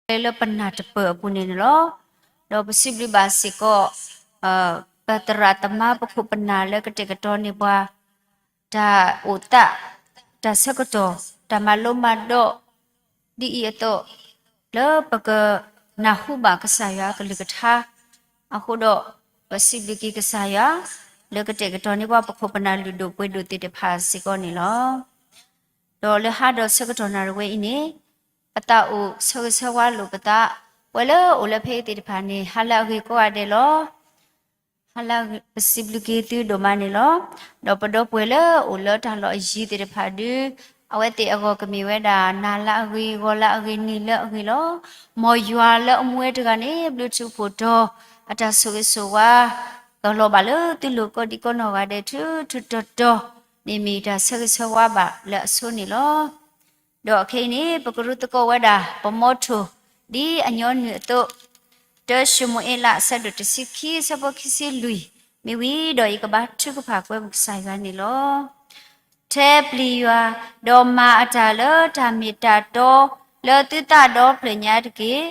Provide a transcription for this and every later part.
လၢပနၢ်တပၢၢ်အပူၤန့ၣ်န့ၣ်လီၤ. ဒီးပစံးဘျုးဘၣ်စ့ၢ်ကီး ပသရၣ်သမါပခိၣ်ပနၢ်လၢကတဲာ်ကတီၤန့ၢ်ပှၤ တၢ်အိၣ်သး တၢ်ဆၢကတီၢ် တၢ်မၤလိမၤဒိး ဒ်အံၤအသိး လၢပကနၢ်ဟူဘၣ်ကစၢ်ယွၤအကလုၢ်ကထါ အဃိဒီး ပစံးဘျုးက့ၤကစၢ်ယွၤ လၢကတဲာ်ကတီၤန့ၢ်ပှၤပခိၣ်ပနၢ်လုၢ်ဒိၣ်ပှ့ၤဒိၣ်သ့ၣ်တဖၣ်စ့ၢ်ကီးန့ၣ်လီၤ. ဒီးလၢဟါဒီးဆၢကတီၢ်နၣ်ရံၣ်ဝဲအံၤန့ၣ် ပသးအိၣ်ဆၢဂ့ၤဆၢဝါလိာ်ပသး ပှၤလၢအအိၣ်လၢဖဲအံၤသ့ၣ်တဖၣ်န့ၣ် ဟါလၢအဂ့ၤကိးဂၤဒဲးလီၤ. ဟါလၢအဂ့ၤ ပစံးဘျုးက့ၤသုဒိၣ်မးန့ၣ်လီၤ. ဒီးပဒီပုၢ်ဝဲၢ်လၢအအိၣ်လၢတၢ်လီၢ်အယံၤသ့ၣ်တဖၣ်ဒုး အဝဲသ့ၣ်အဂီၢ်ကမ့ၢ်ဝဲဒၣ် နၤလၢအဂ့ၤ ဂီၤလၢအဂ့ၤ နံၤလၢအဂ့ၤလီၤ. မ်ယွၤလၢအမူဝဲတဂၤန့ၣ် ဘျုးထူးဖှိၣ်တီၤ အတၢ်ဆိၣ်ဂ့ၤဆိၣ်ဝါ ကလီၤဘၣ်လၢသုလိၤကိးဒံကိးနီၢ်ဂၤဒဲး ထူးထူးတီၤတီၤန့ၣ် မ့ၢ်တၢ်ဆၢဂ့ၤဆၢဝါဘၣ်လၢအဆိန့ၣ်လီၤ. ဒီးခဲအံၤန့ၣ် ပကရူၢ်သကိးဝဲဒၣ် ပမီထိၣ် ဒ်အညီနုၢ်အသိး, တၢၡမူၤအ့လး အဆၢဒိၣ်တဆံခံ အဆၢဖိခံဆံလွံၢ်, မ့ၢ်ဝံၤဒီးယကဘါထုကဖၣ်ကွဲမုာ်ကစၢ်ယွၤန့ၣ်လီၤ. ထဲပျံၤယွၤ, ဒီးမၤအတၢ်လၢတၢ်မ့ၢ်တၢ်တီ လၢသုသးဒီဖျၢၣ်ညါတက့ၢ်.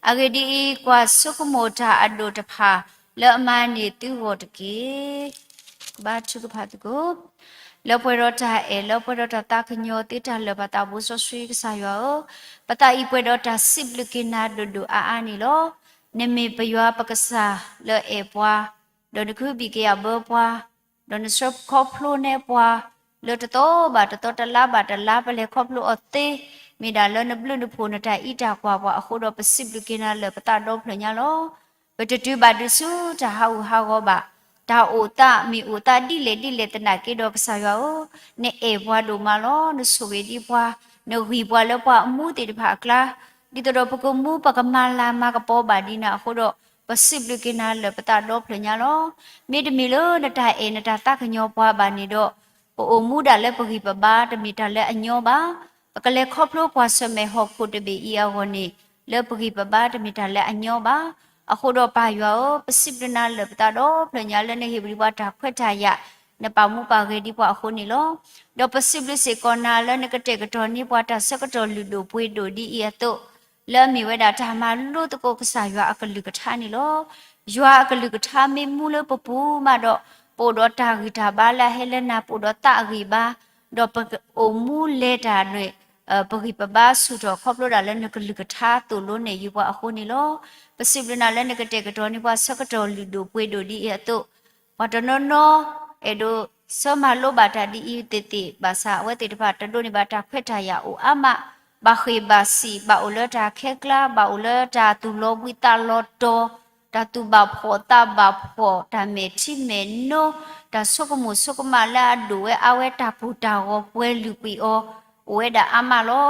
အဂ့ၢ်ဒ်အံၤ, ကွၢ်ဆိကမိၣ်တၢ်အဒိၣ်တဖၣ် လၢအမၤန့ၢ်သုဂီၢ်တက့ၢ်. ကဘါထုကဖၣ်သကိး လၢပှဲၤဒီးတၢ်အဲၣ် လၢပှဲၤဒီးတၢ်သးကညီၤသ့တၢ်လၢာ် ပသးဘိစီဆှံကစၢ်ယွၤဧၢ, ပသးအံၤပှဲၤဒီးတၢ်စံးဘျုးက့ၤနၤဒိၣ်ဒိၣ်အါအါန့ၣ်လီၤ. နမ့ၢ်ပယွၤပကစၢ်လၢအဲၣ်ပှၤ, ဒီးနကဟုဘံၣ်က့ၤအဘၢပှၤ, ဒီးနဆှၢခီဖျိနဲပှၤ လၢတသီဘၣ်တသီ တလါဘၣ်တလါ ပလဲၤခီဖျိအီၤသ့, မ့ၢ်ဒၣ်လၢနဘျုးနဖှိၣ် နတၢ်အံးတၢ်ကွၢ်ပှၤအဃိဒီး ပစံးဘျုးက့ၤနၤလၢာ် ပသးဒီဖျၢၣ်ညါလီၤ. ပတတုၤဘၣ်ဒုးဆူတၢ်ဟးဂူာ်ဟးဂီၤဘၣ်. တၢ်အိၣ်သးမ့ၢ်အိၣ်သးဒ်လဲၣ်ဒ်လဲၣ်သနာ်က့ဒီး ကစၢ်ယွၤဧၢ, နအဲၣ်ပှၤဒိၣ်မးလီၤ. နဆိၣ်ဂ့ၤဒံးပှၤ, နဂံၢ်ပှၤလၢပှၤအမူသ့ၣ်တဖၣ်အကျါ, ဒ်သိးဒီးပကမူပကမၤလၤမၤကပီၤဘၣ်ဒံးနၤအဃိဒီး ပစံးဘျုးက့ၤနၤလၢာ် ပသးဒီဖျၢၣ်ညါလီၤ. မ့တမ့ၢ်လၢနတၢ်အဲၣ်နတၢ်သးကညီၤပှၤဘၣ်န့ၣ်ဒီး ပအိၣ်မူဒၣ်လၢပဂံၢ်ပဘါ တမ့ၢ်တၢ်လၢအညီဘၣ်. ပကလဲၤခီဖျိကွၢ်ဆၢၣ်မဲာ်ဟီၣ်ခိၣ်တဘ့ၣ်အံၤအဂီၢ်န့ၣ် လၢပဂံၢ်ပဘါတမ့ၢ်တၢ်လၢအညီဘၣ်. အဃိဒီးပၢ်ယွၤဧၢ, ပစံးဘျုးနၤလၢာ်ပသးဒီဖျၢၣ်ညါ လၢနဟ့ၣ်ပှၤတၢ်ခွဲးတၢ်ယာ်, နပာ်မူပာ်ဂဲၤဒံးပှၤအဃိန့ၣ်လီၤ. ဒီးပစံးဘျုးစ့ၢ်ကီးနၤလၢနကတဲာ်ကတီၤန့ၢ်ပှၤတၢ်ဆၢကတီၢ်လုၢ်ဒိၣ်ပှ့ၤဒိၣ်ဒ်အံၤအသိး လၢအမ့ၢ်ဝဲဒၣ်တၢ်မၤလိသကိးကစၢ်ယွၤအကလုၢ်ကထါန့ၣ်လီၤ. ယွၤအကလုၢ်ကထါမ့ၢ်မူလၢပပူၤမးဒီး ပအိၣ်ဒီးတၢ်ဂံၢ်တၢ်ဘါလၢအဟဲလၢနၤ ပအိၣ်ဒီးသးအဂံၢ်ဘါ, ဒီးပအိၣ်မူလဲၤတၢ်န့ၣ် ပဂံၢ်ပဘါဆူၣ်ထီၣ်ခီဖျိဒၣ်လၢနကလုၢ်ကထါသိၣ်လိနဲၣ်ယုာ်ပှၤအဃိန့ၣ်လီၤ. ပစံးဘျုးနၤလၢနကတဲာ်ကတီၤန့ၢ်ပှၤဆၢကတီၢ်လုၢ်ဒိၣ်ပှ့ၤဒိၣ်ဒ်အံၤအသိး ပှၤတနီၤနီၤ အဲၣ်ဒိးဆၢမၤလိဘၣ်တၢ်ဒ်အံၤသ့ၣ်သ့ၣ်ဘၣ်ဆၣ် အဝဲသ့ၣ်တဖၣ်တဒိးန့ၢ်ဘၣ်တၢ်ခွဲးတၢ်ယာ်အိၣ်အါမး, ဘၣ်ဃ့ၢ်ဘၣ်စံး ဘၣ်အိၣ်လၢတၢ်ခဲကျါ ဘၣ်အိၣ်လၢတၢ်သူၣ်လီၤဘှံးသးလီၤတီၤ, တၢ်သူၣ်ဘၣ်ဖှီၣ်သးဘၣ်ဖှီၣ် တၢ်မဲာ်ထံမဲာ်နိ, တၢ်ဆိကမိၣ်ဆိကမးလၢအဒိၣ်ဝဲအါဝဲ တၢ်ပူၤတၢ်ဂီၤပှဲၤလုာ်ကွံာ်အီၤ အိၣ်ဝဲဒၣ်အါမးလီၤ.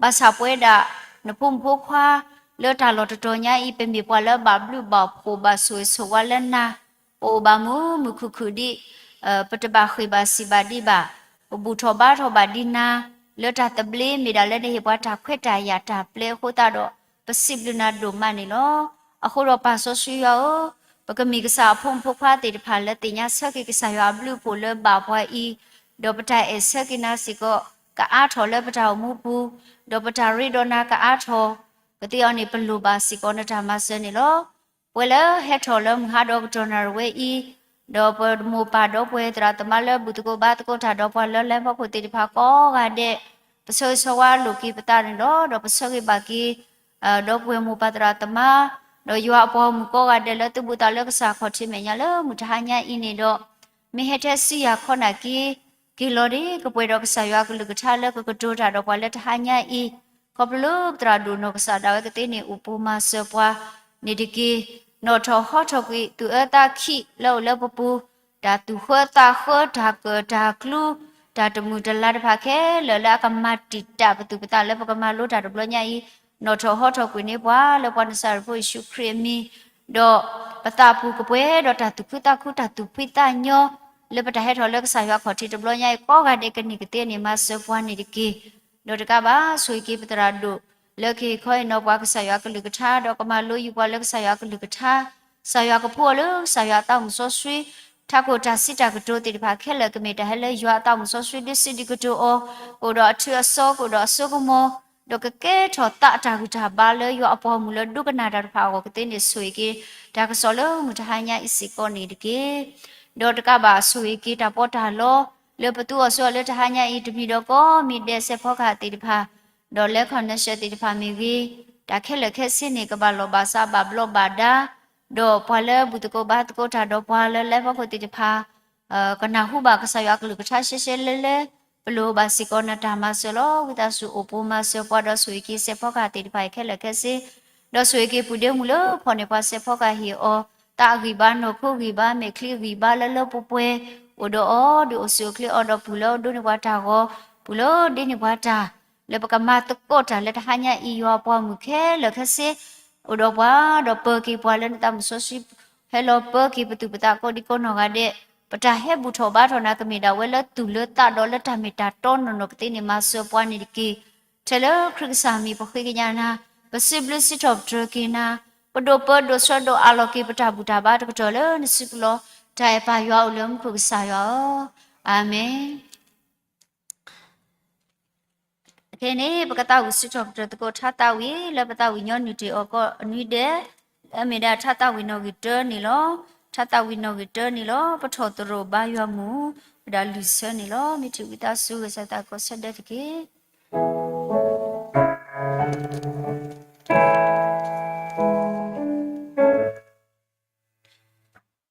ဘၣ်ဆၣ်ပဝဲဒၣ် နဖိမုၣ်ဖိခွါ လၢတၢ်လီၢ်တတီၤညါအံၤ ပမ့ၢ်ပှၤလၢဘၣ်ဘျုးဘၣ်ဖှိၣ်ဘၣ်ဆိၣ်ဂ့ၤဆိၣ်ဝါလၢနၤ ပအိၣ်ဘၣ်မုာ်မုာ်ခုၣ်ခုၣ်ဒံး, ပတဘၣ်ဃ့ၢ်ဘၣ်စံးဘၣ်ဒံးဘၣ်, ပဘူၣ်ထီၣ်ဘါထီၣ်ဘၣ်ဒံးနၤ လၢတၢ်သဘျ့မ့ၢ်ဒၣ်လၢနဟ့ၣ်ပှၤတၢ်ခွဲးတၢ်ယာ်တၢ်ပျဲအဃိသတးဒီး ပစံးဘျုးနၤဒိၣ်မးန့ၣ်လီၤ. အဃိဒီးပၢ်စီဆှံယွၤဧၢ, ပကမ့ၢ်ကစၢ်အဖိမုၣ်ဖိခွါသ့ၣ်တဖၣ်လၢသ့ၣ်ညါဆၢက့ၤကစၢ်ယွၤအဘျုးအဖှိၣ်လၢဘၣ်ပှၤအံၤ, ဒီးပတၢ်အဲၣ်ဆၢက့ၤနၤစ့ၢ်ကီး ကအါထီၣ်လၢပတၢ်အိၣ်မူပူၤ, ဒီးပတၢ်ရ့ဒီးနၤကအါထီၣ် ကသ့အီၤန့ၣ် ပလိၣ်ဘၣ်စ့ၢ်ကီးနတၢ်မၤစၢၤန့ၣ်လီၤ. ပဝဲလၢဟဲထီၣ်လၢမုၢ်ဟါဒီးကတီၢ်နၣ်ရံၣ်ဝဲအံၤ, ဒီးပမိၢ်ပၢ်ဒီပုၢ်ဝဲၢ်သရၣ်သမါလၢဘူၣ်သကိးဘါသကိးတၢ်ဒီးပှၤလၢလၢဖီခိၣ်သ့ၣ်တဖၣ်ကိးဂၤဒဲး, ပဆၢဂ့ၤဆၢဝါလိာ်က့ၤပသးန့ၣ်လီၤ. ဒီးပဆၢဂ့ၤဘၣ်က့ၤ ဒီပုၢ်ဝဲၢ်မိၢ်ပၢ်သရၣ်သမါ, ဒီးယွၤအပှၤဂီၢ်မုၢ်ကိးဂၤဒဲးလၢသုဘူးသးလၢကစၢ်ခီၣ်ထံးမဲာ်ညါလၢမုၢ်တဟါညါအံၤန့ၣ်ဒီး, မ့ၢ်ဟဲထဲစံယၤခီနာ်က့ က့ၤလီၤဒ်ကပှဲၤဒီးကစၢ်ယွၤအကလုၢ်ကထါလၢကကတိၤတၢ်ဒီးပှၤလၢတဟါညါအံၤ, ခီဖျိလၢပသရၣ်ဒိၣ်နီၢ်ကစၢ်ဒၣ်ဝဲကသ့န့ၣ် အိၣ်ပိၢ်မၤစၢၤပှၤန့ၣ်တက့ၢ်. နီၣ်ထီၣ်ဟီထီၣ်ကွံာ်သူၣ်အၢသးခံးလၢအိၣ်လၢပပူၤ, တၢ်သူၣ်ဃၢသးဃၢ တၢ်ကၢၣ်တၢ်ကျူ တၢ်တမုာ်တလၤတဖၣ်ခဲလၢာ်လၢအကမၤတံာ်တာ်ပသူၣ်ပသးလၢပကမၤလိတၢ်တဘျီညါအံၤ, နီၣ်ထီၣ်ဟီထီၣ်ကွံာ်န့ၢ်ပှၤလၢပှၤနစၤရ့းဖိယ့ၣ်ၡူးခရံာ်အမံၤ, ဒီးပသးပူၤကပှဲၤဒီးတၢ်သူၣ်ခုသးခု တၢ်သူၣ်ဖှံသးညီ လၢပတၢ်ဟဲထီၣ်လၢကစၢ်ယွၤခီၣ်ထံးတဘျီညါအံၤ ကိးဂၤဒဲးကန့ၢ်ကသ့န့ၣ် မၤစၢၤပှၤန့ၣ်တက့ၢ်. ဒီးတကးဘၣ် ဆိၣ်ဂ့ၤက့ၤပသရၣ်ဒိၣ် လၢကဟ့ၣ်ခီဟ့ၣ်နီၤပှၤကစၢ်ယွၤကလုၢ်ကထါ ဒီးကမၤလိယူၤပှၤလၢကစၢ်ယွၤကလုၢ်ကထါ, ကစၢ်ယွၤကဖှူအီၤလၢကစၢ်ယွၤအသးမုၢ်စီဆှံ, ထးခိၣ်တၢ်စံးတၢ်ကတိၤသ့ၣ်တဖၣ်ခဲလၢာ် ကမ့ၢ်တၢ်ဟဲလၢယွၤအသးမုၢ်စီဆှံ ဒုးစံးဒုးကတိၤအီၤ, ကအိၣ်ဒီးအထူအစီ ကအိၣ်ဒီးအစိကမီၤ ဒီးကကဲထီၣ်သးအတၢ်ဂံၢ်တၢ်ဘါလၢယွၤအပှၤဂီၢ်မုၢ်လၢဒိကနၣ်တၢ်တဖၣ်အဂီၢ်ကသ့န့ၣ် ဆိၣ်ဂ့ၤက့ၤ တၢ်ကစီၣ်လၢမုၢ်တဟါညါအံၤစ့ၢ်ကီးန့ၣ်တက့ၢ်. ဒီးတကးဘၣ်ဆိၣ်ဂ့ၤက့ၤတၢ်ပီးတၢ်လီ လၢပသူအီၤဆှၢအီၤလၢတဟါညါအံၤ တမံၤဒီးကိးမံၤဒဲး စဲးဖီကဟၣ်သ့ၣ်တဖၣ် ဒီးလၢ connection သ့ၣ်တဖၣ်မ့ၢ်ဂ့ၤ, တၢ်ခဲလၢာ်ခဲဆ့န့ၣ် ကဘၣ်လိာ်ဘၣ်စးဘၣ်ဘျီးဘၣ်ဒါ, ဒီးပှၤလၢဘူၣ်သကိးဘါသကိးတၢ်ဒီးပှၤလၢလဲၤဖီခိၣ်သ့ၣ်တဖၣ် ကနၢ်ဟူဘၣ်ကစၢ်ယွၤအကလုၢ်ကထါရှဲရှဲလဲလဲ, ပလိၣ်ဘၣ်စ့ၢ်ကီးနတၢ်မၤစၢၤလီၤ. ဝံသးစူၤအိၣ်ပိၤမၤစၢၤပှၤဒီးဆိၣ်ဂ့ၤက့ၤစဲးဖီကဟၣ်သ့ၣ်တဖၣ်အံၤခဲလၢာ်ခဲဆ့, ဒီးဆိၣ်ဂ့ၤက့ၤပုၢ်ဒ့မုၣ်လၢဖီၣ်န့ၢ်ပှၤစဲးဖီကဟၣ်ဟ့ၣ်အီၤ သးအဂံၢ်ဘါ နီၢ်ခိဂံၢ်ဘါ မဲာ်ချံဂံၢ်ဘါလၢလၢပှဲၤပှဲၤ အိၣ်ဒီးအီၤ ဒုးအိၣ်ဆူၣ်အိၣ်ချ့အီၤဒီးပုၢ်လၢဒိးန့ၢ်ပှၤတၢ်ဂီၤ ပုၢ်လၢဒ့န့ၢ်ပှၤတၢ် လၢပကမၤသကိးတၢ်လၢတဟါညါအံၤ ယွၤအပှၤဂီၢ်မုၢ်ခဲလၢာ်ခဲဆ့ အိၣ်ဒီးပှၤ ဒီးပၢၤက့ၤပှၤလၢနသးမုၣ်စီဆှံ ဟဲလီၤပၢၤက့ၤပသူၣ်ပသးကိးဒံကိးနီၢ်ဂၤဒဲး, ပတၢ်ဟဲဘူၣ်ထီၣ်ဘါထီၣ်နၤကမ့ၢ်ဒၣ်ဝဲလၢသူၣ်လၢသးဒီးလၢတၢ်မ့ၢ်တၢ်တီနီၢ်နီၢ်ကသ့န့ၣ် မၤစၢၤပှၤန့ၣ်တက့ၢ်. ထဲလၢခရံာ်ကစၢ်မံၤပဃ့ကညးနၤ, ပစံးဘျုးစံးထီၣ်ပတြၢၤက့ၤနၤ, ပဒိၣ်ပၢဒိၣ်ဆှၢဒိၣ်အးလီၤက့ၤပတၢ်ဘူၣ်တၢ်ဘါတကတီၢ်လၢနစုပူၤလီၤ. တၢ်အဲၣ်ပၢ်ယွၤအိၣ်လၢမူခိၣ်ကစၢ်ယွၤဧၢ, အၤမ့ၣ်. ခဲအံၤန့ၣ် ပကသးဝံၣ်စံးထီၣ်ပတြၢၤသကိးထါသးဝံၣ် လၢပသးဝံၣ်ညီနုၢ်တ့ၢ်အီၤကိးနွံဒဲး, အမ့ၢ်ဒၣ်ထါသးဝံၣ်နီၣ်ဂံၢ်တၢန့ၣ်လီၤ. ထါသးဝံၣ်နီၣ်ဂံၢ်တၢန့ၣ်လီၤ. ပထီၣ်သရိာ်ဘါယွၤမုၢ် ဝဲဒၣ်လွံၢ်ဆၢန့ၣ်လီၤ. မ့ၢ်ထံၣ်ဝံသးစူၤ ဂဲၤဆၢသးကိးဆၢဒဲးတက့ၢ်.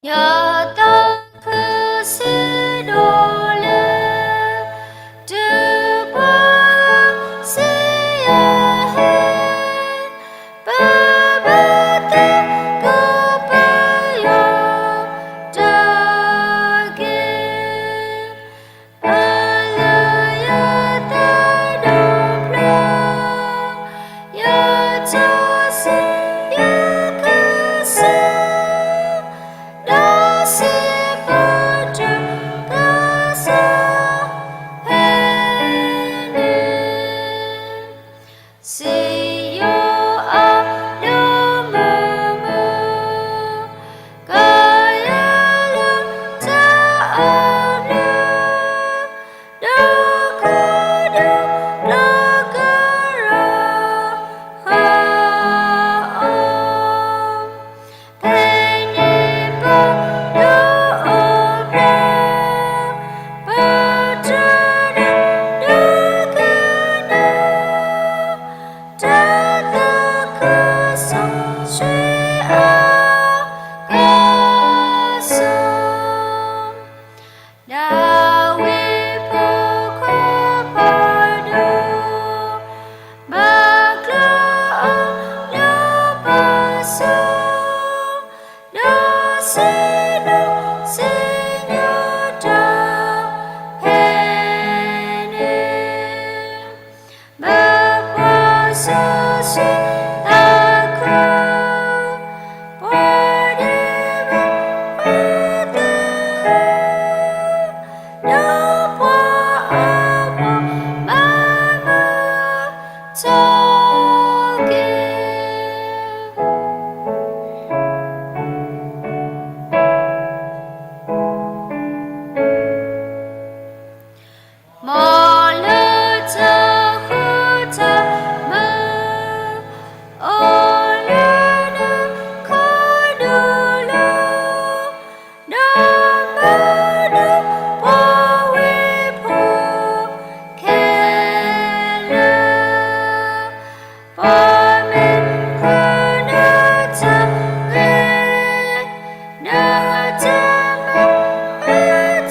ယသးခုစံးဒိၣ်လၢ တုၤပှၤစံးယဟဲ ပဘၣ်သ့ၣ်ကိးပယီၤတၢ်က့ၤ အလၢယသးဒီဖျၢၣ် ယထီၣ်စံးယကစၢ် ဒီးစံးပတြၢၤကစၢ်ဖဲန့ၣ် စံးယိၤအီၤလၢမုာ်မုာ် ကယဲၢ်လၢတၢ်အဘျုး ဒီးကဒုးလီၤကရၢဟါအီၤ ဖဲန့ၣ်ပဒိၣ်အိၣ်ဖျဲၣ် ပတြၢၤဒီးဒုးကနၣ် တၢ်သးခုစီဆှံအကစၢ် ဒၤဝံးဖိခွါဖးဒိၣ် ဘၣ်ကျိၤအီၤလၢပၢ်စီၤ ဒီးစံးဒိၣ်စံးညီတၢ်ဖဲန့ၣ် ဘၣ်ပှၤစီဆှံသးခု ပှၤဒ့မုၣ်ပှၤသ့ၣ် ဒီးပှၤအါဂၤဘၣ်မၤမုာ်ထီၣ်က့ၤ မ်လၢတၢ်ဃူတၢ်မုာ် အိၣ်လၢနခိၣ်ဒူၣ်လီၤ ဒီးမၤနၢၤပှၤဝ့ၢ်ဖိခဲလၢာ် ပှၤမ့ၢ်ဃုနတၢ်ဂ့ၤ နတၢ်မၤအါ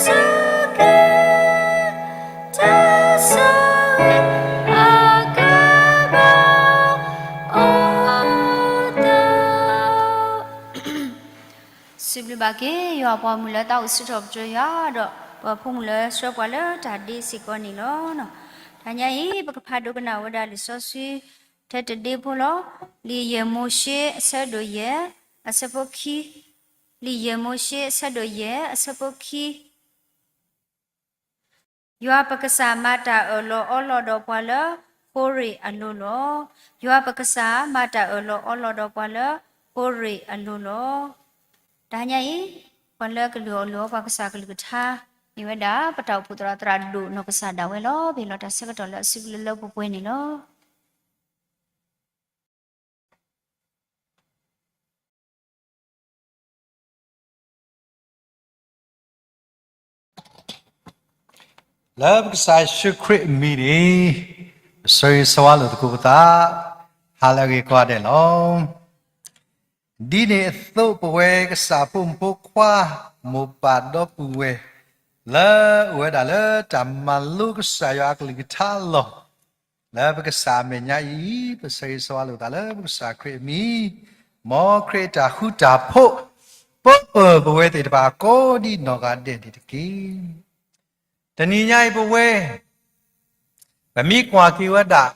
ထီၣ်က့ၤ တၢ်ဆိၣ်ဂ့ၤအကဘၣ်အိၣ်ဒီး စံးဘျုးဘၣ်က့ၤ ယွၤအပှၤမုၣ်လၢသးအိၣ်စံးထီၣ်ပတြၢၤယွၤဒီး ပှၤဖိမုၣ်လၢဆှၢပှၤလၢတၢ်ဒ့စ့ၢ်ကီးန့ၣ်လီၤ. တနံၤအံၤ ပကဖးဒိကနၣ်ဝဲဒၣ်လံာ်စီဆှံ ထဲတဒ့ဖိလီၤ. လံာ်ယဲၢ်မိၤၡ့ အဆၢဒိၣ်ယဲၢ် အဆၢဖိခံ, လံာ်ယဲၢ်မိၤၡ့ အဆၢဒိၣ်ယဲၢ် အဆၢဖိခံ ယွၤပကစၢ်မၤတၢ်အၢၣ်လီၤအီလီၤဒီးပှၤလၢ ဃိရ့ၣ်အလိၤလီၤ. ယွၤပကစၢ်မၤတၢ်အၢၣ်လီၤအီလီၤဒီးပှၤလၢဃိရ့ၣ်အလိၤလီၤ. တနံၤအံၤ ပှၤလၢကလုၢ်အီၣ်လုၢ်အီပှၤကစၢ်ကလုၢ်ကထါ မ့ၢ်ဝဲဒၣ် ပတၢ်အိၣ်ဖှိၣ်သရၣ်သရၣ်ဒိၣ်နီၢ်ကစၢ်ဒၣ်ဝဲလီၤ. ပဟ့ၣ်လီၤတၢ်ဆၢကတီၢ်လၢအစုပူၤလၢလၢပှဲၤပှဲၤန့ၣ်လီၤ. လၢပကစၢ်ယ့ၣ်ၡူးခရံာ်အမံၤန့ၣ်, ပဆၢဂ့ၤဆၢဝါလိာ်သကိးပသး, ဟါလၢအဂ့ၤကိးဂၤဒဲးလီၤ. ဒ်န့ၣ်အသိး ပဝဲကစၢ်ဖိမုၣ်ဖိခွါ မိၢ်ပၢ်ဒီပုၢ်ဝဲၢ် လၢအိၣ်ဝဲဒၣ်လၢတၢ်မၤလိကစၢ်ယွၤအကလုၢ်ကထါအလီၢ်, လၢပကစၢ်အမဲာ်ညါအံၤ ပဆၢဂ့ၤဆၢဝါလိာ်သးလၢပကစၢ်ခရံာ်အမံၤ, မ်ခရံာ်အတၢ်ဃူတၢ်ဖိး ပၢပၢၢ်ပဝဲသ့ၣ်တဖၣ်ကိးဒ်နီၢ်ဂၤဒဲးန့ၣ်တက့ၢ်. တနံၤညါအံၤပဝဲ ပမ့ၢ်ကွၢ်က့ၤဝဲဒၣ်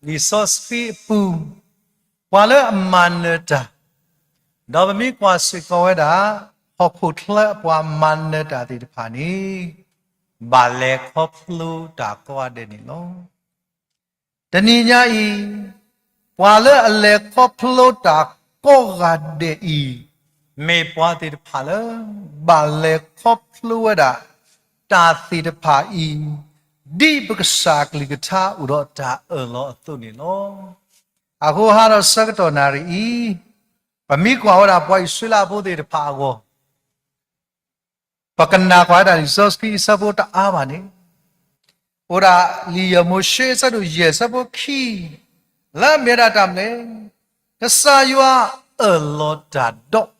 လံာ်စီဆှံအပူၤ ပှၤလၢအမၤနၢၤတၢ်, ဒီးပမ့ၢ်ကွၢ်စ့ၢ်ကီးဝဲဒၣ် ဟီၣ်ခိၣ်ချၢအပှၤမၤနၢၤတၢ်သ့ၣ်တဖၣ်န့ၣ် ဘၣ်လဲၤခီဖျိတၢ်ကိးဂၤဒဲးန့ၣ်လီၤ. တနံၤညါအံၤ ပှၤလၢအလဲၤခီဖျိတၢ်ကိးဂၤဒဲးအံၤ မ့ၢ်ပှၤသ့ၣ်တဖၣ်လၢ ဘၣ်လဲၤခီဖျိဝဲဒၣ် တၢ်သ့ၣ်တဖၣ်အံၤ ဒ်ပကစၢ်ကလုၢ်ကထါအိၣ်ဒီးတၢ်အၢၣ်လီၤအသိးန့ၣ်လီၤ. အဃိဟါဒီးဆၢကတီၢ်နၣ်ရံၣ်အံၤ ပမ့ၢ်ကွၢ်ဝဲဒၣ်ပှၤအံၣ်စရ့လးဖိသ့ၣ်တဖၣ်အဂီၢ် ပကနၣ်ကွၢ်ဝဲဒၣ်လံာ်စီဆှံအဆၢဖိတအါဘၣ်န့ၣ်, အိၣ်ဒၣ်လံာ်ယဲၢ်မိၤၡ့အဆၢဒိၣ်ယဲၢ်အဆၢဖိခံ, လၢအမ့ၢ်ဝဲဒၣ်တၢ်မနုၤလဲၣ်, ကစၢ်ယွၤအၢၣ်လီၤတၢ်ဒီး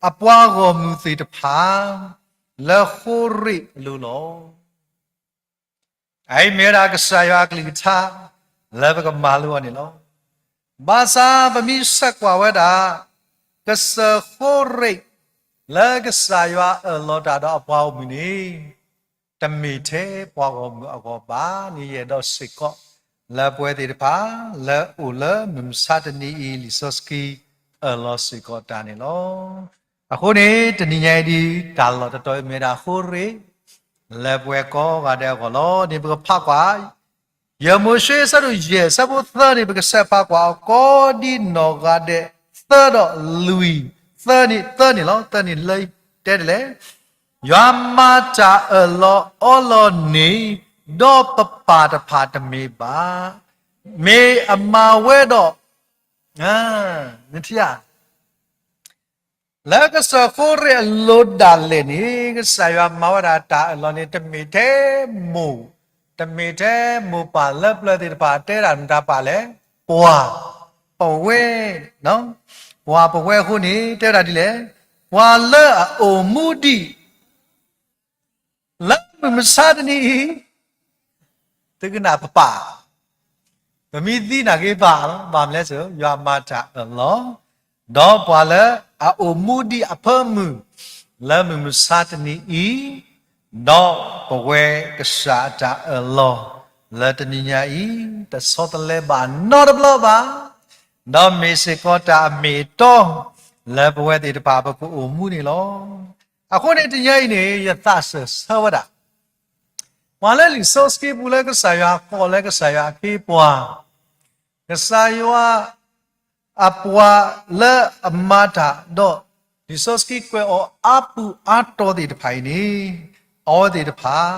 အပှၤဂီၢ်မုၢ်သ့ၣ်တဖၣ် လၢဃိရ့းအလိၤလီၤ. အအံၤမ့ၢ်ဝဲဒၣ်ကစၢ်ယွၤအကလုၢ်ကထါ လၢပကမၤလိအီၤန့ၣ်လီၤ. ဘၣ်ဆၣ်ပမ့ၢ်ဆဲးကွၢ်ဝဲဒၣ် ကစၢၢ်ဃိရ့း လၢကစၢ်ယွၤအၢၣ်လီၤတၢ်ဒီးအပှၤဂီၢ်မုၢ်န့ၣ် တမ့ၢ်ထဲပှၤဂီၢ်မုၢ်အဂီၢ်ဘၣ်န့ၣ် ယအဲၣ်ဒိးစ့ၢ်ကီး လၢပဝဲသ့ၣ်တဖၣ် လၢအိၣ်လၢမုၢ်မဆါတနံၤအံၤ လံာ်စီဆှံအၢၣ်လီၤစ့ၢ်ကီးတၢ်န့ၣ်လီၤ. အဃိန့ၣ် တနံၤညါအံၤဒ် တၢ်လီၢ်တတီၤအံၤမ့ၢ်ဝဲဒၣ်ဃိရ့း လၢပဝဲကိးဂၤဒဲးအဂီၢ်လီၤ. န့ၣ်ပကဖးကွၢ် ယဲၢ်မိၤၡ့အဆၢဒိၣ်ယဲၢ်အဆၢဖိသၢန့ၣ် ပကဆဲးဖးကွၢ်အီၤကိးဒ်နီၢ်ဂၤဒဲး သၢဒီးလွံၢ်, သၢန့ၣ် သၢန့ၣ်လီၤ. သၢန့ၣ်လၢ တဲဒ်လဲၣ်, ယွၤမၤတၢ်အၢၣ်လီၤအီလီၤန့ၣ် ဒီးပပၢ်တဖၣ်တမ့ၢ်ဘၣ်, မ့ၢ်အမၤဝဲဒီး နထံၣ်ဧါ လၢကစၢၢ်ဃိရ့းအလိၤဒၣ်လဲာ်န့ၣ် ကစၢ်ယွၤမၤဝဲဒၣ်တၢ်အၢၣ်လီၤန့ၣ် တမ့ၢ်ထဲမိၢ်, တမ့ၢ်ထဲမိၢ်ပၢ်လၢပျၢၤသ့ၣ်တဖၣ် တဲဒၣ်မတၤပၢ်လဲၣ်, ပှၤ, ပဝဲ, ပှၤပဝဲအဃိန့ၣ် တဲဝဲဒၣ်ဒ်လဲၣ်, ပှၤလၢအအိၣ်မူဒံး လၢမုၢ်မဆါတနံၤအံၤ သုကနၣ်ပပၢ်, ပမ့ၢ်သံနာ်က့ၤပၢ်လီၤ. ဘၣ်မနုၤလဲၣ်, ယွၤမၤတၢ်အၢၣ်လီၤ, ဒီးပှၤလၢအအိၣ်မူဒံးအဖၢမုၢ် လၢမုၢ်မဆါတနံၤအံၤ, ဒီးပဝဲကစၢ်အတၢ်အၢၣ်လီၤ လၢတနံၤညါအံၤ တဆီတလဲဘၣ်နီတဘျီဘၣ်, ဒီးမ့ၢ်စ့ၢ်ကီးတၢ်အမ့ၢ်အတီ လၢပဝဲသ့ၣ်တဖၣ် ပကအိၣ်မူန့ၣ်လီၤ. အဃိန့ၣ်တနံၤညါအံၤန့ၣ် ယသးစၢၢ်ဆၢဝဲဒၣ် ပှၤလၢလံာ်စီဆှံပူၤလၢကစၢ်ယွၤကိးလၢကစၢ်ယွၤအခ့အပှၤ, ကစၢ်ယွၤအပှၤလၢအမၤတၢ်ဒီး လံာ်စီဆှံကွဲးအီၤအါပူၤအါတီၤသ့ၣ်တဖၣ်အံၤန့ၣ်, အဝဲသ့ၣ်တဖၣ်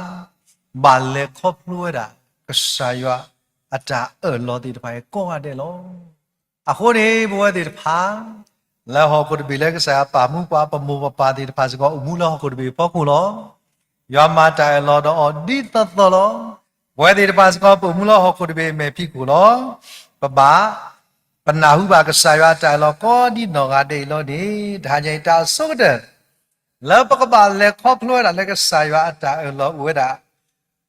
ဘၣ်လဲၤခီဖျိဝဲဒၣ် ကစၢ်ယွၤအတၢ်အၢၣ်လီၤသ့ၣ်တဖၣ်အံၤကိးဂၤဒဲးလီၤ. အဃိန့ၣ် ပဝဲသ့ၣ်တဖၣ် လၢဟီၣ်ခိၣ်တဘ့ၣ်လၢကစၢ်ယွၤပာ်မူပှၤ ပမိၢ်ပပၢ်သ့ၣ်တဖၣ်စ့ၢ်ကီး အိၣ်မူလၢဟီၣ်ခိၣ်တဘ့ၣ်အဖီခိၣ်လီၤ. ယွၤမၤတၢ်အၢၣ်လီၤဒီးအီၤဒ်သိးသိးလီၤ. ပဝဲသ့ၣ်တဖၣ်စ့ၢ်ကီး ပအိၣ်မူလၢဟီၣ်ခိၣ်တဘ့ၣ်အမဲာ်ဖံးခိၣ်လီၤ. ပဘၣ် ပနၢ်ဟူဘၣ်ကစၢ်ယွၤအတၢ်အၢၣ်လီၤကိးဒ်နီၢ်ဂၤဒဲးအံၤလီၤန့ၣ် တဟါညါအံၤတၢ်အဆိကတၢၢ် လၢပကဘၣ်လဲၤခီဖျိဝဲဒၣ်လၢကစၢ်ယွၤအတၢ်အၢၣ်လီၤအိၣ်ဝဲဒၣ်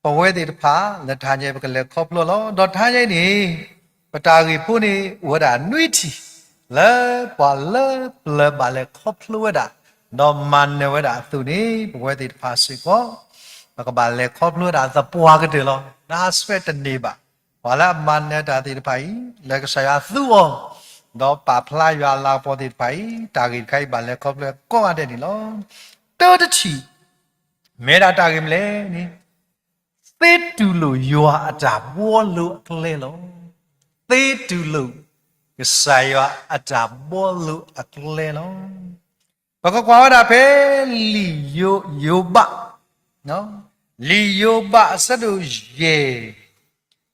ပဝဲသ့ၣ်တဖၣ် လၢတဟါညါအံၤ ပကလဲၤခီဖျိလီၤ. ဒီးတဟါညါအံၤန့ၣ် ပတၢ်ဂ့ၢ်ဖိန့ၣ် အိၣ်ဝဲဒၣ်နွံထံၣ် လၢပှၤလၢပျၢၤဘၣ်လဲၤခီဖျိဝဲဒၣ် ဒီးမၤနၢၤဝဲဒၣ်အသိးန့ၣ် ပဝဲသ့ၣ်တဖၣ်စ့ၢ်ကီး ပကဘၣ်လဲၤခီဖျိဝဲဒၣ်သပှၢ်ကတၢၢ်လီၤ. နဟးဆှဲးတန့ၢ်ဘၣ်. ပှၤလၢအမၤနၢၤတၢ်သ့ၣ်တဖၣ်အံၤ လၢကစၢ်ယွၤသူအီၤ ဒီးပာ်ဖျါယွၤအလၤကပီၤသ့ၣ်တဖၣ်အံၤ တၢ်ဂ့ၢ်တခါအံၤဘၣ်လဲၤခီဖျိကိးဂၤဒဲးန့ၣ်လီၤ. တၢတထံၣ် မ့ၢ်ဝဲဒၣ်တၢ်ဂ့ၢ်မနုၤလဲၣ်န့ၣ် သ့တူၢ်လိာ်ယွၤအတၢ်ဘှီလိအကျဲလီၤ. သ့တူၢ်လိာ် ကစၢ်ယွၤအတၢ်ဘှီလိအကျဲလီၤ. ပကကွၢ်ဝဲဒၣ်ဖဲ လံာ်ယိၤဘး, လံာ်ယိၤဘးအဆၢဒိၣ်ယဲၢ်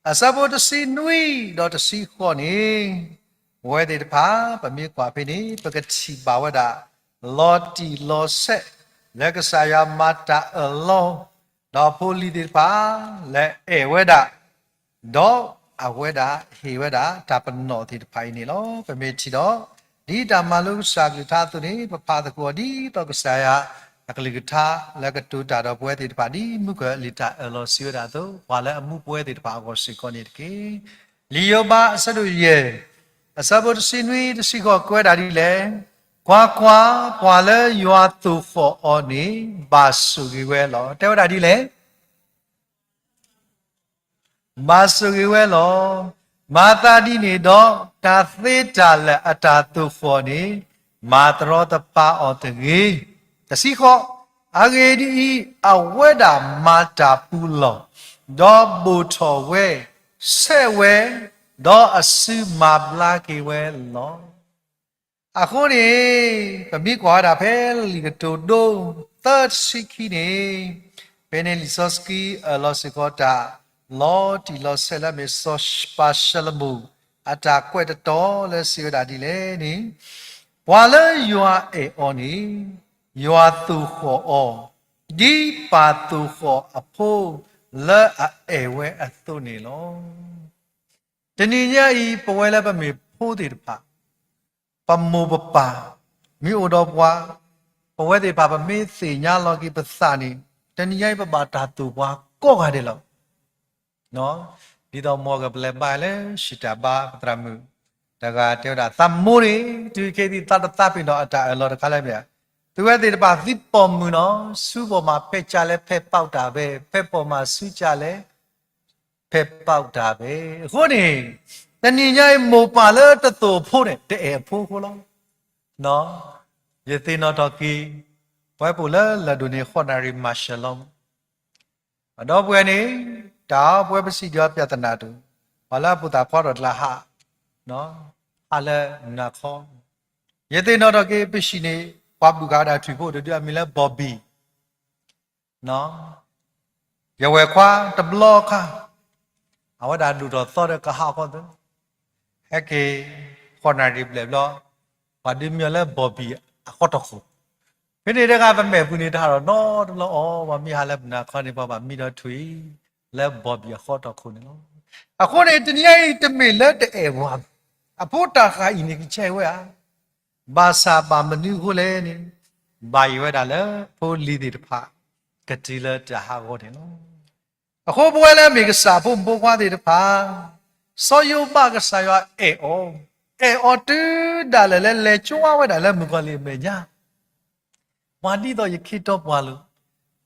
အဆၢဖိတဆံနွံဒီးတဆံဃိးန့ၣ်, ပဝဲသ့ၣ်တဖၣ် ပမ့ၢ်ကွၢ်ဖဲန့ၣ် ပကထံၣ်ဘၣ်ဝဲဒၣ် လီၤတံၢ်လီၤဆဲး လၢကစၢ်ယွၤမၤတၢ်အၢၣ်လီၤ ဒီးဖိလံၤသ့ၣ်တဖၣ် လၢအဲၣ်ဝဲဒၣ်, ဒီးအဝဲဒၣ်ဟ့ၣ်ဝဲဒၣ်တၢ်ပနီၣ်သ့ၣ်တဖၣ်အံၤန့ၣ်လီၤ. ပမ့ၢ်ထံၣ်ဒီး ဒ်တၢ်မၤလိကစၢ်အကလုၢ်ကထါအသိးန့ၣ် ပဖးသကိးဒ်သိးကစၢ်ယွၤအကလုၢ်ကထါ လၢကတိၤတၢ်ဒီးပဝဲသ့ၣ်တဖၣ် ဒ်မုၢ်ကီၤလံၢ်တၢ်အၢၣ်လီၤစံးဝဲဒၣ်အသိး ပှၤလၢအမူပဝဲသ့ၣ်တဖၣ်အဂီၢ်စ့ၢ်ကီးန့ၣ်တက့ၢ်. လံာ်ယိၤဘး အဆၢဒိၣ်ယဲၢ် အဆၢဖိတဆံနွံ တဆံဃိး ကွဲးဒၣ်ဒ်လဲၣ်. ကွၢ်ကွၢ်, ပှၤလၢယွၤသိၣ်ဃီၣ်အီၤန့ၣ် ဘၣ်ဆိၣ်ဂ့ၤဝဲလီၤ. တဲဝဲဒၣ်ဒ်လဲၣ်. ဘၣ်ဆိၣ်ဂ့ၤဝဲလီၤ. မၤသးဒ်န့ၣ်ဒီး တၢ်သ့တၢ်လၢာ်အတၢ်သိၣ်ဃီၣ်န့ၣ် မၤတရီတပါအီၤတဂ့ၤ. တဆံဃိး, အဂ့ၢ်ဒ်အံၤ, အဝဲဒၣ်မၤတၢ်ပူၤလီၢ်, ဒီးဘိၣ်ထီၣ်ဝဲ, ဆဲးဝဲ, ဒီးအစုမၤဘျါက့ၤဝဲလီၤ. အဃိန့ၣ် ပမ့ၢ်ကွၢ်ဝဲဒၣ်ဖဲလံာ်ကတိၤဒိ သၢ တဆံခံန့ၣ်, ဖဲန့ၣ်လံာ်စီဆှံအၢၣ်လီၤစ့ၢ်ကီးတၢ် လီၤတံၢ်လီၤဆဲးလၢအမ့ၢ်စီၤပၤၡလမိၣ် အတၢ်ကွဲးတတီၤလၢစံးဝဲဒၣ်ဒ်လဲၣ်န့ၣ်, ပှၤလၢယွၤအဲၣ်အီၤန့ၣ် ယွၤသိၣ်ဃီၣ်အီၤ, ဒ်ပၢ်သိၣ်ဃီၣ်အဖိလၢအအဲၣ်ဝဲအသိးန့ၣ်လီၤ. တနံၤညါအံၤ ပဝဲလၢပမ့ၢ်ဖိသ့ၣ်တဖၣ်, ပမိၢ်ပပၢ် မ့ၢ်အိၣ်ဒီးပှၤ, ပဝဲသ့ၣ်တဖၣ် ပမ့ၢ်သ့ၣ်ညါလီၤက့ၤပသးန့ၣ်, တနံၤညါအံၤ ပဘၣ်တၢ်သိၣ်ပှၤကိးဂၤဒဲးလီၤ. ဒ်သိးမ်ကပလဲၤဘါလၢ ဟံၣ်တၢ်ဘါ ပသရၣ်မုၣ်တဂၤတဲဝဲဒၣ် သးမိၢ်န့ၣ် တုၤခဲအံၤသးတသးပ့ၤနီၣ်အတၢ်အၢၣ်လီၤတခါလၢမ့ၢ်ဧါ, သုဝဲသ့ၣ်တဖၣ်သုပိာ်မုၣ်နီၤ, ဆူပိာ်မၤဖဲးကၢ်လဲၣ်ဖဲးပီးတၢ်ဖဲ, ဖဲးပိာ်မၤဆူကၢ်လဲၣ် ဖဲးပီးတၢ်ဖဲ. အဃိန့ၣ် တနံၤညါအံၤ မိၢ်ပၢ်လၢတသိၣ်အဖိန့ၣ် တအဲၣ်အဖိအဃိလီၤ. ယသ့ၣ်နီၣ်ထီၣ်က့ၤ ပဝဲပအိၣ်လၢလၢၢ်ဒိၣ်န့ၣ် ဃိးနၣ်ရံၣ်မၤရှၢၤလီၤ. အဒီပုၢ်ဝဲၢ်န့ၣ် တၢ်ပဝဲပစံးဒ်အီၤ ပြဿနာတအိၣ်, ပှၤလၢအဖိသၣ်ခွါထီၣ်တလၢဟး, ဟးလၢမုၢ်နၤခီ, ယသ့ၣ်နီၣ်ထီၣ်က့ၤ ပဟံၣ်န့ၣ် ပှၤဘုၣ်ဃာ်ဝဲဒၣ်ထွံၣ်ဖိတဒု အမံၤလၢ Bobby ယဝဲၢ်ခွါတဘျီခါ, အဝဲဒၣ်ဒိၣ်ထီၣ်သီဒီးကဟးခီသၢ, ဟဲက့ၤ ဃိးနၣ်ရံၣ်ဘျဲၣ်ဘျီ, ပှၤဒုးမံအီၤလၢ Bobby အဃီတီၢ်ခိၣ်, ဖဲန့ၣ်တဂၤပမဲာ်ပူၤန့ၣ် တၢ်ဟးထီၣ်နီတဘျီအီၤ, ပှၤမ့ၢ်ဟးလၢမုၢ်နၤခီန့ၣ် ပှၤဘၣ်မံဒီးထွံၣ် လၢ Bobby အဃီတီၢ်ခိၣ်န့ၣ်လီၤ. အဃိန့ၣ် တနံၤညါအံၤ တမ့ၢ်လၢတအဲၣ်ပှၤ, အဖိတၢ်ဃာ်အံၤန့ၣ် ကဆဲးဝဲဧါ ဘၣ်ဆၣ်ဘၣ်မနုၤအဃိလဲၣ်န့ၣ်, ဘၣ်ယိၣ်ဝဲဒၣ်လၢဖိလံၤသ့ၣ်တဖၣ် ကတုၤလၢတၢ်ဟးဂီၤန့ၣ်လီၤ. အဃိပဝဲလၢအမ့ၢ်ကစၢ်ဖိမုၣ်ဖိခွါသ့ၣ်တဖၣ်, စီၤယိၤဘးကစၢ်ယွၤအဲၣ်အီၤ, အဲၣ်အီၤတုၤဒၣ်လဲာ်လၢလဲၤကွၢ်ဝဲဒၣ်လၢမုၣ်ကီၤလံၢ်အမဲာ်ညါ ပှၤဒ်သိးယခ့တီပှၤလီၤ,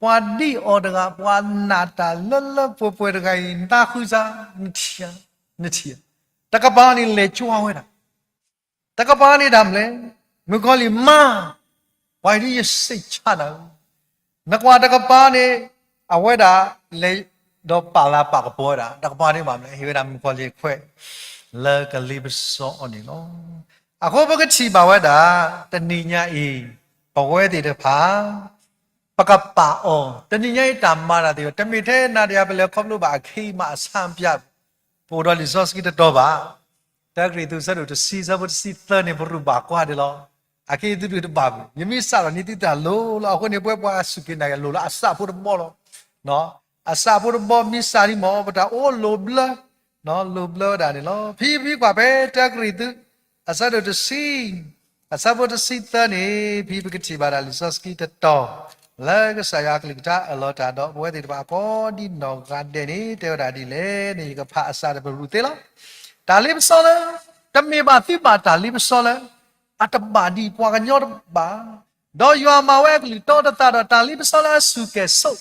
ပှၤဒ်အီၤတဂၤ, ပှၤနာ်တၢ်လၢလၢပှဲၤပှဲၤတဂၤအံၤ, နသးဃုစါ, နထံၣ်ဧါ, နထံၣ်ဧါ, တကပၤန့ၣ်လဲၤကွၢ်ဝဲဒၣ်, တကပၤန့ၣ်တၢ်မနုၤလဲၣ်, မုၣ်ကီၤလံၢ်မါ, ပှၤအံၤဒ်ယစံးဆၣ်နၤဧၢ, နကွၢ်တကပၤန့ၣ်, အဝဲဒၣ်လဲၤဒီးပာ်လၤပာ်ကပီၤဝဲဒၣ်, တကပၤန့ၣ်ဘၣ်မနုၤလဲၣ်, ဟ့ၣ်ဝဲဒၣ်မုၣ်ကီၤလံၢ်ခွဲး လၢကလ့ပစီအီၤန့ၣ်လီၤ. အဃိပကထံၣ်ဘၣ်ဝဲဒၣ်, တနံၤညါအံၤ, ပဝဲသ့ၣ်တဖၣ် ပကပာ်အီၤ, တနံၤညါအံၤတၢ်မၤတၢ်သ့ၣ်တဖၣ်, တမ့ၢ်ထဲနၤဒီးယၤပလဲၤခီဖျိဘၣ်အခံမးအဆၣ်ပျၢ်, ပအိၣ်ဒီးလံာ်စီဆှံတတီၤဘၣ်, တၢကရံၣ်သူး အဆၢဒိၣ်တဆံ အဆၢဖိတဆံသၢန့ၣ် ပရူးဘၣ်ကွၢ်ဒ်လီၤ, အခဲအံၤသုတဘၣ်ဘၣ်, ယမ့ၢ်စးထီၣ်န့ၣ်သုတၢ်လိၤလီၤ, အဃိန့ၣ် ပဝဲပှၤစူၢ်က့ၤနာ်က့ၤလိၣ်လၢအစၢ်ဖိတဘီလီၤ. အစၢ်ဖိတဘီမ့ၢ်စးဒ်မ့ၢ် ပတၢ်အိၣ်လိၤဘျၢ, လိၤဘျၢဝဲဒၣ်န့ၣ်လီၤ. ဖဲပကွၢ်ဖဲတၢကရံၣ်သူး အဆၢဒိၣ်တဆံ အဆၢဖိတဆံသၢန့ၣ် ဖဲပကထံၣ်ဘၣ်ဒၣ်လံာ်စီဆှံတတီၤ လၢကစၢ်ယွၤအကလုၢ်ကထါအၢၣ်လီၤတၢ်ဒီး ပဝဲသ့ၣ်တဖၣ်ကိးဒ်နီၢ်ဂၤဒဲးန့ၣ် တဲဝဲဒၣ်ဒ်လဲၣ်န့ၣ် ယကဖးအစးဒီးပရူးသ့လီၤ. တၢ်လ့ပစီလၢ, တမ့ၢ်ဘၣ်သုဘၣ်တၢ်လ့ပစီလၢ အတဘၣ်ဒံးပှၤကညီတဘၣ်, ဒီးယွၤမၤဝဲအကလုၢ်တီတသးဒီး တၢ်လ့ပစီလၢအစူၢ်ကဲၤဆိး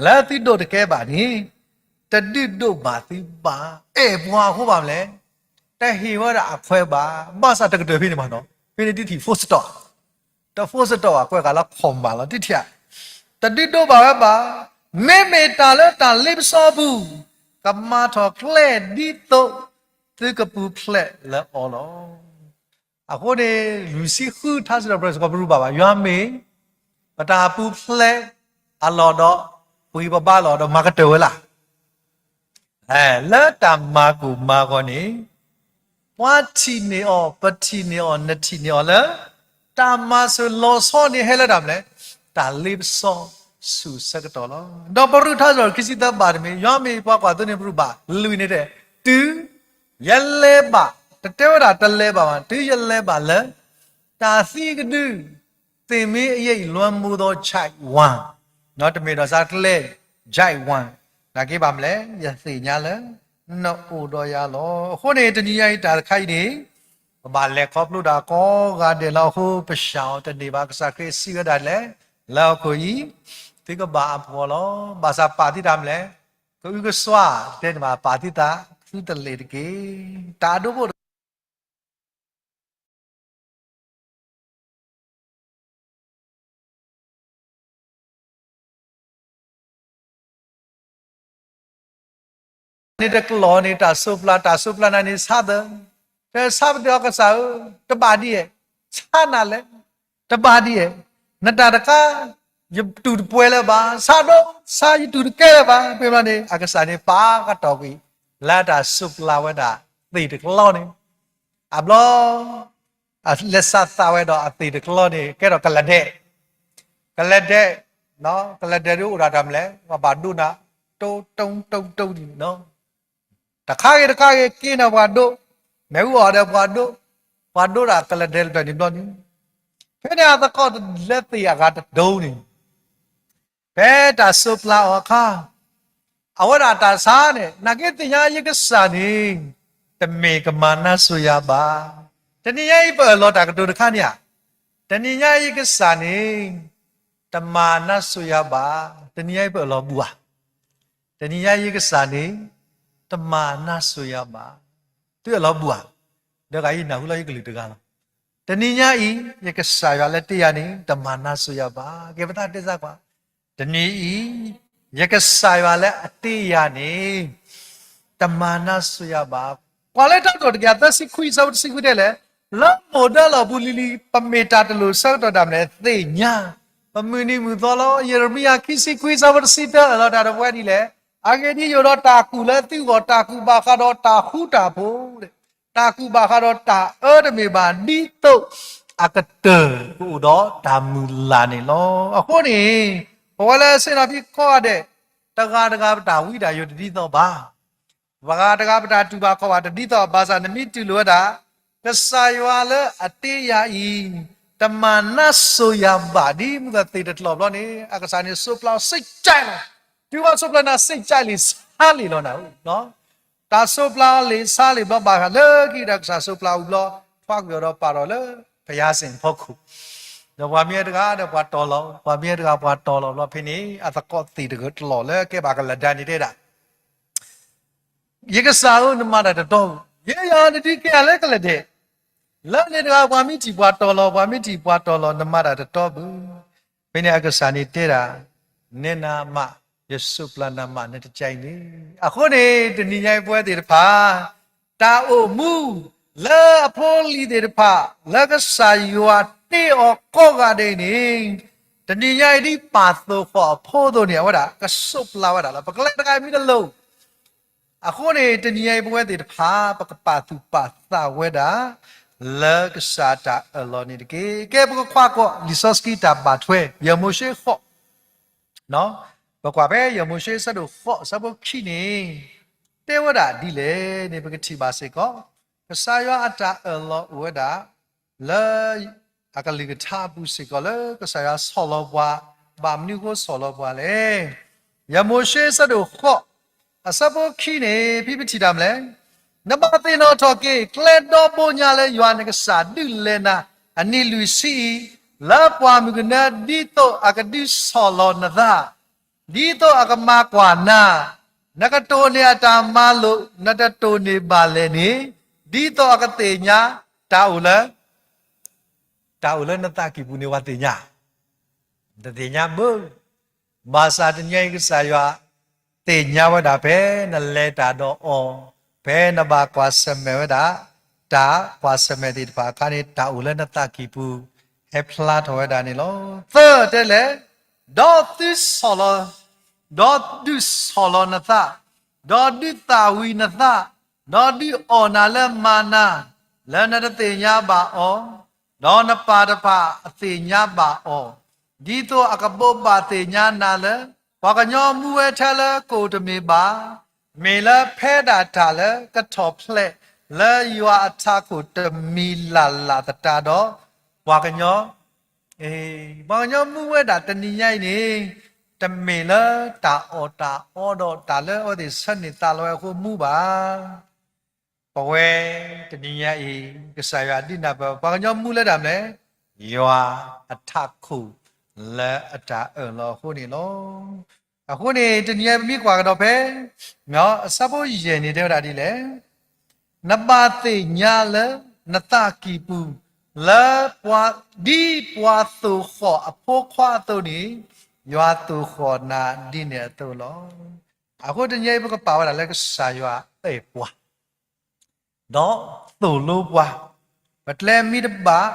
လၢသုဒိးတကဲဘၣ်န့ၣ် တဒုးဒိးဘၣ်သုဘၣ်. အဲၣ်ပှၤအဃိဘၣ်မနုၤလဲၣ်, တဟ့ၣ်ဝဲဒၣ်အခွဲးဘၣ်. ဘၣ်ဆၣ်တကတၢၢ်ဖဲန့ၣ်မးနီၤ, ဖဲန့ၣ်တထံၣ် full stop, တ full stop အကွဲးဃာ်လၢ comma လီၤ. တထံၣ်, တဒုးဒိးဘၣ်ဝဲဘၣ်. မ့မ့ၢ်တၢ်လၢတၢ်လ့ပစီအပူၤ ကမၤထီၣ်ကျဲဒ်သိးသုကပူၤဖျဲးလၢအီၤလီၤ. အဃိန့ၣ် လွံၢ်ဆံဃုထါစံးထီၣ်ပတြၢၤစ့ၢ်ကီး ပရူးဘၣ်ဘၣ်. ယွၤမ့ၢ် ပတၢ်ပူၤဖျဲးအလီၢ်ဒီး ပဂံၢ်ပဘါလီၢ်ဒီး မၤကတၢၢ်ဝဲလၢ်. လၢတၢ်မၤကိၢ်မၤဂီၤန့ၣ် ပှၤထံၣ်န့ၢ်အီၤ, ပထံၣ်န့ၢ်အီၤ, နထံၣ်န့ၢ်အီၤလၢ တၢ်မၤစၢၤလီၤဆီန့ၣ်ဟဲလၢတၢ်မနုၤလဲၣ်, တၢ်လ့ပစီ ဆူၣ်ဆၢကတီၢ်လီၤ. ဒီးပရူးထါစ့ၢ်ကီး ခံဆံသၢဘၣ်တမံၤ, ယွၤမ့ၢ်ပှၤကွၢ်သိန့ၣ် ပရူးဘၣ်လွံၢ်န့ၣ်တဲ, တုၤယလဲၤဘၣ်, တတဲဝဲဒၣ်တလဲၤဘၣ်ဘၣ်, တုၤယလဲၤဘၣ်လၢ တၢ်သံကဒု, သ့ၣ်မ့ၢ်အယဲၢ်အံၤ လွှမ်းမိုးသောချိုင့်ဝါ, တမ့ၢ်ဒီးစးကျဲ ချိုင့်ဝါ, နာ်က့ဘၣ်မနုၤလဲၣ်, ယသ့ၣ်ညါလၢ နအိၣ်ဒီးယၤလီၤ. အဃိန့ၣ် တနံၤညါအံၤတၢ်တခါအံၤန့ၣ် ပဘၣ်လဲၤခီဖျိတၢ်ကိးဂၤဒဲးလီၤ. အဃိပဆၣ်အီၤတန့ၢ်ဘၣ်. ကစၢ်ခရံာ်စံးဝဲဒၣ်လဲၣ်, လၢဟီၣ်ခိၣ်အံၤ သုကဘၣ်အဖှီၣ်လီၤ. ဘၣ်ဆၣ်ပာ်သုတၢ်မနုၤလဲၣ်, ကအုကစွါ, တဲန့ၣ်ဘၣ် ပာ်သုသး သုတလဲၤတက့ၢ်. တၢ်အဒိဖိတဂၤ န့ၣ်တကျိၤန့ၣ် တၢ်စိးပျၢ်, တၢ်စိးပျၢ်နၤန့ၣ်ဆါသၢ, တဲဆါပတဲအီၤ ကစၢ်ဧၢ, တဘၣ်ဒ်အဲၣ်, ဆါနၤလဲၣ်, တဘၣ်ဒ်အဲၣ်, နတၢ်တခါ ယတူၢ်တပှဲၤလၢၤဘၣ်, ဆါဒိ, ဆါယတူၢ်တကဲလၢၤဘၣ်. ဖဲမနုၤန့ၣ် အကစၢ်န့ၣ်ပာ်ကတီၢ်ကွံာ် လၢတၢ်စိးပျၢ်ဝဲဒၣ်သ့ၣ်တကျီန့ၣ်, အဘျီ အလဲၤစးသးဝဲဒီးအသ့ၣ်တကျီန့ၣ် ကဲထီၣ်ကလဒဲး, ကလဒဲး, ကလဒဲးဒ်အိၣ်ဒၣ်တၢ်မနုၤလဲၣ်, ပှၤဘၣ်ဒိနၤ, တိတိတိတိန့ၣ်, တခါဂ့ၤတခါဂ့ၤ က့ၤနၤပှၤဒိ, မ့ၣ်အူအီၣ်ဒီးပှၤဒိ, ပှၤဒိဒၣ်ကလဒဲးတဖျၢၣ်န့ၣ်ဘျီန့ၣ်, ဖဲန့ၣ်အသကိးလၢသ့ၣ်အဂၤတဒိန့ၣ် ဖဲတၢ်စိးပျၢ်အီၤအခါ, အဝဲဒၣ်တၢ်ဆါန့ၣ် နာ်က့သ့ၣ်ညါယကစၢ်န့ၣ် တမ့ၢ်ကမၤနၢ်စိၤယၤဘၣ်. တနံၤညါအံၤပအၢၣ်လီၤတၢ်ကတိၤတခါန့ၣ်ဧါ, တနံၤညါအံၤယကစၢ်န့ၣ် တမၤနၢ်စိၤယၤဘၣ်. တနံၤညါအံၤပအၢၣ်လီၤဘူၣ်ဧါ, တနံၤညါအံၤယကစၢ်န့ၣ် တမၤနၢ်စိၤယၤဘၣ်. သုအၢၣ်လီၤဘူၣ်ဧါ, ဒီးဂၤအံၤနၢ်ဟူလီၤယကလုၢ်တဂၤလီၤ. တနံၤညါအံၤ ယကစၢ်ယွၤလၢတ့ယၤန့ၣ် တမၤနၢ်စိၤယၤဘၣ်. ကဲပသးတဲစၢ်ကွၢ်, တနံၤအံၤ ယကစၢ်ယွၤလၢအတ့ယၤန့ၣ် တမၤနၢ်စိၤယၤဘၣ်. ကွၢ်လၢတၢ်ကတိၤတကယၤသၢဆံခွံ အဆၢဖိတဆံခွံတဲလဲၣ်, လၢမိၢ်ဒၢလီၢ်ပူၤလံၤလံၤ ပမ့ၢ်တၢ်တလိၣ်ဆၢကတီၢ်ဒၣ်မနုၤလဲၣ် သ့ၣ်ညါ, ပမုၢ်နံၤမုၢ်သီလီၤ. ယံးရမံယၤခံဆံခွံ အဆၢဖိတဆံတၢ အၢၣ်လီၤတၢ်တဝဲဒ်လဲၣ်, အဂ့ၢ်ဒ်အံၤ, ယအိၣ်ဒီးတၢ်ကူၣ်လၢသုဂီၢ်, တၢ်ကူၣ်ဘၣ်ဃးဒီးတၢ်ဃူတၢ်ဖိး, တၢ်ကူၣ်ဘၣ်ဃးဒီးတၢ်အၢတမ့ၢ်ဘၣ်, ဒ်သိးအကတၢၢ်ကအိၣ်ဒီးတၢ်မုၢ်လၢ်န့ၣ်လီၤ. အဃိန့ၣ် ပဝဲလၢဆ့ၣ်နီၤဖံကိးဂၤဒဲး, တဂၤတဂၤပတၢ်ဝံတၢ်ယိးတဒ်သိးဘၣ်. ပှၤဂၤတဂၤပတၢ်တူၢ်ဘၣ်ခီၣ်ဘၣ်တဒ်သိးဘၣ်ဆၣ် နမ့ၢ်တူၢ်လိာ်ဝဲဒၣ် ကစၢ်ယွၤလၢအတ့ယၤအံၤ တမၤနၢ်စိၤယၤဘၣ် ဒ်မုၢ်ကသ့ၣ်တကျီၢ်ဘျီန့ၣ် အကစၢ်န့ၣ်စိးပျၢ်အီၤ စိတ်ကြိုက်လီၤ. တုၤဝဲစိးပျၢ်နၤ စိတ်ကြိုက်လံ ဆါလံလီၤနၤ, တၢ်စိးပျၢ်အီၤလံ ဆါလံဘျီ ဘၣ်ဃးလၢခံဒီးကစၢ်စိးပျၢ်အီၤဘျီ ထွါကွံာ်အီၤဒီးပာ်ထီၣ်လၢ ဖယါစ့ၣ်ဖီခိၣ်, ဒီးပှၤမ့ၢ်တဂၤဒီးပှၤတီၤလီၤ, ပှၤမ့ၢ်တဂၤပှၤတီၤလီၤဘျီ ဖဲန့ၣ် အသကိးသ့ၣ်တကျီၢ်လၢကဲဘၣ်ကလဒဲးန့ၣ်တဲဒၣ် ယကစၢ်ဧၢ, နမၤတၢ်တတီဘၣ်. ယဲယၤနဒုးကဲယၤလၢကလဒဲး, လၢန့ၣ်တဂၤ ပှၤမ့ၢ်ထံၣ်ပှၤတီၤလီၤ, ပှၤမ့ၢ်ထံၣ်ပှၤတီၤလီၤ, နမၤတၢ်တတီဘၣ်. ဖဲန့ၣ်အကစၢ်န့ၣ်တဲဒၣ်, နဲနၤမး, ယစိးပျၢ်နၤမး, နတကဲအံၤန့ၣ်. အဃိန့ၣ် တနံၤညါအံၤပဝဲသ့ၣ်တဖၣ် တၢ်အိၣ်မူ လၢအဖိလံၤသ့ၣ်တဖၣ် လၢကစၢ်ယွၤတ့အီၤကိးဂၤဒဲးန့ၣ်, တနံၤညါအံၤဒ်ပာ်သိၣ်ဃီၣ်အဖိအသိးန့ၣ် အဝဲဒၣ်ကစိးပျၢ်ဝဲဒၣ်လီၤ. ပကလဲၤတဂၤမ့ၢ်တလိၣ် အဃိန့ၣ် တနံၤညါအံၤပဝဲသ့ၣ်တဖၣ် ပကပာ်သူၣ်ပာ်သးဝဲဒၣ် လၢကစၢ်တၢ်အၢၣ်လီၤန့ၣ်တက့ၢ်. ကဲပကကွၢ်ကီး လံာ်စီဆှံတၢ်ဘၣ်ထွဲ ယၤမိၤၡ့ဃိး, ပကွၢ်ဖဲယၤမိၤၡ့အဆၢဒိၣ်ဃိး အဆၢဖိခံန့ၣ် တဲဝဲဒၣ်ဒ်လဲၣ်န့ၣ် ပကထံၣ်ဘၣ်စ့ၢ်ကီး ကစၢ်ယွၤအတၢ်အၢၣ်လီၤအိၣ်ဝဲဒၣ် လၢအကလုၢ်ကထါအပူၤစ့ၢ်ကီး လၢကစၢ်ယွၤဆီၣ်လီၤပှၤ ဘၣ်မနုၤအဃိဆီၣ်လီၤပှၤလဲၣ်. ယၤမိၤၡ့အဆၢဒိၣ်ဃိး အဆၢဖိခံန့ၣ် ဖဲပထံၣ်တၢ်မနုၤလဲၣ်, နဘၣ်သ့ၣ်နီၣ်ထီၣ်က့ၤ ကျဲဒီဘိညါလၢယွၤနကစၢ်ဒုးလဲၤနၤ အနံၣ်လွံၢ်ဆံအံၤ လၢပှၢ်မုၢ်ကနၢ ဒ်သိးအကဒုးဆီၣ်လီၤနသး ဒ်သိးအကမၤကွၢ်နၤ, နကတိၢ်န့ၢ်အတၢ်မၤလိာ် နတတိၢ်န့ၢ်ဘၣ်လဲၣ်န့ၣ်, ဒ်သိးအကသ့ၣ်ညါ တၢ်အိၣ်လၢ တၢ်အိၣ်လၢနသးကံၢ်ပူၤန့ၣ် ပှၤသ့ၣ်ညါ, တသ့ၣ်ညါဘၣ်. ဘၣ်ဆၣ်တနံၤအံၤကစၢ်ယွၤ သ့ၣ်ညါဝဲဒၣ်ဖဲနလဲၤတၢ်ဒီးအီၤ, ဖဲနဘၣ်ကွၢ်ဆၢၣ်မဲာ်ဝဲဒၣ် တၢ်ကွၢ်ဆၢၣ်မဲာ်သ့ၣ်တဖၣ်အခါန့ၣ် တၢ်အိၣ်လၢနသးကံၢ်ပူၤ ဟဲဖျါထီၣ်ဝဲဒၣ်န့ၣ်လီၤ. သၢတဲလဲၣ်, ဒီးသုဆီၣ်လီၤ, ဒီးဒုးဆီၣ်လီၤနသး, ဒီးဒုးသၣ်ဝံၤနသး, ဒီးဒုးအီၣ်နၤလၢမၤနၤ, လၢနတသ့ၣ်ညါဘၣ်အီၤ, ဒီးနပၢ်တဖၣ်အသ့ၣ်ညါဘၣ်အီၤ, ဒ်သိးအကဘိးဘၣ်သ့ၣ်ညါနၤလၢ ပှၤကညီမူဝဲထဲလၢကိၣ်တမ့ၢ်ဘၣ်, မ့ၢ်လၢဖဲဒၣ်တၢ်လၢကထီၣ်ဖျဲးလၢယွၤအထးခိၣ်တမံၤလၢ်လၢ်သတးဒီး ပှၤကညီ ပှၤကညီမူဝဲဒၣ်တနံၤညါအံၤန့ၣ် တမ့ၢ်လၢတၢ်အီၣ်တၢ်အီဒီးတၢ်လၢအဝဲသ့ၣ်ဆၢန့ၢ်သးလီဝဲအဃိမူဘၣ်. ပဝဲတနံၤညါအံၤ ကစၢ်ယွၤဒုးနၢ်ပၢၢ် ပှၤကညီမူလၢတၢ်မနုၤလဲၣ်, ယွၤအထးခိၣ်လၢအတၢ်အၢၣ်လီၤအဃိန့ၣ်လီၤ. အဃိန့ၣ် တနံၤညါအံၤပမ့ၢ်ကွၢ်ကဒီးဖဲ အဆၢဖိယဲၢ်န့ၣ်တဲဝဲဒၣ်ဒ်လဲၣ်, နဘၣ်သ့ၣ်ညါလၢ နသးကံၢ်ပူၤ လၢပှၤ ဒ်ပှၤသိၣ်ဃီၣ်အဖိခွါအသိးန့ၣ် ယွၤသိၣ်ဃီၣ်နၤဒ်န့ၣ်အသိးလီၤ. အဃိတနံၤညါအံၤ ပကပာ်ဝဲဒၣ်လၢကစၢ်ယွၤအဲၣ်ပှၤ ဒီးသိၣ်လိပှၤ, ပကျဲမ့ၢ်တဘၣ်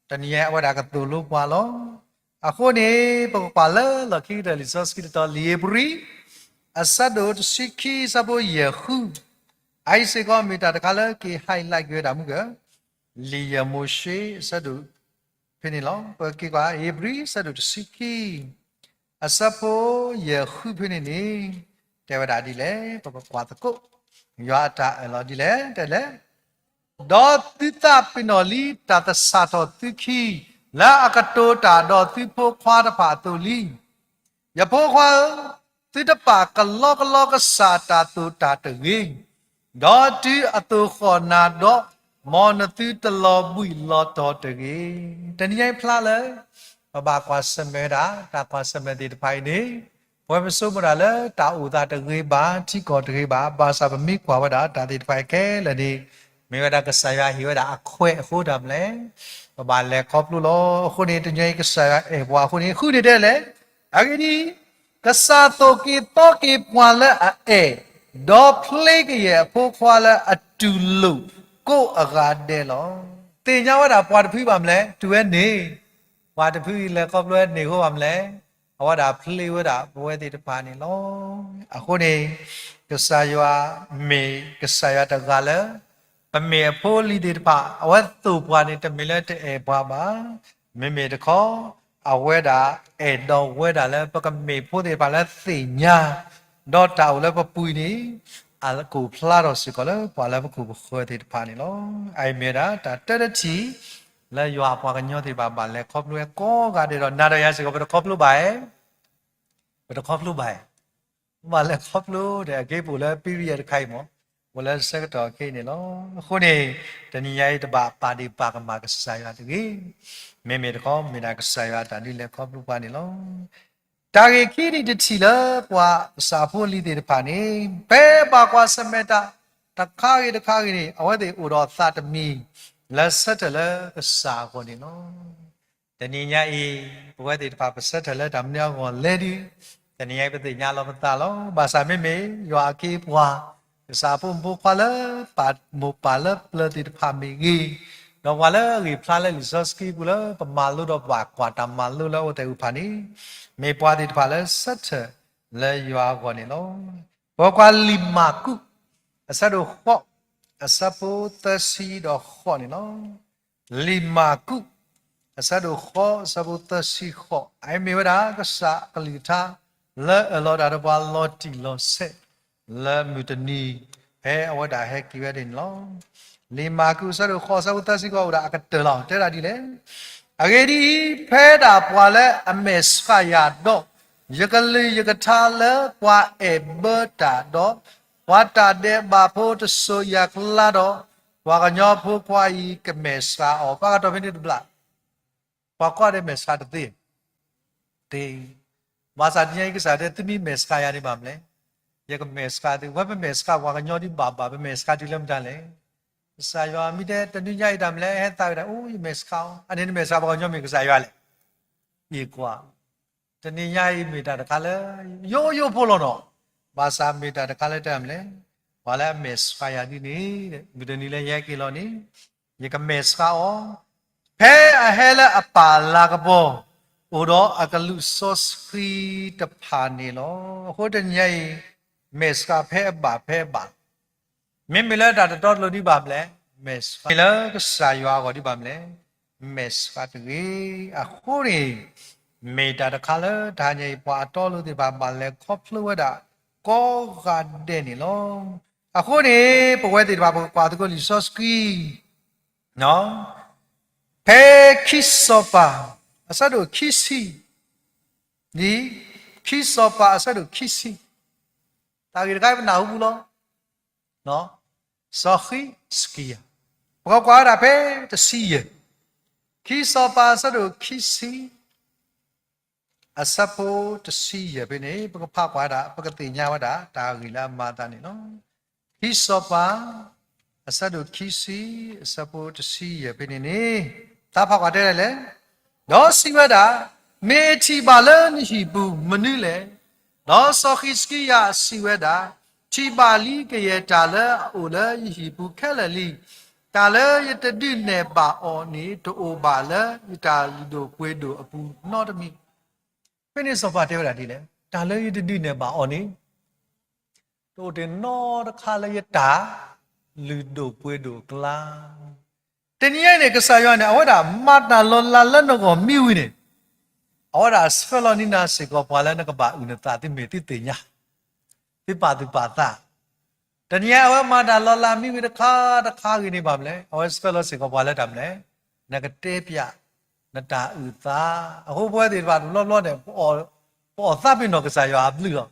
တနံၤညါအံၤအဝဲဒၣ်ကသိၣ်လိပှၤလီၤ. အဃိန့ၣ် ပကကွၢ်လၢလီၢ်ခံကတၢၢ်လံာ်စီဆှံတတီၤ လံာ်ဧ့ၤဘြံၤ အဆၢဒိၣ်တဆံခံ အဆၢဖိယဲၢ်ဃု, အအံၤစ့ၢ်ကီးမ့ၢ်တၢ်တခါလၢက့ၤ highlight က့ၤဝဲဒၣ်မုၢ်က လံာ်ယဲၢ်မိၤၡ့အဆၢဒိၣ် ဖဲန့ၣ်လီၤ. ပက့ၤကွၢ် ဧ့ၤဘြံၤ အဆၢဒိၣ်တဆံခံ အဆၢဖိယဲၢ်ဃုဖဲန့ၣ်န့ၣ် တဲဝဲဒၣ်ဒ်လဲၣ်, ပကကွၢ်သကိး ယွၤအတၢ်အၢၣ်လီၤဒ်လဲၣ်, တဲလဲၣ်, ဒီးသုသးပ့ၤနီၣ်လံတၢ်သဆၣ်ထီၣ်သုခံ လၢအကတိၤတၢ်ဒီးသုဖိခွါတဖၣ်အသိးလံ. ယဖိခွါဧၢ, သုတပာ်ကလီကလီကစၢ်တၢ်သိၣ်တၢ်တဂ့ၤ, ဒီးတုၤအသိၣ်ဃီၣ်နၤဒီး, မ်နသုတလီၤဘှံးလီၤတီၤတဂ့ၤ. တနံၤညါအံၤဖျါလၢ ပဘၣ်ကွၢ်ဆၢၣ်မဲာ်ဝဲဒၣ် တၢ်ကွၢ်ဆၢၣ်မဲာ်သ့ၣ်တဖၣ်အံၤန့ၣ် ပဝဲပဆိကမိၣ်တၢ်လၢတၢ်အိၣ်သးတဂ့ၤဘၣ် ထံကီၢ်တဂ့ၤဘၣ်, ဘၣ်ဆၣ်ပမ့ၢ်ကွၢ်ဝဲဒၣ်တၢ်သ့ၣ်တဖၣ်အံၤခဲလၢာ်န့ၣ် မ့ၢ်ဝဲဒၣ်ကစၢ်ယွၤဟ့ၣ်ဝဲဒၣ်အခွဲးအဃိတၢ်မနုၤလဲၣ်, ပဘၣ်လဲၤခီဖျိလီၤ. အဃိန့ၣ် တနံၤညါအံၤကစၢ်ယွၤအဲၣ်ပှၤအဃိန့ၣ် ဃုန့ၣ်တဲလဲၣ်, အဂ့ၢ်ဒ်အံၤ, ကစၢ်သိၣ်က့ၤသီက့ၤပှၤလၢအအဲၣ်, ဒီးဖျ့ကယဲၢ်အဖိခွါလၢအတူၢ်လိာ်ကိးအဂၤဒဲးလီၤ. သ့ၣ်ညါဝဲဒၣ်ပှၤတဖုဘၣ်မနုၤလဲၣ်, တုၤဝဲန့ၣ် ပှၤတဖုအံၤလဲၤခီဖျိဝဲန့ၣ်အဃိဘၣ်မနုၤလဲၣ်, အဝဲဒၣ်ဖျ့ဝဲဒၣ်ပဝဲသ့ၣ်တဖၣ်န့ၣ်လီၤ. အဃိန့ၣ် ကစၢ်ယွၤမ့ၢ်ကစၢ်ယွၤတဂၤလၢ ပမ့ၢ်အဖိအလံၤသ့ၣ်တဖၣ် အဝဲသိၣ်ပှၤန့ၣ် တမ့ၢ်လၢတအဲၣ်ပှၤဘၣ်. မ့မ့ၢ်တခီ အဝဲဒၣ်အဲၣ်ဒိးဝဲဒၣ်လၢပကမ့ၢ်ဖိသ့ၣ်တဖၣ်လၢသ့ၣ်ညါ, ဒီးတၢ်အိၣ်လၢပပူၤအံၤန့ၣ် အကအိၣ်ဖျါထီၣ်စ့ၢ်ကီးလၢပှၤလၢပခိၣ်ပဃၢၤသ့ၣ်တဖၣ်န့ၣ်လီၤ. အအံၤမ့ၢ်ဝဲဒၣ်တၢ်တၢတထံၣ် လၢယွၤအပှၤကညီသ့ၣ်တဖၣ်ဘၣ်လဲၤခီဖျိဝဲကိးဂၤဒဲးဒီး နၤဒီးယၤစ့ၢ်ကီး ပတခီဖျိဘၣ်ဧါ, ပတခီဖျိဘၣ်ဧါ. ဘၣ်လဲၤခီဖျိဒီး အက့ၢ်ပအိၣ်လၢ period တခါအံၤမ့ၢ်, အိၣ်လၢဆၢကတီၢ်ခဲအံၤန့ၣ်လီၤ. အဃိန့ၣ် တနံၤညါအံၤတဘၣ်ပာ်ဒ့ၣ်ပာ်ကမၣ်ကစၢ်ယွၤတဂ့ၤ. မ့မ့ၢ်တခီ မ့ၢ်ဒၣ်ကစၢ်ယွၤအတၢ်ဒုးလဲၤခီဖျိပှၤန့ၣ်လီၤ. တၢ်ဂ့ၢ်ခံနံၣ်တထံၣ်လၢပှၤကစၢ်ဖိအလံၤသ့ၣ်တဖၣ်န့ၣ် ဖဲဘၣ်ကွၢ်ဆၢၣ်မဲာ်တၢ်တခါဂ့ၤတခါဂ့ၤန့ၣ် အဝဲသ့ၣ်အိၣ်ဒီးသးတမံၤ လၢဆၢထၢၣ်လၢကစၢ်အဂီၢ်န့ၣ်လီၤ. တနံၤညါအံၤ ပဝဲသ့ၣ်တဖၣ်ပဆၢထၢၣ်လၢတၢ်မနုၤအဂီၢ်လဲၣ်ဒုး, တနံၤညါအံၤပသ့ၣ်ညါလီၤပသးလီၤ. ဘၣ်ဆၣ်မ့မ့ၢ်ယွၤအခ့အပှၤ ကစၢ်အဖိမုၣ်ဖိခွါလၢပာ်မိၢ်ပာ်လၢပျၢၤသ့ၣ်တဖၣ်မ့ၢ်ဂ့ၤ, ဒီးပှၤလၢအဂ့ၢ်ဖျါလၢလံာ်စီဆှံပူၤလၢ ပမၤလိဒီးဘၣ်ကွၢ်တၢ်မၤလိလၢအဝဲသ့ၣ်အုၣ်ဖၣ်န့ၣ် မ့ၢ်ပှၤသ့ၣ်တဖၣ်လၢဆၢထၢၣ်လၢယွၤအဂီၢ်န့ၣ်လီၤ. ပကွၢ်လံာ်မၢ်ကူး အဆၢဒိၣ်ဃိး အဆၢဖိသၢဆံဒီးဃိးန့ၣ်လီၤ. လံာ်မၢ်ကူး အဆၢဒိၣ်ဃိး အဆၢဖိသၢဆံဃိး, အအံၤမ့ၢ်ဝဲဒၣ်ကစၢ်အကလုၢ်ကထါ လၢအၢၣ်လီၤတၢ်ဒီးပှၤလီၤတံၢ်လီၤဆဲး လၢမုၢ်တနံၤ ဖဲအဝဲဒၣ်ဟဲက့ၤဝဲဒၣ်န့ၣ်လီၤ. လံာ်မၢ်ကူး အဆၢဒိၣ်ဃိး အဆၢဖိသၢဆံဃိး အိၣ်ဒၣ်အကတၢၢ်လီၤ. တဲဒၣ်ဒ်လဲၣ်, အဂ့ၢ်ဒ်အံၤ, ဖဲဒၣ်ပှၤလၢအမဲာ်ဆှးယၤဒီး ယကလုၢ်ယကထါလၢပှၤအဲၣ်ဘၢတၢ်ဒီး ပှၤတၢ်ဒဲးဘးဖိတစိၤအံၤအကျါဒီး, ပှၤကညီဖိခွါအံၤကမဲာ်ဆှးအီၤ. ပှၤကတီၢ်ဖဲန့ၣ်တဘျီ ပှၤကိးဂၤဒဲးမဲာ်ဆှးတသ့, သ့, ဘၣ်ဆၣ်တနံၤညါအံၤကစၢ်တဲ သုမ့ၢ်မဲာ်ဆှးယၤန့ၣ်ဘၣ်မနုၤလဲၣ်, ယကမဲာ်ဆှးသု, ဝဲပမဲာ်ဆှးပှၤကညီဒ်ဘၣ်ဘၣ် ပမဲာ်ဆှးတုၤလၢမတၤလဲၣ်. ကစၢ်ယွၤမ့ၢ်တဲတနံၤညါအံၤတၢ်မနုၤလဲၣ် ဟဲသးဝဲဒၣ် အိၣ်ယမဲာ်ဆှးအီၤ, အန့ၣ်နမဲာ်ဆှးပှၤကညီမ့ၢ်ကစၢ်ယွၤလဲၣ်. ယကွၢ် တနံၤညါအံၤမ့ၢ်တၢ်တခါလၢ ယိယိဖိလီၤနီၤ, ဘၣ်ဆၣ်မ့ၢ်တၢ်တခါလၢတၢ်မနုၤလဲၣ်, ပှၤလၢအမဲာ်ဆှးယၤဒ်န့ၣ် မုၢ်တနံၤလၢယဟဲက့ၤလီၤန့ၣ် ယကမဲာ်ဆှးအီၤ, ဖဲအဟဲလၢအပၢ်လၤကပီၤ အိၣ်ဒီးအကလူးစီဆှံတဖၣ်န့ၣ်လီၤ. အဃိတနံၤညါအံၤ မဲာ်ဆှးဖဲအဘၣ်ဖဲအဘၣ်, မ့မ့ၢ်လၢတၢ်တတီတလိၤဒ်ဘၣ်မနုၤလဲၣ်, မဲာ်ဆှး, မ့ၢ်လၢကစၢ်ယွၤအဂီၢ်ဒ်ဘၣ်မနုၤလဲၣ်, မဲာ်ဆှးတဂ့ၤ. အဃိန့ၣ် မ့ၢ်တၢ်တခါလၢတဟါညါအံၤ ပှၤအတီအလိၤသ့ၣ်တဖၣ် ဘၣ်လဲၤခီဖျိဝဲဒၣ်ကိးဂၤဒဲးန့ၣ်လီၤ. အဃိန့ၣ် ပဝဲသ့ၣ်တဖၣ် ပကကွၢ်သကိးလံာ်စီဆှံ ဖဲခံစီၤပၤ အဆၢဒိၣ်ခံဆံ, ခံစီၤပၤအဆၢဒိၣ်ခံဆံ, တၢ်ဂ့ၢ်တခါအံၤပနၢ်ဟူပူၤလီၤ. စီၤဃံးစကံယၤ, ပကကွၢ်ဝဲဒၣ်ဖဲတဆံယဲၢ်, ခံစီၤပၤအဆၢဒိၣ်ခံဆံ အဆၢဖိတဆံယဲၢ်ဖဲန့ၣ် ပကဖးကွၢ်ဒၣ် ပကသ့ၣ်ညါဝဲဒၣ် တၢ်ဂ့ၢ်လၢအမၤအသးန့ၣ်လီၤ. ခံစီၤပၤ အဆၢဒိၣ်ခံဆံ အဆၢဖိတဆံယဲၢ်ဖဲန့ၣ်န့ၣ်, တၢ်ဖးကွၢ်တဲဒ်လဲၣ်, ဒီးစံးဝဲဒၣ်, မ့ၢ်အထံၣ်ဘၣ်လၢနဟံၣ်ပူၤမနုၤလဲၣ်. ဒီးစီၤဃံးစကံယၤစံးဝဲဒၣ်, ထံၣ်ဘၣ်လံကယဲၢ်တၢ်လၢအအိၣ်လၢယဟံၣ်ပူၤခဲလၢာ်လံ. တၢ်လၢယတဒုးနဲၣ်ဘၣ်အီၤန့ၣ် တအိၣ်ဘၣ်လၢယတၢ်လုၢ်ဒိၣ်ပှ့ၤဒိၣ်အပူၤနီတမံၤ. ဖဲန့ၣ်စီၤပၤတဲဝဲဒၣ်ဒ်လဲၣ်, တၢ်လၢယတဒုးနဲၣ်ဘၣ်အီၤန့ၣ် တအိၣ်တ့ၢ်နီတခါလၢယတၢ်လုၢ်ဒိၣ်ပှ့ၤဒိၣ်အကျါ. တနံၤအံၤန့ၣ် ကစၢ်ယွၤန့ၣ် အဝဲဒၣ်မၤတၢ်လီၤလးလၢနဂီၢ်မ့ၢ်ဝံၤန့ၣ်, အဝဲဒၣ်ဆှၢလီၤန့ၢ်နၤစ့ၢ်ကီးပှၤလၢနကဘၣ်အုၣ်နသး သုမ့ၢ်သုသ့ၣ်ညါ, သုပာ်သူၣ်ပာ်သး. တနံၤအံၤအဝဲမၤတၢ်လီၤလးမ့ၢ်ဝံၤတခါတခါဂ့ၤန့ၣ် ဘၣ်မနုၤလဲၣ်, အဝဲဆှၢလီၤစ့ၢ်ကီးပှၤလၢတၢ်မနုၤလဲၣ်, နကတဲပျး နတၢ်အုၣ်သး. အဃိပဝဲသ့ၣ်တဖၣ်တဘျီဘျီန့ၣ် ပအီၣ်သးပ့ၤနီၣ်ကစၢ်ယွၤအဘျုးလီၤ.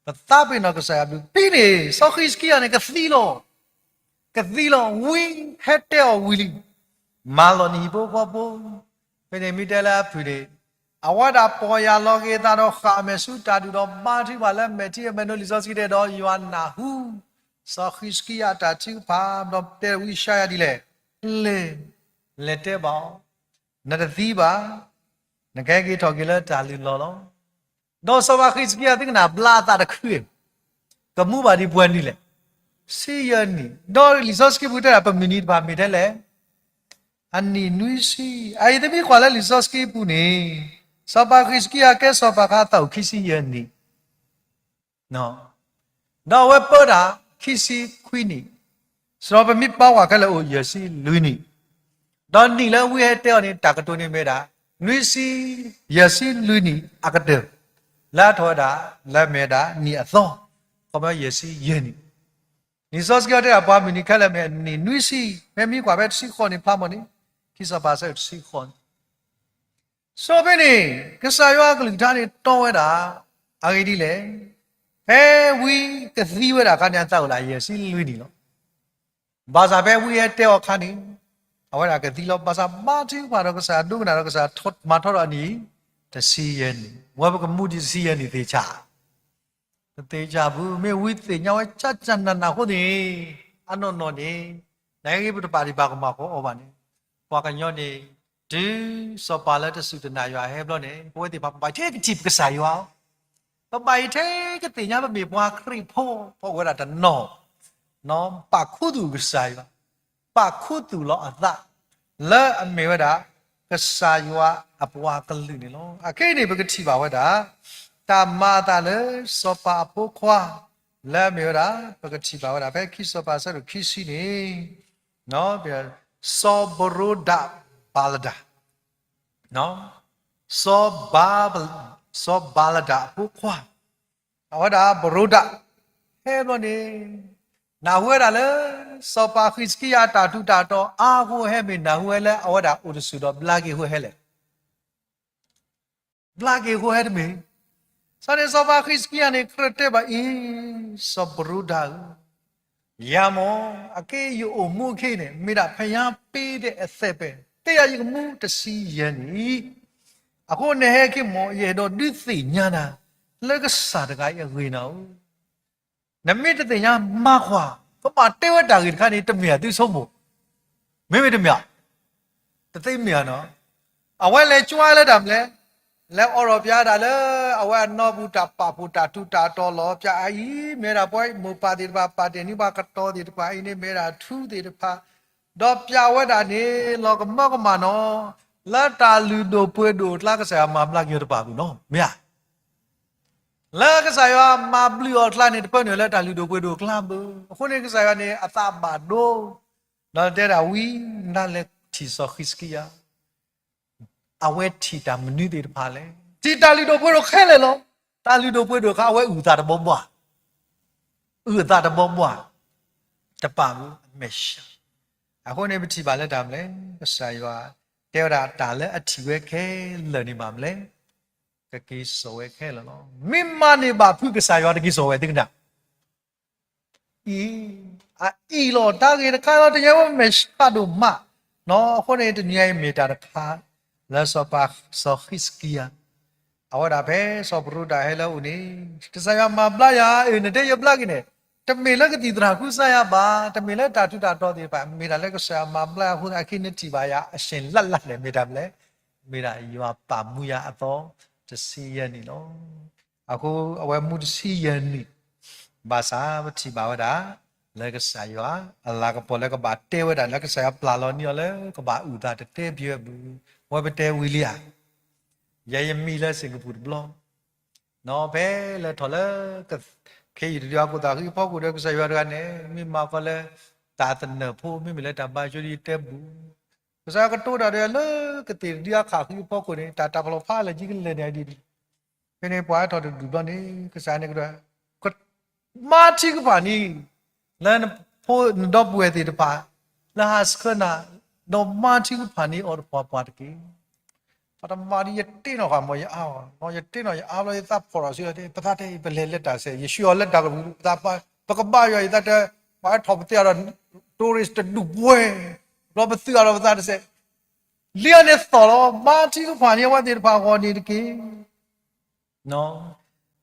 ပသးပ့ၤနီၣ်ကစၢ်ယွၤအဘျုး ဖဲန့ၣ် စီၤဃံးစကံယၤန့ၣ် ကသံလီၤ. ကသံလီၤ ဝံဟဲတဲအီၤဝံၤလံ, မၤလီၤနဟံၣ်ဖိဃီဖိ. ဖဲန့ၣ်မ့ၢ်တဲလၢအဖုၣ်န့ၣ်, အဝဲဒၣ်ပီၢ်ယၢ်လီၤက့ၤအသးဒီးဃၣ်အမဲာ်ဆူတၢ်ဒူၣ်ဒီးဘါထုကဖၣ်လၢမဲာ်ထံအမဲာ်နိ လံာ်စီဆှံတဲဒီးယွၤနၢ်ဟူ စီၤဃံးစကံယၤအတၢ်ထုကဖၣ် ဒီးတဲဝံယၡါယၤဒ်လဲၣ်, လဲၤ, လဲၤတဲဘၣ်အီၤ, နတသံဘၣ်, နကဟဲက့ၤထီၣ်က့ၤလၢတၢ်လုၢ်လီၢ်လီၤ. ဒီးစီၤပၤဃံးစကံယၤ သုကနၣ်ဘျါအသးတခုအံၤ, ကမူဘၣ်ဒံးပှဲၤနံၣ်လဲၣ်, ဆံယဲၢ်နံၣ်. ဒီးလံာ်စီဆှံပူၤတဲဒၣ် ပမုၢ်နံၤတဖၣ်မ့ၢ်ထဲလဲၣ်, အနံၣ်နွံဆံ. အအံၤသုမ့ၢ်ကွၢ်လၢလံာ်စီဆှံပူၤန့ၣ်, စီၤပၤဃံးစကံယၤကဲစီၤပၤအခါ အသးအိၣ်ခံဆံယဲၢ်နံၣ် ဒီးအဝဲပၢတၢ်ခံဆံခွံနံၣ်, စရီပမ့ၢ်ပာ်ဝဲခဲလၢာ်အိၣ်ယဲၢ်ဆံလွံၢ်နံၣ်, ဒီးနံၣ်လၢဝံဟဲတဲအီၤန့ၣ် တၢ်ကတိၤန့ၣ်မ့ၢ်ဒၣ် နွံဆံ, ယဲၢ်ဆံလွံၢ်နံၣ်အကတၢၢ်, လၢအထီၣ်ဝဲဒၣ် လၢအမ့ၢ်ဝဲဒၣ်နံၣ်အသီ, ခီပညီယဲၢ်ဆံယဲၢ်နံၣ်. လံာ်စီဆှံတဲဒၣ်ပှၤမုၢ်နံၤခဲလၢာ်မ့ၢ်အနံၣ်နွံဆံ, ဖဲမ့ၢ်ကွၢ်ဖဲတဆံဃိးနံၣ်ဖျါမ့ၢ်န့ၣ်, ခံစီၤပၤအဆၢတဆံဃိးနံၣ် စီၤဖဲန့ၣ် ကစၢ်ယွၤအကလုၢ်ကထါန့ၣ်တီဝဲဒၣ်, အဂ့ၢ်ဒ်လဲၣ်, ဖဲဝံကသံဝဲဒၣ်အခါန့ၣ် အသးအိၣ်ဒၣ်ယဲၢ်ဆံလွံၢ်နံၣ်လီၤ. ဘၣ်ဆၣ်ဖဲဝံဟဲတဲအီၤအခါန့ၣ်, အဝဲဒၣ်ကသံလီၤ. ဘၣ်ဆၣ်ဘါထုကဖၣ်ဒီးကစၢ်ဒိကနၣ်ဒီးကစၢ်မၤထီထီၣ်အနံၣ် တဆံယဲၢ်နံၣ်, ဝဲပကမူဒံးတဆံယဲၢ်နံၣ်သ့ၣ်ဆါ တသ့ၣ်ညါဘၣ်. မ့ၢ်ဝံသ့ၣ်ညါဝဲကၠၢ်ကၠၢ်နးနးအဃိန့ၣ်, အနီၢ်နီၢ်န့ၣ်, နဟဲဂ့ၤပတပာ်ဒံးဘၣ်ကမၣ်ကီအီၤဘၣ်န့ၣ်, ပှၤကညီန့ၣ်, တုၤစီၤပၤလၢတစူၢ်တနာ်ယွၤဟဲဘျီန့ၣ် ပဝဲသ့ၣ်တဖၣ် ပဘၣ်ထဲကထံၣ်ပကစၢ်ယွၤ, ပဘၣ်အံၤထဲကသ့ၣ်ညါပမ့ၢ်ပှၤခရံာ်ဖိ, ပဝဲဒၣ်တနီၤ, ပာ်ခူသူၣ်ကစၢ်ယွၤ ပာ်ခူသူၣ်လီၤအသး, လၢအမ့ၢ်ဝဲဒၣ် ကစၢ်ယွၤအပှၤကလုာ်န့ၣ်လီၤ. အခဲအံၤန့ၣ် ပကထံၣ်ဘၣ်ဝဲဒၣ် တၢ်မၤအသးလၢစီၤပၤအဖိခွါ လၢအမ့ၢ်ဝဲဒၣ် ပကထံၣ်ဘၣ်ဝဲဒၣ် ဖဲခံစီၤပၤအဆၢဒိၣ်ခံဆံန့ၣ်, စီၤဘရိဒၣ်ဘၤလဒၣ်, စီၤဘၤ, စီၤဘၤလဒၣ်အဖိခွါ အဝဲဒၣ်ဘရိဒၣ် ဟဲဘျီန့ၣ်, နၢ်ဟူဝဲဒၣ်လၢ စီၤပၤဃံးစကံယၤအတၢ်ထူးတၢ်တီၤအါအဃိ ဟဲမ့ၢ်နၢ်ဟူဝဲလၢအဝဲဒၣ်အိၣ်တစူၢ်ဒီးဘျါက့ၤအဃိဟဲလဲၣ်, ဘျါက့ၤအဃိဟဲတမ့ၢ်. စီၤန့ၣ် စီၤပၤဃံးစကံယၤန့ၣ် ကြၢးတဲဘၣ်အံၤ, စီၤဘရိဒၣ်ဧၢ, ယၤမ့ၢ် အက့ယအိၣ်မူအခ့န့ၣ် မ့ၢ်ဒၣ်ဖယါပ့ၤဒဲးအသဲးပဲာ်, တဲယၤယကမူတဆံယဲၢ်နံၣ်, အဃိနဟဲခ့မ့ၢ် ယအဲၣ်ဒိးဒုးသ့ၣ်ညါနၤ လၢကစၢ်တဂၤအံၤအဂ့ၢ်နၤဧၢ, နမ့ၢ်တသ့ၣ်ညါမၤကွၢ်, ကဘၣ်တဲဝဲတၢ်ဂ့ၢ်တခါန့ၣ် တမ့ၢ်ဧါ သုဆိကမိၣ်, မ့မ့ၢ်တမ့ၢ်ဧါ, တသ့မ့ၢ်ဧါနီၤ, အဝဲလဲၤကွၢ်လၢတၢ်မနုၤလဲၣ်, လဲၤအိးထီၣ်ပျးဒၣ်လၢ အဝဲအနီၢ်ပူၤတၢ်ပာ်ဖှိၣ်တၢ်ထူးတၢ်တီၤလီၤ. ပျးအအံၤ မ့ၢ်ဝဲဒၣ်ပှၤမိၢ်ပၢ်သ့ၣ်တဖၣ် ပာ်တ့ၢ်န့ၢ်ပှၤကတီၤသ့ၣ်တဖၣ်အံၤန့ၣ် မ့ၢ်ဝဲဒၣ်ထူသ့ၣ်တဖၣ်, ဒီးပျးဝဲဒၣ်န့ၣ် လီၤကမၢကမၣ်နီၤ, လၢတၢ်လုၢ်ဒိၣ်ပှ့ၤဒိၣ်အကျါ ကစၢ်ယွၤမၤဘျါက့ၤအီၤတပာ်ဘၣ်နီၤ, မ့ၢ်ဧါ လၢကစၢ်ယွၤမၤဘျုးအီၤအကျါန့ၣ် တပၢၢ်နုာ်လၢတၢ်လုၢ်ဒိၣ်ပှ့ၤဒိၣ်အကျါဘၣ်. အဃိန့ၣ် ကစၢ်ယွၤန့ၣ် အသးဘၣ်ဒိ, ဒီးတဲဒၣ်ဝံနၤလဲၤထံၣ်စီၤဃံးစကံယၤ, အဝဲထံၣ်တၢ်မနုၤသ့ၣ်တဖၣ်လဲၣ်. ထံၣ်တၢ်လုၢ်ဒိၣ်ပှ့ၤဒိၣ်ခဲလၢာ်လီၤ. တၢ်လုၢ်ဒိၣ်ပှ့ၤဒိၣ်အခါ အဝဲအုၣ်သးတဘီဘှၣ်, အုၣ်အသးတဘီဘှၣ်, တပာ်မူအမဲာ်ဆှး. အဃိန့ၣ် ပထံၣ်ဘၣ်လၢတၢ်မနုၤလဲၣ်, ကစၢ်ယွၤတဲဝဲဒၣ် တၢ်လၢအထံၣ်ဝဲခဲလၢာ်န့ၣ်မနုၤလဲၣ်, ကက့ၤစိာ်ဝဲခဲလၢာ်လီၤ. မ့ၢ်မၤန့ၢ်ဘၣ်ဖုး ကစၢ်ယွၤတက့ၤစိာ်ဝဲသ့ကနၣ် အံၤ, အအံၤလီၤ. တၢ်ဂ့ၢ်တခါလီၤ တညါဝဲမဲာ်ဆှးဒိၣ်မး, အဃိန့ၣ် တနံၤညါအံၤမ့ၢ်တၢ်တခါ လၢစီၤပၤ စီၤဃံးစကံယၤ အဝဲဒၣ်ဖဲစီၤပရူးတၢ်ဟဲလၢအအိၣ်န့ၣ် ကစၢ်ယွၤမၤဘျါယၤ, အ့ၣ် နတဲယဘျါက့ၤန့ၣ်, တမ့ၢ်လၢကသံၣ်သရၣ်ဃုစါယၤဘၣ်, တမ့ၢ်လၢတၢ်ထူးတၢ်တီၤသ့ၣ်တဖၣ်, မ့ၢ်တၢ်လၢကစၢ်ယွၤမၤဘျါယၤအဃိသတး အခံနထံၣ်ဘၣ်ယၤ အဆ့ၣ်လၢ်လၢ်န့ၣ် မ့ၢ်တၢ်မနုၤလဲၣ်, မ့ၢ်ဒၣ်ယွၤပာ်မူယၤအသီတဆံယဲၢ်နံၣ်လီၤ. အဃိအဝဲမူတဆံယဲၢ်နံၣ်, ဘၣ်ဆၣ်ပထံၣ်ဘၣ်ဝဲဒၣ် လၢကစၢ်ယွၤအလၤကပီၤလၢကဘၣ်တဲဝဲဒၣ် လၢကစၢ်ယွၤပျၢ်လီၤန့ၢ်အီၤလၢကဘၣ်အုၣ်သးတတဲဘၣ်ဝဲပူၤ, ဝဲပတဲဝံၤလံဧါ, ယဲယမံလၢစ့ၣ်ကပူၤတဘျီ, ဖဲလဲၤထီၣ်လၢ ခ့ယုၢ်တဒုအခိၣ်သးဃံအဖီခိၣ်ဒီး ကစၢ်ယွၤတဂၤန့ၣ် မ့ၢ်မၤဃီလၢ တၢ်သနၢၣ်ဖိ မ့မ့ၢ်လၢတၢ်ဘါယွၤဒ်ယတဲပူၤ, ကစၢ်ယွၤကတိၤတၢ်ဒီးလၢကသ့ၣ်တဒုအခးဃံအဖီခိၣ်န့ၣ် တၢ်တၢ်ဖျီဖးလဲၢ်ကလဲၤန့ၣ်ဒ်န့ၣ်, ဖဲန့ၣ်ပှၤဟဲထီၣ်တဒူၣ်ဘျီန့ၣ် ကစၢ်ယွၤန့ၣ်ကဒီး မၤထံကဖၣ်န့ၣ် လၢနဖိနဒီပုၢ်ဝဲၢ်သ့ၣ်တဖၣ် လၢဟးဆှၢနၤ, ဒီးမၤထံကဖၣ်န့ၣ်အီၤတပှၤပှၤတက့ၢ်. ပှၤတမၤဒ်ယတ့ၢ်နီၣ်ဃာ်မ့ၢ်ယအါအီၤ, ယတ့ၢ်နီၣ်ယအါဘျီ ယသးဖှီၣ်ထီၣ်ဆူယၤ, ပသးတဲအံၤ ပလဲၤလၢတၢ်စဲး, ယဆှၢအီၤလၢတၢ်ကပူၤ, ပကဘၣ်ယွၤ ယသးတဲ, ပှၤထီၣ်ပသ့အီၤဒီး tourist တဒူၣ်ပှဲၤ, ဘျီပသုးအီၤဒီးပသးတစဲး, လံအီၤန့ၣ်သီၣ်လီၤ. မၤထံကဖၣ်န့ၣ်အဝဲသ့ၣ်တဖၣ်အဂီၢ်န့ၣ်တက့ၢ်.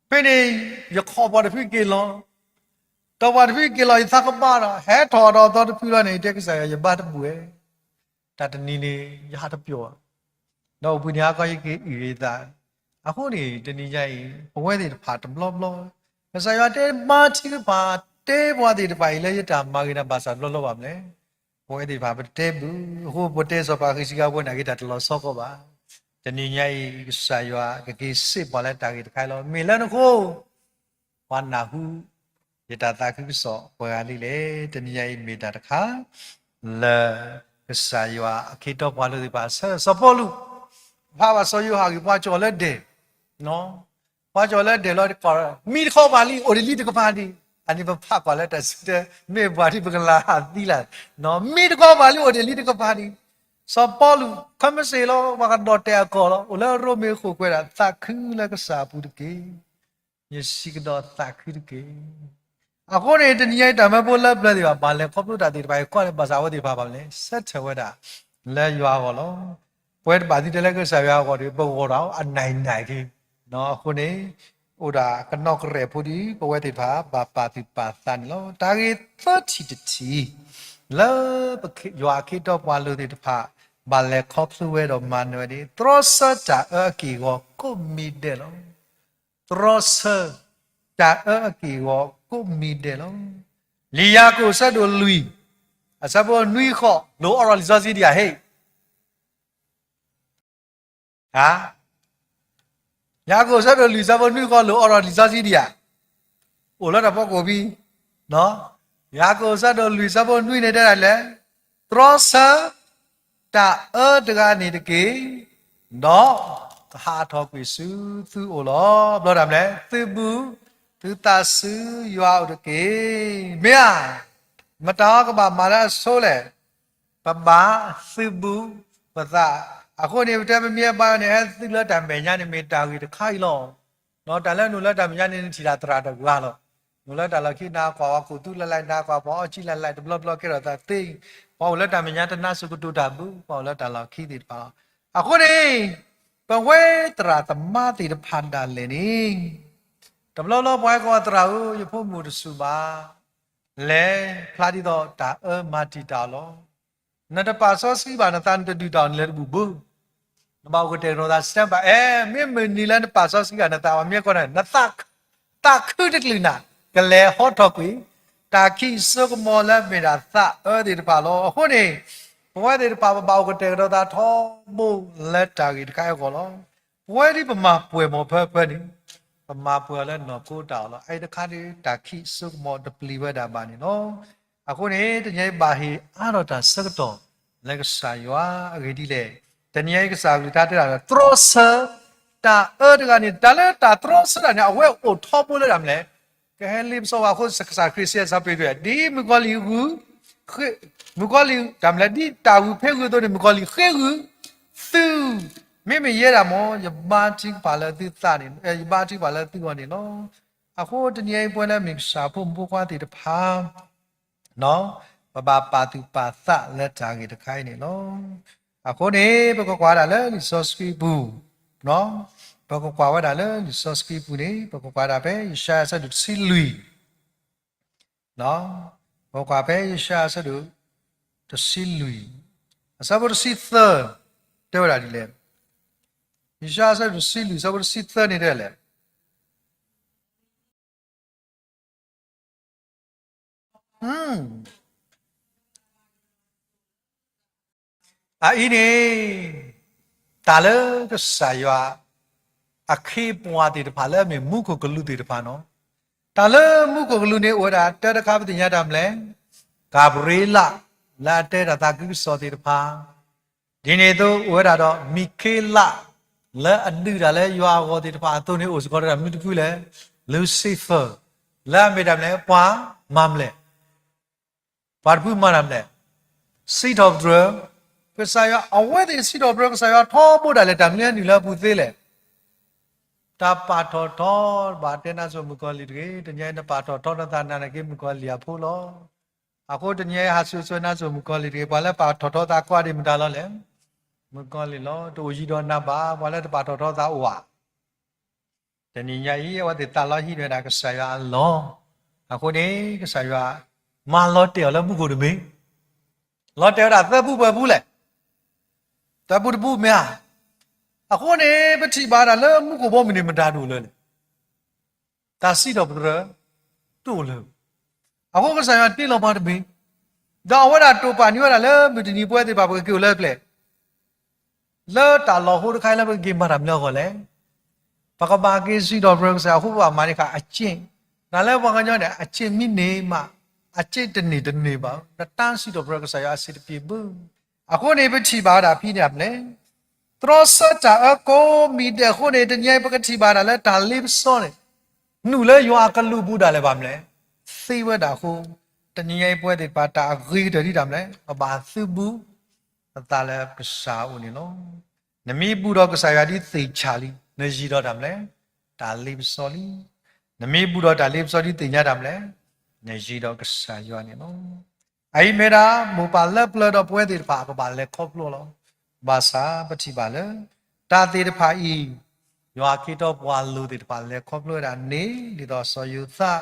ဖဲန့ၣ် ယခီၣ်ပှၤတဖုက့ၤလီၤ, ဒီးပှၤတဖုက့ၤလီၤ ယသးကဘၣ်ဒီး ဟဲထီၣ်ဒီးအသီတဖုလီၤန့ၣ် ယတဲကစၢ်ယွၤ ယဘါတဘူၣ်ဝဲ, တၢ်တနံၤန့ၣ် ယဟးတပျီၤ, ဒီးအိၣ်ဘှံးနံၤဟါခီယက့ၤအုၣ်ယသး, အဃိန့ၣ် တနံၤညါအံၤ ပဝဲသ့ၣ်တဖၣ်တဘျီဘျီ, ကစၢ်ယွၤတဲမၤထံကဖၣ် တဲပှၤသ့ၣ်တဖၣ်အံၤလၢယတၢ်မၤဂ့ၤတၢ်ဘၣ်ဆၣ်တဘျီဘျီဘၣ်မနုၤလဲၣ်. ပဝဲသ့ၣ်တဖၣ်ပတတဲဘၣ်, အဃိပတဲစီၤပၤဃံးစကံယၤဝဲန့ၣ်က့ၤတၢ်တလီၤဆီဃီဘၣ်. တနံၤညါအံၤ ကစၢ်ယွၤကက့ၤစံးပှၤလၢတၢ်ဂ့ၢ်တခါအံၤလီၤ. မ့ၢ်လၢနဃိ ပှၤနၢ်ဟူ ယတၢ်သးခုကစီၣ်ပှဲၤဂၤလံလဲၣ်. တနံၤညါအံၤမ့ၢ်တၢ်တခါ လၢ ကစၢ်ယွၤအခ့အတီပှၤလိၤသ့ၣ်တဖၣ်ဆၢ စီၤပီလူး ဖးဘၣ်စီၤယိၤဟၣ်ဂ့ၢ် ပှၤကၠီၣ်လၢဒဲး, ပှၤကၠီၣ်လၢဒဲးလီၤတကီၢ်, မံတခီပၤလံ အိၣ်ဒံးလံတကပၤဒံး, အန့ၣ်ပဖးကွၢ်လၢတၢ်စံၣ်တဲၤ မ့ၢ်ပှၤဒ်ပကလၤဟးသံလၢ်, မံတခီပၤလံ အိၣ်ဒံးလံတကပၤဒံး, စီၤပီလူး ခမ့ၢ်စ့ၢ်လီၤ ပှၤကဒီးတဲာ်အကီၢ်လီၤ အိၣ်လၢရိမ့ၤဃိာ်ကွဲးဒၣ် သးခုလၢကစၢ်အပူၤတက့ၢ်. ယစံးကဒီးသးခုတက့ၢ်. အဃိန့ၣ် တနံၤညါအံၤ တၢ်မၢဖိလၢပျၢၤသ့ၣ်တဖၣ် ဘၣ်လဲၤခီဖျိတၢ်သ့ၣ်တဖၣ်အံၤ ကွၢ်လၢဘၣ်ဆၣ်အဝဲသ့ၣ်တဖၣ်ဘၣ်လဲၤ ဆၢထၢၣ်ဝဲဒၣ် လၢယွၤအဂီၢ်လီၤ. ပဝဲတဘၣ်သံတဲလၢကစၢ်ယွၤအဂီၢ်ဒီး ပဂီၢ်ဒီးအနၢ်နၢ်က့ၤ, အဃိန့ၣ် အိၣ်ဒၣ်ကနီၣ်ကရဲၣ်ဖိဒ် ပဝဲသ့ၣ်တဖၣ် ဘၣ်ပာ်သူၣ်ပာ်သးန့ၣ်လီၤ. တၢ်ဂ့ၢ်သၢထံၣ်တထံၣ် လၢ ယွၤအခ့အတီပှၤလိၤသ့ၣ်တဖၣ် ဘၣ်လဲၤခီဖျိဝဲဒီးမၤနၢၤဝဲန့ၣ် တြီဆၢတၢ်အၢအက့ၢ်အဂီၤကိးမံၤဒဲးလီၤ. တြီဆၢ တၢ်အၢအက့ၢ်အဂီၤကိးမံၤဒဲးလီၤ. လံာ်ယၤကိာ်အဆၢဒိၣ်လွံၢ် အဆၢဖိနွံဃီ လိၣ်အိးထီၣ်လံာ်စီဆှံဒံးဧါဟ့ၣ် ယၤကိာ်အဆၢဒိၣ်လွံၢ်ဆၢဖိနွံဃီ လိၣ်အိးထီၣ်လံာ်စီဆှံဒံးဧါ, အိၣ်လၢတၢ်ဖီခိၣ်ဖံ, ယၤကိာ်အဆၢဒိၣ်လွံၢ်ဆၢဖိနွံန့ၣ်တဲဒ်လဲၣ်, တြီဆၢ တၢ်အၢတဂၤန့ၣ်တက့ၢ်, ဒီးကဟးထီၣ်ကွံာ်ဆူသုအိၣ်လီၤ. ဘျီတၢ်မနုၤလဲၣ်, သုဘူး သုသးဆူယွၤအိၣ်တက့ၢ်. မ့ၢ်ဧါ, မတၤကဘၣ်မၤလၢအဆိလဲၣ် ပဘၣ်သုးဘူးပသး, အဃိန့ၣ် ပတဲပမ့ၢ်ဘါန့ၣ် ဟဲသုးလၢတၢ်မဲာ်ညါန့ၣ် မ့ၢ်တၢ်ဂ့ၢ်တခါအံၤလီၤ. တၢ်လၢနအိၣ်လၢတၢ်မဲာ်ညါန့ၣ် နထံၣ်တၢ်သရၣ်တဂၤလီၤ. နအိၣ်လၢတၢ်လီၢ်ခံ နကွၢ်ပှၤကူၣ်သူလၢ်လၢ် နကွၢ်ပှၤအီၣ်ကၠံလၢ်လၢ် တဘျီဘျီကဲထီၣ်သးသ့, ပှၤအိၣ်လၢတၢ်မဲာ်ညါတနါစိၤကတိၤတၢ်ဘၣ်, ပှၤအိၣ်လၢတၢ်လီၢ်ခံသ့ၣ်တဖၣ်လီၤ. အဃိန့ၣ် ပဝဲသရၣ်သမါသ့ၣ်တဖၣ်ဒၣ်လဲာ်န့ၣ် တဘျီဘျီပှၤဟဲကိးသရၣ်ဧၢ, ယဖိမုၣ်တစူၢ်ဘၣ် လဲၤဖျါဒ်သိးတၢ်အၢမၤတံာ်တာ်အီၤလီၤ. နတပာ်စီဆှံဘၣ်နသး နတဒုၣ်တၢ်အီၤ နလဲၤတဘူၣ်ဘၣ်. နဘၣ်အိၣ်ကတဲာ်ကတီၤသး stand by အဲ, မ့မ့ၢ်နံၤလၢနပာ်စီဆှံဘၣ်နသး ပှၤမ့ၢ်ကိးနၤ နသးခုတကလုာ်နၤ ကလဲၤဟီထီၣ်ကွံာ် တၢ်ခံးစိကမီၤလၢမ့ၢ်ဒၣ်သးအၢသ့ၣ်တဖၣ်လီၤ. အဃိန့ၣ် ပဝဲသ့ၣ်တဖၣ်ပဘၣ်အိၣ်ကတဲာ်ကတီၤသးထီဘိလၢတၢ်ဂ့ၢ်တခါအံၤအဂီၢ်လီၤ. ပဝဲဒ်ပမၤပှဲၤမီၢ်ဖၢဖၢန့ၣ် ပမၤပှဲၤအီၤလၢနီၢ်ခိတၢ်အီၣ်လီၤ. အအံၤတခါဒ် တၢ်ခံးစိကမီၤတပျံၤဝဲဒၣ်ဘၣ်န့ၣ်လီၤ. အဃိန့ၣ် တနံၤအံၤဘၣ်ဟ့ၣ်အါထီၣ်တၢ်ဆၢကတီၢ်လၢကစၢ်ယွၤအဂ့ၢ်ဒ်လဲၣ်. တနံၤအံၤကစၢ်အကလုၢ်ကထါတဲဒၣ် တြီဆၢ တၢ်အၢတဂၤန့ၣ် တၢ်လၢတၢ်တြီဆၢတၢ်န့ၣ် အဝဲအိၣ်ထီဘိလၢတၢ်မနုၤလဲၣ်, ကဟဲလ့ပစီဘၣ်အဃိ ကစၢ်ခရံာ်စံးဆၢပ့းတရူး ဒ်မုၣ်ကီၤလံၢ်ဂုာ်, မုၣ်ကီၤလံၢ်တၢ်မနုၤလဲၣ် ဒ်တၢ်ဂုာ်ဖံးဂုာ်အသိးန့ၣ် မုၣ်ကီၤလံၢ်ဃ့ဂုာ်သု, မ့မ့ၢ်ယဲဒၣ်မ့ၢ် ယဘါထုကဖၣ်လၢသုသးန့ၣ်, ယဘါထုကဖၣ်လၢသုဂီၢ်န့ၣ်လီၤ. အဃိတနံၤအံၤ ပဝဲလၢမ့ၢ်ကစၢ်ဖိမုၣ်ဖိခွါသ့ၣ်တဖၣ် ပဘၣ်ပာ်သူၣ်ပာ်သးလၢတၢ်ဂ့ၢ်တခါအံၤန့ၣ်လီၤ. အဃိန့ၣ် ပကကွၢ်ဒၣ်လၢလံာ်စီဆှံပူၤ, ပကကွၢ်ဝဲဒၣ်လၢလံာ်စီဆှံပူၤန့ၣ် ပကကွၢ်ဒၣ်ဖဲယၡါယၤအဆၢဒိၣ်တဆံလွံၢ်, ပကကွၢ်ဖဲယၡါယၤအဆၢဒိၣ်တဆံလွံၢ်, အဆၢဖိတဆံသၢ, တဲဝဲဒၣ်ဒ်လဲၣ်, ယၡါယၤအဆၢဒိၣ်တဆံလွံၢ် အဆၢဖိတဆံသၢန့ၣ်တဲလဲၣ် အအံၤန့ၣ်, တၢ်လၢကစၢ်ယွၤ အခ့အပှၤသ့ၣ်တဖၣ်လၢအမ့ၢ်မူခိၣ်ကလူးသ့ၣ်တဖၣ်န့ၣ်, တၢ်လၢမူခိၣ်ကလူးန့ၣ်အိၣ်ဝဲဒၣ်တၢတခါ ပသ့ၣ်ညါတၢ်မနုၤလဲၣ်, ကၤဘြံၤလး လၢအတဲတၢ်သးခုကစီၣ်သ့ၣ်တဖၣ်, ဒ်န့ၣ်အသိးအိၣ်ဝဲဒၣ်ဒီး မံၤခ့လး လၢအဒုးတၢ်လၢယွၤအဂီၢ်သ့ၣ်တဖၣ်အသိးန့ၣ် အိၣ်စ့ၢ်ကီးဒီးတၢ်မနုၤတဖုလဲၣ်, Lucifer လၢအမ့ၢ်တၢ်မနုၤလဲၣ် ပှၤမၤမလဲၣ်, ပှၤတဖုမၤတၢ်မနုၤလဲၣ်, စံးထီၣ်ပတြၢၤ ကစၢ်ယွၤ, အဝဲသ့ၣ်စံးထီၣ်ပတြၢၤကစၢ်ယွၤထီဘိဒၣ်လဲာ် တၢ်မနုၤအနုာ်လၢအပူၤသ့လဲၣ်. တၢ်ပာ်ထီၣ်ထီ ဘၣ်တဲနါစိၤမုၣ်ကီၤလံၢ်တဂ့ၤ, တနံၤအံၤနပာ်ထီၣ်ထီနသးနၤန့ၣ်က့ မုၣ်ကီၤလံၢ်အဖိလီၤ. အဃိတနံၤအံၤ ဟးစိၤစိၤနါစိၤမုၣ်ကီၤလံၢ်တဂ့ၤ, ပှၤလၢပာ်ထီၣ်ထီသးကိးဂၤဒဲးမတၤလီၤလဲၣ်, မုၣ်ကီၤလံၢ်လီၤ. တအိၣ်ယံၤဒီးနၤဘၣ်, ပှၤလၢတပာ်ထီၣ်ထီသးအိၣ်ဧါ. တနံၤညါအံၤ အဝဲသ့ၣ်သးလီဟံးန့ၢ်ဝဲဒၣ်ကစၢ်ယွၤအလီၢ်, အဃိန့ၣ် ကစၢ်ယွၤ မၤလီၤတဲာ်အီၤလၢမူခိၣ်တဘ့ၣ်, လီၤတဲာ်ဝဲဒၣ်သၢပူပှဲၤပူလဲၣ်, သၢပူတပူမ့ၢ်ဧါ. အဃိန့ၣ် ပထံၣ်ဘၣ်ဒၣ်လၢမူခိၣ်ဘီမုၢ်န့ၣ် မတၤတအိၣ်လၢၤလဲၣ်, တၢ်စံးထီၣ်ပတြၢၤ တအိၣ်လၢၤ. အဃိကစၢ်ယွၤတ့လီၤပှၤတဘ့ၣ်, ဒီးအဝဲဒၣ်တိာ်ပာ်န့ၢ်ဝဲဒၣ်လၢမုၢ်တနံၤပဝဲသ့ၣ်တဖၣ် ပကက့ၤအိၣ်လၢပျဲၢ် လၢတၢ်လီၢ်ဟိတခါအံၤလၢပကက့ၤမၤတၢ်မနုၤအဂီၢ်လဲၣ်. ပကဘၣ်က့ၤစံးထီၣ်ပတြၢၤကစၢ်ယွၤအဃိ ပဘၣ်မၤန့ၢ်ဃာ်အစ့ၣ်, တၢ်လၢပှၤကညီန့ၣ် အစ့ၣ်မ့ၢ်န့ၢ်မး, အစ့ၣ်တန့ၢ်တန့ၢ်ဘၣ်, နတၢ်စံးထီၣ်ပတြၢၤကစၢ်ယွၤအစ့ၣ်တပျ့ၤဘၣ်. အဃိန့ၣ် ပထံၣ်ဘၣ်ဝဲဒၣ်ဖဲန့ၣ်မနုၤလဲၣ်, တြီဆၢတၢ်အၢကိးမံၤဒဲးအဃိန့ၣ် တနံၤအံၤပကထံၣ်ဘၣ်ဒၣ်လၢတၢ်လ့ပစီန့ၣ် နုာ်လၢယွၤအကလူးပူၤဒၣ်လဲာ်ဘၣ်မနုၤလဲၣ်, သ့ဝဲဒၣ်အဃိ, တနံၤညါအံၤပဝဲသ့ၣ်တဖၣ်တၢ်အဂ့ၤကတၢၢ်ဒ်တၢ်မနုၤလဲၣ်, ပဘၣ်သုးဘူးပသးလၢကစၢ်အအိၣ်န့ၣ်လီၤ. နမ့ၢ်ဘူးဒီးကစၢ်ယွၤဒ်သ့ၣ်ဆၣ်လံ, နယံၤဒီးတၢ်မနုၤလဲၣ်, တၢ်လ့ပစီလံ. နမ့ၢ်ဘူးဒီးတၢ်လ့ပစီဒ်သ့ၣ်ညါတၢ်မနုၤလဲၣ်, နယံၤဒီးကစၢ်ယွၤန့ၣ်လီၤ. အအံၤမ့ၢ်ဒၣ် မိၢ်ပၢ်လၢပျၢၤဒီးပဝဲသ့ၣ်တဖၣ် ပဘၣ်လဲၤခီဖျိလီၤ. ဘၣ်ဆၣ်ပထံၣ်ဘၣ်လၢ တၢ်သ့ၣ်တဖၣ်အံၤ ယွၤအခ့အတီပှၤလိၤသ့ၣ်တဖၣ်လဲၤခီဖျိဝဲဒၣ်န့ၣ် ဒ်သိးစီၤယိၤသး,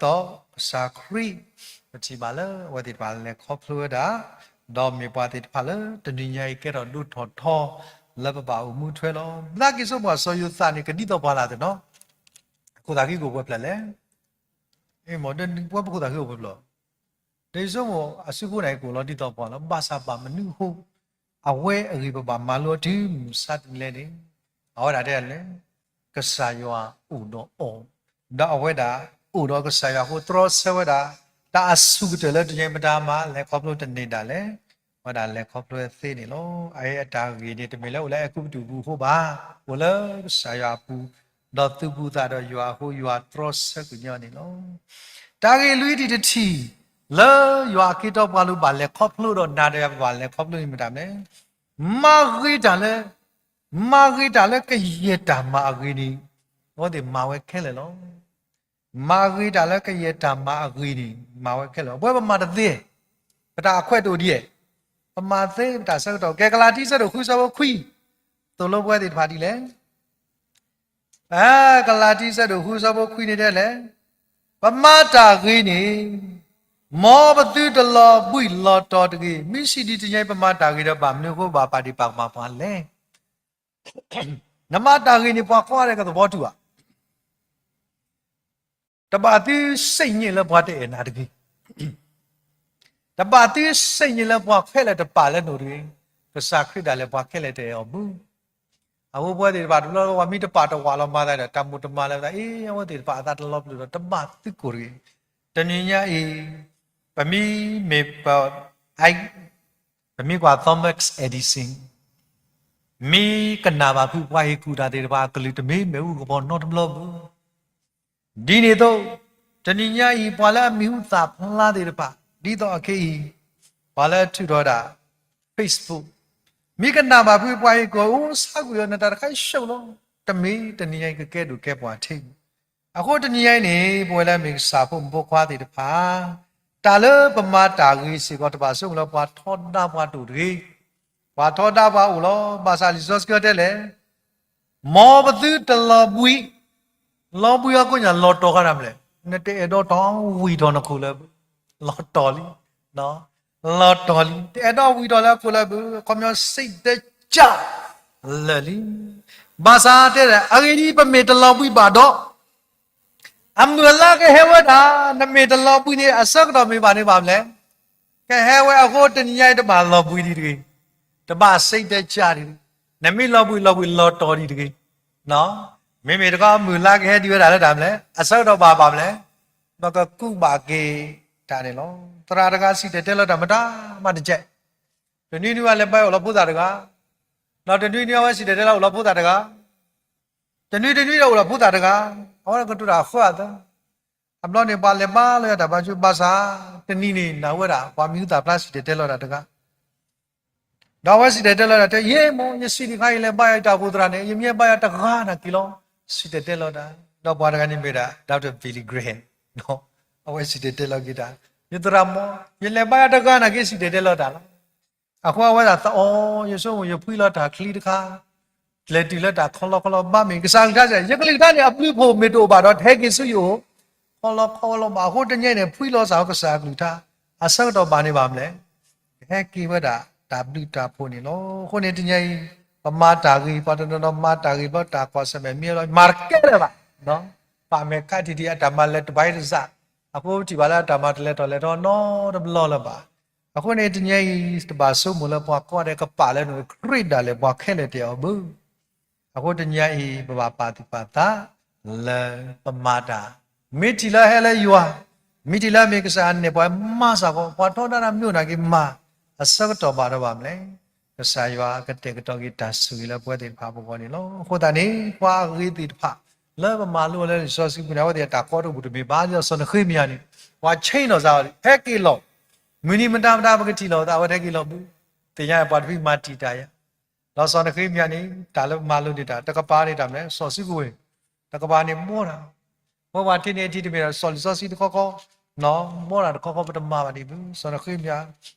ဒ်သိးကစၢ်ခရံာ်, ပထံၣ်ဘၣ်လၢအဝဲသ့ၣ်တဖၣ်လဲၤခီဖျိဝဲဒၣ်, ဒီးမ့ၢ်ပှၤသ့ၣ်တဖၣ်လၢတနံၤညါအံၤကဲထီၣ်ဒိၣ်ထီၣ်ထီလၢပဘၣ်အိၣ်မူထွဲလီၤ. ဘၣ်သးက့ၤဆိကမိၣ် စီၤယိၤသးန့ၣ် ကဒ်သိးပှၤလၢ်သနီၤ, အခိၣ်သးဃံကအိၣ်ပှဲၤဖျၢၣ်လဲၣ်. မ့ၢ်ပဝဲပခိၣ်သးဃံအိၣ်ပှဲၤဖျၢၣ် ဒီးယဆိကမိၣ်အစုဖိန့ၣ် ကအိၣ်လီၤဒ်သိးပှၤလီၤ. ဘၣ်ဆၣ်ဘၣ်မနုၤအဃိ, အဝဲအဂ့ၢ်ပဘၣ်မၤလိတုၤမုၢ်မဆါတနံၤလဲၣ်န့ၣ်, အဝဲဒၣ်တဲလဲၣ်, ကစၢ်ယွၤအိၣ်ဒီးအီၤ, ဒီးအဝဲဒၣ်အိၣ်ဒီးကစၢ်ယွၤအဃိ တြီဆၢဝဲဒၣ် တၢ်အဆူၣ်ကတၢၢ်လၢတယဲၢ်မတၤမး လဲၤခီဖျိတန့ၢ်ဒၣ်လဲာ်, အဝဲဒၣ်လဲၤခီဖျိသ့န့ၣ်လီၤ. အအံၤအတၢ်ဂ့ၢ်န့ၣ် တမ့ၢ်လၢအိၣ်လၢအဲၤကူပတူးပူၤအဃိဘၣ်, အိၣ်လၢကစၢ်ယွၤအပူၤ, ဒီးသုးဘူးသးဒီးယွၤအဃိ ယွၤတြီဆၢကညီၤန့ၣ်လီၤ. တၢ်ဂ့ၢ်လွံၢ်ဒံးတထံၣ်, လၢယွၤအခ့အတီပှၤလိၤဘၣ်လဲၤခီဖျိဒီးနၤဒီးယၤ ပဘၣ်လဲၤခီဖျိန့ၣ်မတၤမနုၤလဲၣ်, မၤဂ့ၤတၢ်လၢ, မၤဂ့ၤတၢ်လၢကယဲၢ်တၢ်မၤအဂ့ၤန့ၣ်, အဝဲသ့ၣ်မၤဝဲခဲလၢာ်လီၤ. မၤဂ့ၤတၢ်လၢကယဲၢ်တၢ်မၤအဂ့ၤန့ၣ် မၤဝဲခဲလၢာ်လီၤ. ပဝဲပမၤတသ့, ပတၢ်အခွဲးတအိၣ်ဒံးဧါ, ပမၤသ့ပတၢ်ဆၢကတီၢ်. ကဲကလၤတံ ဆၢဒိၣ်ဃု ဆၢဖိခွံ, သိၣ်လိပဝဲသ့ၣ်တဖၣ်ဒ်လဲၣ်. ကလၤတံ ဆၢဒိၣ်ဃု ဆၢဖိခွံန့ၣ်တဲလဲၣ်, ပမၤတၢ်ဂ့ၤန့ၣ်, မ်ပသုတလီၤဘှံးလီၤတီၤတဂ့ၤ. မ့ၢ်စံးဒ်တနံၤအံၤ ပမၤတၢ်ဂ့ၤဒီးဘၣ်မနုၤအဃိ ဘၣ်ပာ်ဒ့ၣ်ပာ်ကမၣ်ပှၤလဲၣ်. နမၤတၢ်ဂ့ၤန့ၣ် ပှၤကိးဂၤဒဲးကသဘောတူဧါ. တဘၣ်သုစံးညံၣ်လၢပှၤတအဲၣ်နၤတဂ့ၤ. တဘၣ်သုစံးညံၣ်လၢပှၤခဲလၢာ်တပာ်လၢနအိၣ်တဂ့ၤ. ကစၢ်ခရံာ်ဒၣ်လဲာ်ပှၤခဲလၢာ်တအဲၣ်အီၤဘၣ်. အဃိပဝဲသ့ၣ်တဖၣ်တဘျီ ပှၤမ့ၢ်တပာ်တဝးလီၤမၤသးဒီး တၢ်မိၣ်တမၤလၢပသး အ့ အဝဲသ့ၣ်တဖၣ်အသးတလီၤပျံၤဒီး တဘၣ်သုကိၢ်တဂ့ၤ. တနံၤညါအံၤ ပမ့ၢ်မ့ၢ်ပ ပမ့ၢ်ကွၢ် Thomas Edison, မ့ၢ်ကနၣ်ဘၣ်ဖုပှၤဟ့ၣ်ကူၣ်တၢ်သ့ၣ်တဖၣ်အကလုၢ်တမ့ၢ်မ့ၣ်အူကဘီနီတဘျီဘၣ်. ဒ်န့ၣ်အသိး, တနံၤညါအံၤ ပှၤလၢအမံၤဟူသၣ်ဖျါသ့ၣ်တဖၣ် ဒ်သိးအခဲအံၤ ပှၤလၢအထုးထီၣ်ဝဲဒၣ် Facebook, မ့ၢ်ကနၣ်ဘၣ်ဖုပှၤဟ့ၣ်ကူၣ်အိၣ်ဆါကွံာ်အီၤ နတၢ်တခါအံၤဆှၢလီၤ, တမ့ၢ်တနံၤညါအံၤကကဲဒိၣ်ကဲပှၤထဲ အဃိတနံၤညါအံၤန့ၣ် ပဝဲလၢအမ့ၢ်ကစၢ်ဖိမုၣ်ဖိခွါသ့ၣ်တဖၣ်, တၢ်လၢပမၤတၢ်ဂ့ၤစ့ၢ်ကီး တဘၣ်ဆိကမိၣ်လၢပှၤထီဒါပှၤတအိၣ်တဂ့ၤ, ပှၤထီဒါပှၤအိၣ်လီၤ. ဘၣ်ဆၣ်လံာ်စီဆှံတဲလဲၣ်, မ်ပသုတလီၤဘှံး, လီၤဘှံးအကိးညါ လီၤတီၤဃာ်တၢ်မလဲၣ်, နတအဲၣ်ဒိးတီၢ်ဝံၤထီၣ်နခိၣ်လၢ လီၤတီၤလံ, လီၤတီၤလံ, တအဲၣ်ဒိးဝံၤထီၣ်လၢအခိၣ်လၢဘၣ်, ခီပညီစိတ်ဓာတ်ကျလၢာ်လံ. ဘၣ်ဆၣ်တဲလဲၣ်, အဂ့ၢ်ဒ်အံၤ ပမ့ၢ်တလီၤဘှံးဘၣ်ဒီး အမုၢ်အလါကဟဲဝဲဒၣ်, နမ့ၢ်တလီၤဘှံးန့ၣ် အဆၢကတီၢ်မ့ၢ်ဘၣ်န့ၣ်ဘၣ်မလဲၣ်, ကဟဲဝဲအဃိတနံၤညါအံၤ တဘၣ်လီၤဘှံးဒံးတဂ့ၤ, တဘၣ်စိတ်ဓာတ်ကျဒံး, နမ့ၢ်လီၤဘှံးလီၤဘှံးလီၤတီၤဒံးတဂ့ၤ. မ့မ့ၢ်တခီ မုၢ်လါကဟဲဒံးဝဲဒၣ်လၢတၢ်မလဲၣ်, အဆၢကတီၢ်ဘၣ်ဘၣ်မလဲၣ်, ပကကူးဘၣ်က့ၤတၢ်န့ၣ်လီၤ. သရၣ်တဂၤစံၣ်တဲၤတဲလီၤတၢ်မတၤမးတကဲး, တနွံနွံအလဲၤဘါအီၣ်လီၤဖိသၣ်တဂၤ, ဒီးတနွံနွံအဝဲစံၣ်တဲၤတဲလီၤအိၣ်လီၤဖိသၣ်တဂၤ, တနွံတနွံဒီးအိၣ်လီၤဖိသၣ်တဂၤ, အဝဲကတိၤတၢ်ဃၢအသး, အဘျီန့ၣ် ပှၤလဲၤဘါလၢတၢ်ဘါဆူဘါဆါ, တနံၤန့ၣ် နၢ်ဟူဝဲဒၣ် ပှၤမံၤဟူသၣ်ဖျါစံၣ်တဲၤတဲလီၤတၢ်တဂၤ, ဒီးအဝဲစံၣ်တဲၤတဲလီၤတၢ်တဲ ယဲမ့ၢ် ယစံးတခါ ယလဲၤဘါယတၢ်အိၣ်ဖှိၣ်သရၣ်န့ၣ် ယမ့ၢ်ဘါယတဂၤနာ်က့လီၤ, စံၣ်တဲၤတဲလီၤတၢ်, ဒီးပှၤတဂၤန့ၣ်မ့ၢ်ဒၣ် Doctor Billy Graham, အဝဲစံၣ်တဲၤတဲလီၤက့ၤတၢ်, ယသရၣ်မုၣ်, ယလဲၤဘါယတဂၤနာ်က့ စံၣ်တဲၤတဲလီၤတၢ်လီၤ. အဃိအဝဲဒၣ်သးအိၣ် ယဆိကမိၣ်ယဖှံလီၤတၢ်ချံတခါ, လဲၤတုၤလၢတၢ်ခီလီခီလီ ဘၣ်မ့ၢ်ကစၢ်ကလုၢ်ကထါစ့ၢ်, ယကလုၢ်ကထါန့ၣ် အဘျုးအဖှိၣ်မ့ၢ်တအိၣ်ဘၣ်ဒီး တဟဲက့ၤဆူယအိၣ်, ခီလီခီလီဘၣ်. အဃိတနံၤအံၤန့ၣ် ဖှံလီၤစ့ၢ်ကီးကစၢ်ကလုၢ်ကထါ, အဆၢကတီၢ်ဘၣ်န့ၣ်ဘၣ်မလဲၣ်, ကဟဲက့ၤဝဲဒၣ်တၢ်ဘျုးတၢ်ဖှိၣ်န့ၣ်လီၤ. အဃိန့ၣ်တနံၤအံၤ ပမၤတၢ်ဂ့ၤ ပှၤတနီၤနီၤမၤတၢ်ဂ့ၤ ဘၣ်တၢ်ကွၢ်ဆၢၣ်မဲာ်မ့ၢ်လီၤ မၤတကဲလၢၤဘၣ်, ပာ်မဲာ်ခါထံၣ်ဒံး အတၢ်မၤလၢတဘၣ်အံၤတစၢ်, အဃိပထံၣ်ဘၣ်လၢအတၢ်မၤတလဲၤထီၣ်လဲၤထီနီတဘျီလၢၤဘၣ်. အဃိန့ၣ်တနံၤအံၤ တဘၣ်ဆိကမိၣ်လၢပှၤကိးဂၤဒဲးကပာ်လၢနခရံာ်ဒၣ်လဲာ် ပှၤခဲလၢာ်တအဲၣ်အီၤဘၣ်. အဃိတနံၤအံၤ ပဘၣ်ပာ်သူၣ်ပာ်သး လၢပမၤတၢ်, မ့ၢ်ထံၣ်လၢဟဲလၢယွၤ, မ့ၢ်ထံၣ်လၢအမ့ၢ်ကစၢ်အနဲၣ်ပှၤမၤစ့ၢ်ကီး, ပှၤထီဒါတၢ်မ့ၢ်အိၣ်နာ်က့မၤ, အဆၢကတီၢ်ဘၣ်ဒီးဘၣ်မလဲၣ်, ကစၢ်ယွၤကတဲာ်ကတီၤက့ၤတၢ်ဆိၣ်ဂ့ၤလၢပဝဲသ့ၣ်တဖၣ်အဂီၢ်န့ၣ်လီၤ. အဃိသတးန့ၣ် ပှၤအဂ့ၤသ့ၣ်တဖၣ် လၢပမၤလိလၢလံာ်စီဆှံပူၤန့ၣ် အဝဲသ့ၣ်အတၢ်ကီတအိၣ်ဘူးတမ့ၢ်ဘၣ်, ဒ်သိးစီၤနဃ့မယၤန့ၣ် ပှၤဆ့ၣ်နီၤစ့ၢ်ကီး ဟဲက့ၤလီၤ, မုၢ်နံၤမတၤမတၤပကထံၣ်လိာ်သး အဝဲတဟဲက့ၤလီၤဘၣ်, သ့ၣ်ညါပှၤတဖုမၤတံာ်တာ်ယၤ ဒီးစီၤနဃ့မယၤန့ၣ် တၢ်လၢပမၤလိန့ၢ်တၢ် တကပၤန့ၣ်တၢ်မနုၤလဲၣ်, စီၤစုကဝဲၤ, တကပၤန့ၣ်ဘီတၢ်, ပဝဲပှၤထံၣ်န့ၢ်ထံၣ်တမ့ၢ်ဒီး စီၤလံာ်စီဆှံတခီခီ, ဘီတၢ်တခီခီ ပတမၤဘၣ်ဒံးဘၣ်. စီၤနဃ့မယၤ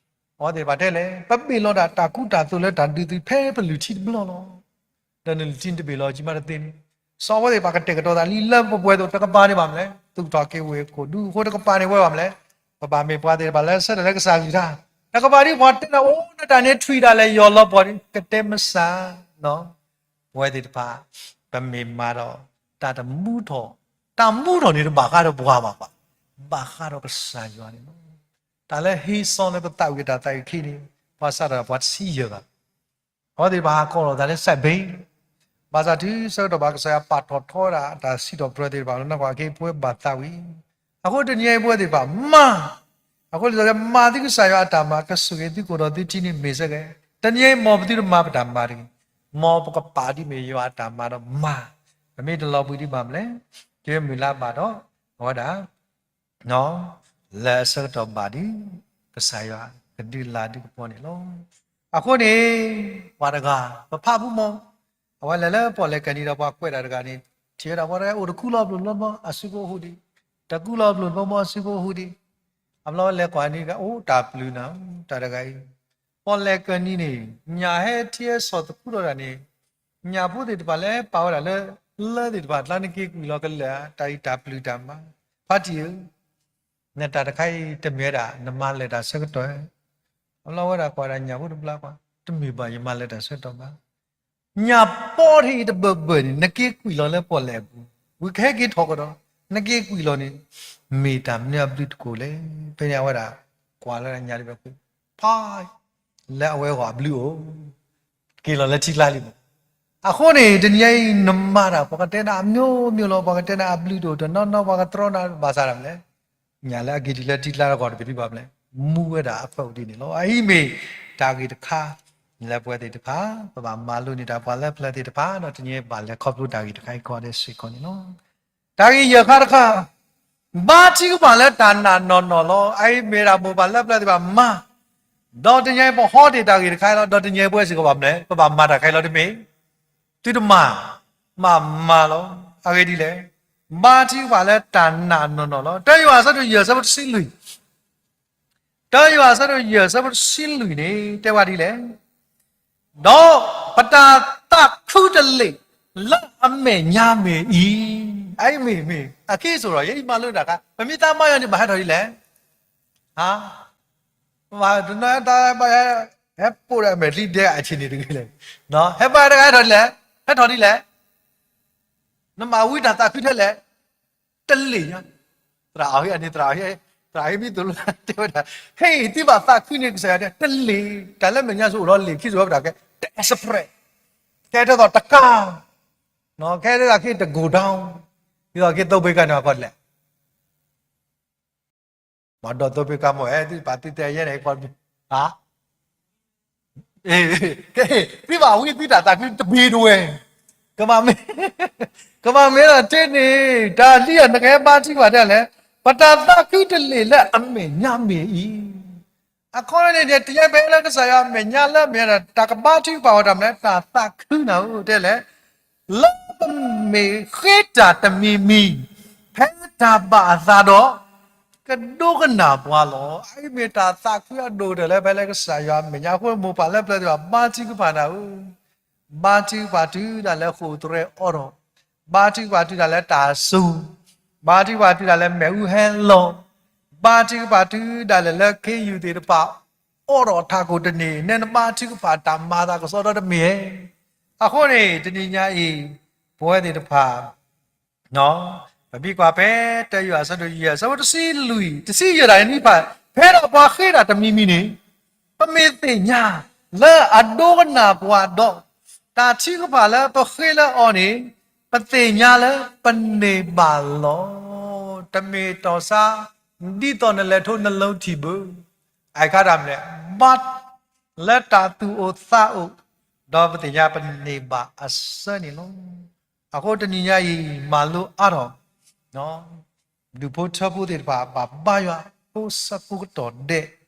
အဝဲသ့ၣ်တဖၣ်တဲလဲၣ်, ပဘ့ၣ်လီၤဒၣ်တၢ်ကူတၢ်သိးလၢတၢ်ဒုးသုဖဲပလုၢ်ထံတဘျီလီၤ, ဒီးနလုၢ်ထံန့ၣ်တဘ့ၣ်လီၤကံမးတသ့န့ၣ်, စီၤအဝဲသ့ၣ်တဖၣ်ကတဲာ်ကတီၤသးလံလၢပပှဲၤသိး တကပၤန့ၣ်ဘၣ်မနုၤလဲၣ်, သူၣ်ထီၣ်က့ၤဝ့ၢ်ခိၣ်ဒူအဃိ တကပၤန့ၣ်ဝဲဘၣ်မနုၤလဲၣ်, ပဘၣ်မ့ၢ်ပှၤသ့ၣ်တဖၣ်လၢအဆၢထၢၣ်လၢကစၢ်ကလုၢ်ကထါ, တကပၤဒ်ပှၤတဲလၢအိၣ်လၢတၢ်န့ၣ်ထွံၣ်ဒၣ်လဲာ်ယီၢ်လီၤပှီၢ်န့ၣ် ကတဲမစၢ် ပဝဲသ့ၣ်တဖၣ် ပမ့ၢ်မၤဒီး တၢ်တမူထီၣ်, တၢ်မူထီၣ်န့ၣ်တဘၣ်ဃးဒီးပှၤဘၣ်ဘၣ်, ဘၣ်ဃးဒီးကစၢ်ယွၤန့ၣ်လီၤ. တၢ်လၢဟ့စီလၢပသးဝံၣ်အတၢ်သးဝံၣ်ခံန့ၣ် ပှၤစးထီၣ်ပှၤတဆံယဲၢ်ဂၤ, အဝဲသ့ၣ်တဖၣ်ဟးကိးလီၤသးလၢစဲးဘ့ၣ်, ဘၣ်ဆၣ်တုၤဆၢကတီၢ်ဘၣ်ကစၢ်ယွၤပာ်ထီၣ်ထီဝဲဒၣ်တၢ်စံးထီၣ်ပတြၢၤသ့ၣ်တဖၣ်လၢနီၢ်ကီၢ်အခ့အပှၤဘၣ်သးဝံၣ်, အဃိတနံၤအံၤပဝဲသ့ၣ်တဖၣ်မၤ အဃိလံာ်စီဆှံတဲ မၤသုကစၢ်ယွၤအတၢ်မၤ ကဆိၣ်ဂ့ၤသုကိၣ်ဒီးသုထံန့ၣ်မ့ၢ်စ့ၢ်ကီး, တနံၤအံၤမ်ပသုတမၤပတၢ်မၤတဂ့ၤ, မ်ပကပာ်ဒ်မ့ၢ်ယွၤအတၢ်မၤဒီးမၤ, ပမ့ၢ်တလီၤဘှံးဒံးဘၣ်မနုၤလဲၣ်, ကမုၢ်လါဘၣ်ဒီး အဝဲဒၣ် လၢအဆၢကတီၢ်ဘၣ်ဒံး ကစၢ်ယွၤကဒုးလၤဒုးကပီၤန့ၣ်လီၤ. အဃိန့ၣ် ပှၤတဂၤ ပဖးဖုမီၢ်, အဝဲလဲၤလၢပီၣ်လဲၣ်ကၢၢ်နံၤဒီးပှၤကွဲးတၢ်တဂၤန့ၣ် ထံၣ်ဝဲဒၣ်ပှၤတဂၤအိၣ်တကူလီၤဘျိၣ်လီၤဘီအစုဖိဟူးဒံး, တကူလီၤဘျိၣ်လီၤဘီအစုဖိဟူးဒံး, အဘျီဝဲလဲၤကွၢ်န့ၣ် အိၣ်တၢ်ပျုၤနၤ တၢ်တဂၤအံၤ, ပီၣ်လဲၣ်ကၢၢ်နံၤန့ၣ် ညၣ်ဟဲထံဟဲဆီၣ်သခူထီၣ်တၢ်န့ၣ် ညၣ်ဖိသ့ၣ်တဖၣ်လၢပာ်ဝဲဒၣ်လၢ လၢသ့ၣ်တဖၣ် တၢ်နက့ၤကွံာ်လီၤကလၢာ်ဧါ, တၢ်အံၤတၢ်ပျုၤတၢ်မၤ, ဖါတံၢ်ဧၢ, နတၢ်တခါအံၤတမ့ၢ်ဝဲဒၣ် နမၤလဲၤတၢ်ဆၢကတီၢ်ဧါ, အလီၢ်ဝဲဒၣ်ကွၢ်ဒၣ်ညၣ်ဖိတဘျါကွၢ်, တမ့ၢ်ဘၣ်ယမၤလဲၤတၢ်ဆၢကတီၢ်ဘၣ်. ညၣ်ပီထံအံၤတဘၢၣ်ဘၢၣ်န့ၣ် နက့ၤကွံာ်လီၤလၢပီၣ်လဲၣ်အပူၤ, ဝံၤကဟဲက့ၤထီၣ်ကဒီး, နက့ၤကွံာ်လီၤန့ၣ် မ့ၢ်တၢ်မနုၤအဘျုးတကိးလဲၣ်. ဖဲန့ၣ်အဝဲဒၣ် ကွၢ်လၢညၣ်တဘ့ၣ် ဖး လၢအဝဲဂီၢ်အဘျုးအိၣ် က့ၤလီၤလၢထံကျါလံမး. အဃိန့ၣ် တနံၤအံၤ နမၤတၢ် ပှၤကတဲနၤအမျိုးမျိုးလီၤ, ပှၤကတဲနၤအဘျုးတအိၣ်တနီၤနီၤ, ပှၤကတြီနၤဘၣ်ဆၣ်ဒၣ်လဲာ်, ညၣ်လၢအက့ၤတုၤလၢထံကျါတဂီၢ်တဘ့ၣ်ဒံးဘၣ်လဲၣ်, မူဝဲဒၣ်အဖးဒိၣ်ဒ်န့ၣ်လီၤ. အအံၤမ့ၢ်တၢ်ဂ့ၢ်တခါ လၢပဝဲသ့ၣ်တဖၣ် ပဘၣ်မၤလိန့ၢ်တၢ်ပှၤလၢပျၢၤသ့ၣ်တဖၣ် ဒီးတနံၤအံၤဘၣ်လဲၤခီဖျိတၢ်ဂ့ၢ်တခါအံၤကီးဒဲးစ့ၢ်ကီးန့ၣ်လီၤ. တၢ်ဂ့ၢ်ယဲၢ်ခါတခါ, ဘါထုကဖၣ်လၢတၢ်နာ်နီၢ်နီၢ်လီၤ. အအံၤမ့ၢ်ဒၣ်မိၢ်ပၢ်လၢပျၢၤသ့ၣ်တဖၣ်မၤ, ဒီးတနံၤအံၤပဟီတ့ၢ်တၢ်ဂ့ၢ်တခါအံၤလီၤ. ဒီးတနံၤအံၤပဝဲစ့ၢ်ကီးဘၣ်မနုၤလဲၣ် ပဘၣ်မၤတၢ်တခါအံၤလီၤတမ့ၢ် သုတမၤ, မၤမၤလီၤ. အဂ့ၢ်ဒ်လဲၣ်, ဘါထုကဖၣ်လၢတၢ်နာ်နီၢ်နီၢ်လီၤ. တၢယိၤဟၣ်အဆၢဒိၣ်ယဲၢ်အဆၢဖိတဆံလွံၢ်, တၢယိၤဟၣ်အဆၢဒိၣ်ယဲၢ်အဆၢဖိတဆံလွံၢ်န့ၣ် တဲဝဲဒ်လဲၣ်, ဒီးပတၢ်သးခုတလ့ၢ်လၢအမဲာ်ညါမ့ၢ်အံၤ, အအံၤမ့ၢ်မ့ၢ်အခံစိၤဒီး ယဲအံၤမၤလိတၢ်ခါ ပမ့ၢ်သးမါယွၤန့ၣ် ဘၣ်ဟဲထီၣ်ဒ်လဲၣ်, ဟါ, တနီၤတၢ်ဘၣ် ဟဲပိာ်ဒီးအမဲာ်ချံဒဲအဆ့ၣ်န့ၣ်တဂ့ၤလဲၣ်, ဟဲဘၣ်တဂၤဟဲထီၣ်ဒ်လဲၣ်, ဟဲထီၣ်ဒ်လဲၣ်, နမၤဝံတၢ်သးခုထဲလဲၣ်, တလ့ၢ်ညါ, သရၣ်အီၤဟ့ၣ်န့ၣ် သရၣ်အီၤဟ့ၣ်, သရၣ်ဟ့ၣ်မံသိးလၢတဲဝဲဒၣ်, ဟဲအံၤသုဘၣ်သးခုန့ၣ် ကစၢ်ယွၤတဲတလ့ၢ်, တၢ်လၢမဲာ်ညါစိအိၣ်ဒီးလ့ၢ်ခံစိၤဝဲပတၢ်ကဲ တ express, ကဲထဲသိးတကါ, ကဲထဲသိးက့ၤတ go down, ဒ်သိးက့ၤသိးဘ့ကါန့ၣ်အကီၢ်ဒ်လဲၣ် မၤဒီးသိးပ့ၤကါမ့ၢ်အဲ သုပာ်သုတဲယဲန့ၣ် ဟါ, သုဘၣ်ဝံသုတၢ်သးခုတဘ့ၣ်တဝဲ, ကမၤမ့ၢ်, ကမၤမ့ၢ်လီၤတ့ၢ်န့ၣ် တၢ်ဒ်အံၤနကဟဲဘါထုကဖၣ်ဒ်လဲၣ်, ပတၢ်သးခုတလ့ၢ်လၢအမဲာ်ညါမ့ၢ်အံၤ, အဃိန့ၣ် တယဲၢ်ဖဲလၢကစၢ်ယွၤအမဲာ်ညါလၢအမဲာ်ညါဒီး တၢ်ကဘါထုကဖၣ်ဝဲတၢ်မနုၤလဲၣ် တၢ်သးခုနၤဧၢ တဲလဲၣ် လၢပမ့ၢ်ဃ့တၢ်တမံၤမံၤ ဖဲတၢ်ဘၣ်အသးဒီး ကဒိကနၣ်ပှၤလီၤ. အအံၤမ့ၢ်တၢ်သးခုအဒိၣ်ကတၢၢ်လၢဖဲလၢကစၢ်ယွၤအမဲာ်ညါအဃိ မိၢ်ပၢ်လၢပျၢၤသ့ၣ်တဖၣ် ဘါထုကဖၣ်နၤဧၢ, ဘါထုကဖၣ်တုၤဒၣ်လဲာ်ဃိာ်သရဲအီၤဒီး, ဘါထုကဖၣ်တုၤဒၣ်လဲာ်တၢ်စိၤ, ဘါထုကဖၣ်တုၤဒၣ်လဲာ်မ့ၣ်အူဟဲလီၤ, ဘါထုကဖၣ်တုၤဒၣ်လဲာ်လၢခ့ယုၢ်သ့ၣ်တဖၣ် အိးထီၣ်ထးခိၣ်တန့ၢ် နဲနဘါထုကဖၣ်တၢ်မၤသးကစီဒီတမ့ၢ်ဧါ. အဃိန့ၣ် တနံၤညါအံၤ ပဝဲသ့ၣ်တဖၣ် ပမ့ၢ်ကွၢ်ဖဲ တၢယိၤဟၣ်အဆၢဒိၣ်ယဲၢ် အဆၢဖိတဆံလွံၢ် တဆံယဲၢ်တၢ်အံၤန့ၣ်ဖၣ် ဖဲဒၣ်ပှၤဃ့တၢ်တမံၤမံၤန့ၣ် ပမ့ၢ်သ့ၣ်ညါလၢအဒိကနၣ်ပှၤဒီး တၢ်ထုကဖၣ်လၢပဃ့လၢအီၤန့ၣ် ပသ့ၣ်ညါလၢပန့ၢ်ဘၣ်လီၤ. တမ့ၢ်တီၢ်ဆါ ဒ်သိးနလဲၤထိနလီထံၣ်ဘၣ်. အခါတၢ်မနုၤလဲၣ်, ဘၣ်လၢတၢ်သူၣ်အိၣ်သးအိၣ်, ဒီးပသ့ၣ်ညါပန့ၢ်ဘၣ်အဆၢန့ၣ်လီၤ. အဃိတနံၤညါအံၤ မၤလိအါထီၣ် ဒူၣ်ဖိထၢဖိသ့ၣ်တဖၣ် ဘၣ်ဘါယွၤဖိဆၢဖိကတီၢ်ဒဲး, ဒီး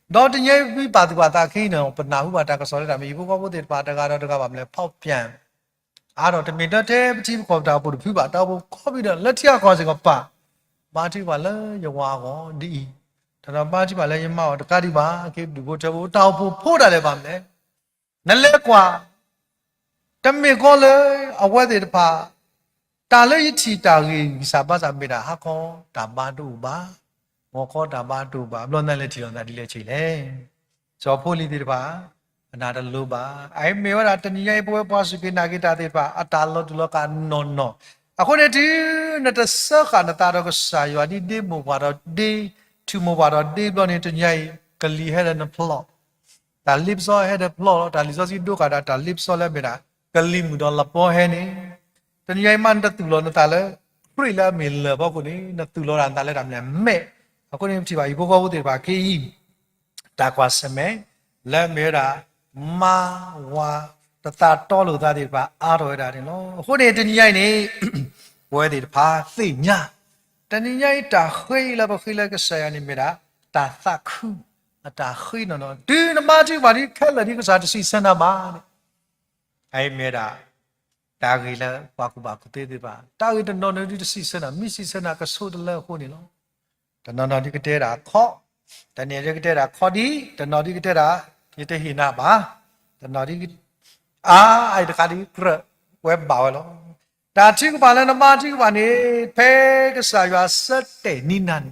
တနံၤညါအံၤ ပမ့ၢ်ပာ်သူၣ်ပာ်သးခဲအံၤန့ၣ် ပနၢ်ဟူဘၣ်တၢ်ကစီၣ်လၢတၢ်မ့ၢ်ဟံၣ်ဖိဃီဖိသ့ၣ်တဖၣ် တဂၤဒီးတဂၤဘၣ်မနုၤလဲၣ် ဖီၣ်ပၠၣ် အါထီၣ် တမ့ၢ်လၢထဲပထံပကီၢ်ပတၢ်အိၣ်ဖှိၣ်တဖုဘၣ် တၢ်အိၣ်ဖှိၣ်ကိးဘ့ၣ်ဒီး လၢထံဂၤကီၢ်ဂၤစ့ၢ်ကီးပာ်, ဘါထုကဖၣ်လၢယဝၤအဂီၢ်ဒ်အံၤ, တနီၤဘါထုကဖၣ်လၢယမါအဂီၢ်တကးဒံးဘၣ် က့ၤဒူၣ်ဖိထၢဖိ တၢ်အိၣ်ဖှိၣ်ဖိဒၣ်လဲာ်ဘၣ်မနုၤလဲၣ် နလဲၤကွၢ်, တမ့ၢ်ကီလၢအဝဲသ့ၣ်တဖၣ်, တၢ်လၢယထံၣ်တၢ်ဂ့ၢ်ဂံၢ်စၢ်ဘါစၢ်မ့ၢ်ဒၣ် ဟါခီတၢ်ဘါတအိၣ်ဘၣ်, ဂီၤခီတၢ်ဘါတအိၣ်ဘၣ်, ဘျီနလဲၤထံၣ်လီၤနသးဒ်လဲၣ်ဆ့လဲၣ်. စီၤဖိလံၤသ့ၣ်တဖၣ် အနၢ်တလိၤဘၣ်. အအံၤမ့ၢ်ဝဲဒၣ်တနံၤညါအံၤ ပဝဲပှၤစူၢ်က့ၤနာ်က့ၤတၢ်သ့ၣ်တဖၣ် အတၢ်လီၤတူာ်လီၤကာ်နီၢ်နီၢ်. အဃိန့ၣ်တုၤနတစၢဃာ်နသးဒီးကစၢ်ယွၤဒ်ဒ့မိၢ်ပှၢ်ဒီးဒ့, ထူၣ်မိၢ်ပှၢ်ဒီးဒ့ဘျီန့ၣ် တနံၤညါအံၤ ကလံၤဟဲဒီးနဖျီၣ် တၢ်လ့ပစီဟဲဒီးဖျီၣ်လီၤ. တၢ်လံာ်စီဆှံဒိကနၣ်တၢ်လ့ပစီလၢအမ့ၢ်ဒၣ် ကလံၤမုၢ်ဒီးလပီဟဲန့ၣ်, တနံၤညါအံၤမ့ၢ်နတသူၣ်လီၤနသးလၢ ခရံာ်လၢအမ့ၢ်လၢၢ်အဖီခိၣ်န့ၣ် နသူၣ်လီၤဒၣ်နသးလၢတၢ်မနုၤလဲၣ် မဲာ်. အဃိန့ၣ်ပထံၣ်ဘၣ်ဟံၣ်ဖိဃီဖိသ့ၣ်တဖၣ်ခဲအံၤ တၢ်ကွၢ်ဆၢၣ်မဲာ် လၢအမ့ၢ်ဝဲဒၣ် မါဝၤ တသးတီလိာ်သးသ့ၣ်တဖၣ်အါထီၣ်ဝဲဒၣ်န့ၣ်လီၤ. အဃိန့ၣ်တနံၤညါအံၤန့ၣ် ပဝဲသ့ၣ်တဖၣ်သ့ၣ်ညါ တနံၤညါအံၤတၢ်ဃ့လၢပဃ့လၢကစၢ်ယွၤန့ၣ်မ့ၢ်ဒၣ် တၢ်သးခု အတၢ်ဃ့နီၢ်နီၢ် တုၤနဘါထုကဖၣ်ဒ်ခဲလၢာ်ဒ်ကစၢ်တစံးဆၢနၤဘၣ်န့ၣ် အအံၤမ့ၢ်ဒၣ် တၢ်ဂ့ၢ်လၢပှၤကူၣ်ဘၣ်ကူၣ်သ့သ့ၣ်တဖၣ် တၢ်ဂ့ၢ်တနီၤနီၤဒ်တစံးဆၢနၤ မ့ၢ်စံးဆၢနၤကဆိတလၢအဃိန့ၣ်လီၤ. တနီၤနီၤဒ်ကတဲဒၣ်ခီ, တနီၤဒ်ကတဲဒၣ်ခီဒ်, တနီၤဒ်ကတဲဒၣ် ယတဟ့ၣ်နၤဘၣ်, တနီၤဒ် အါအံၤတခါဒ်ကြၢးဝဲဘၣ်ဝဲလီၤ. တၢ်ထုကဖၣ်လၢနဘါထုကဖၣ်န့ၣ် ဖဲကစၢ်ယွၤဆၢတဲာ်န့ၢ်နၤန့ၣ်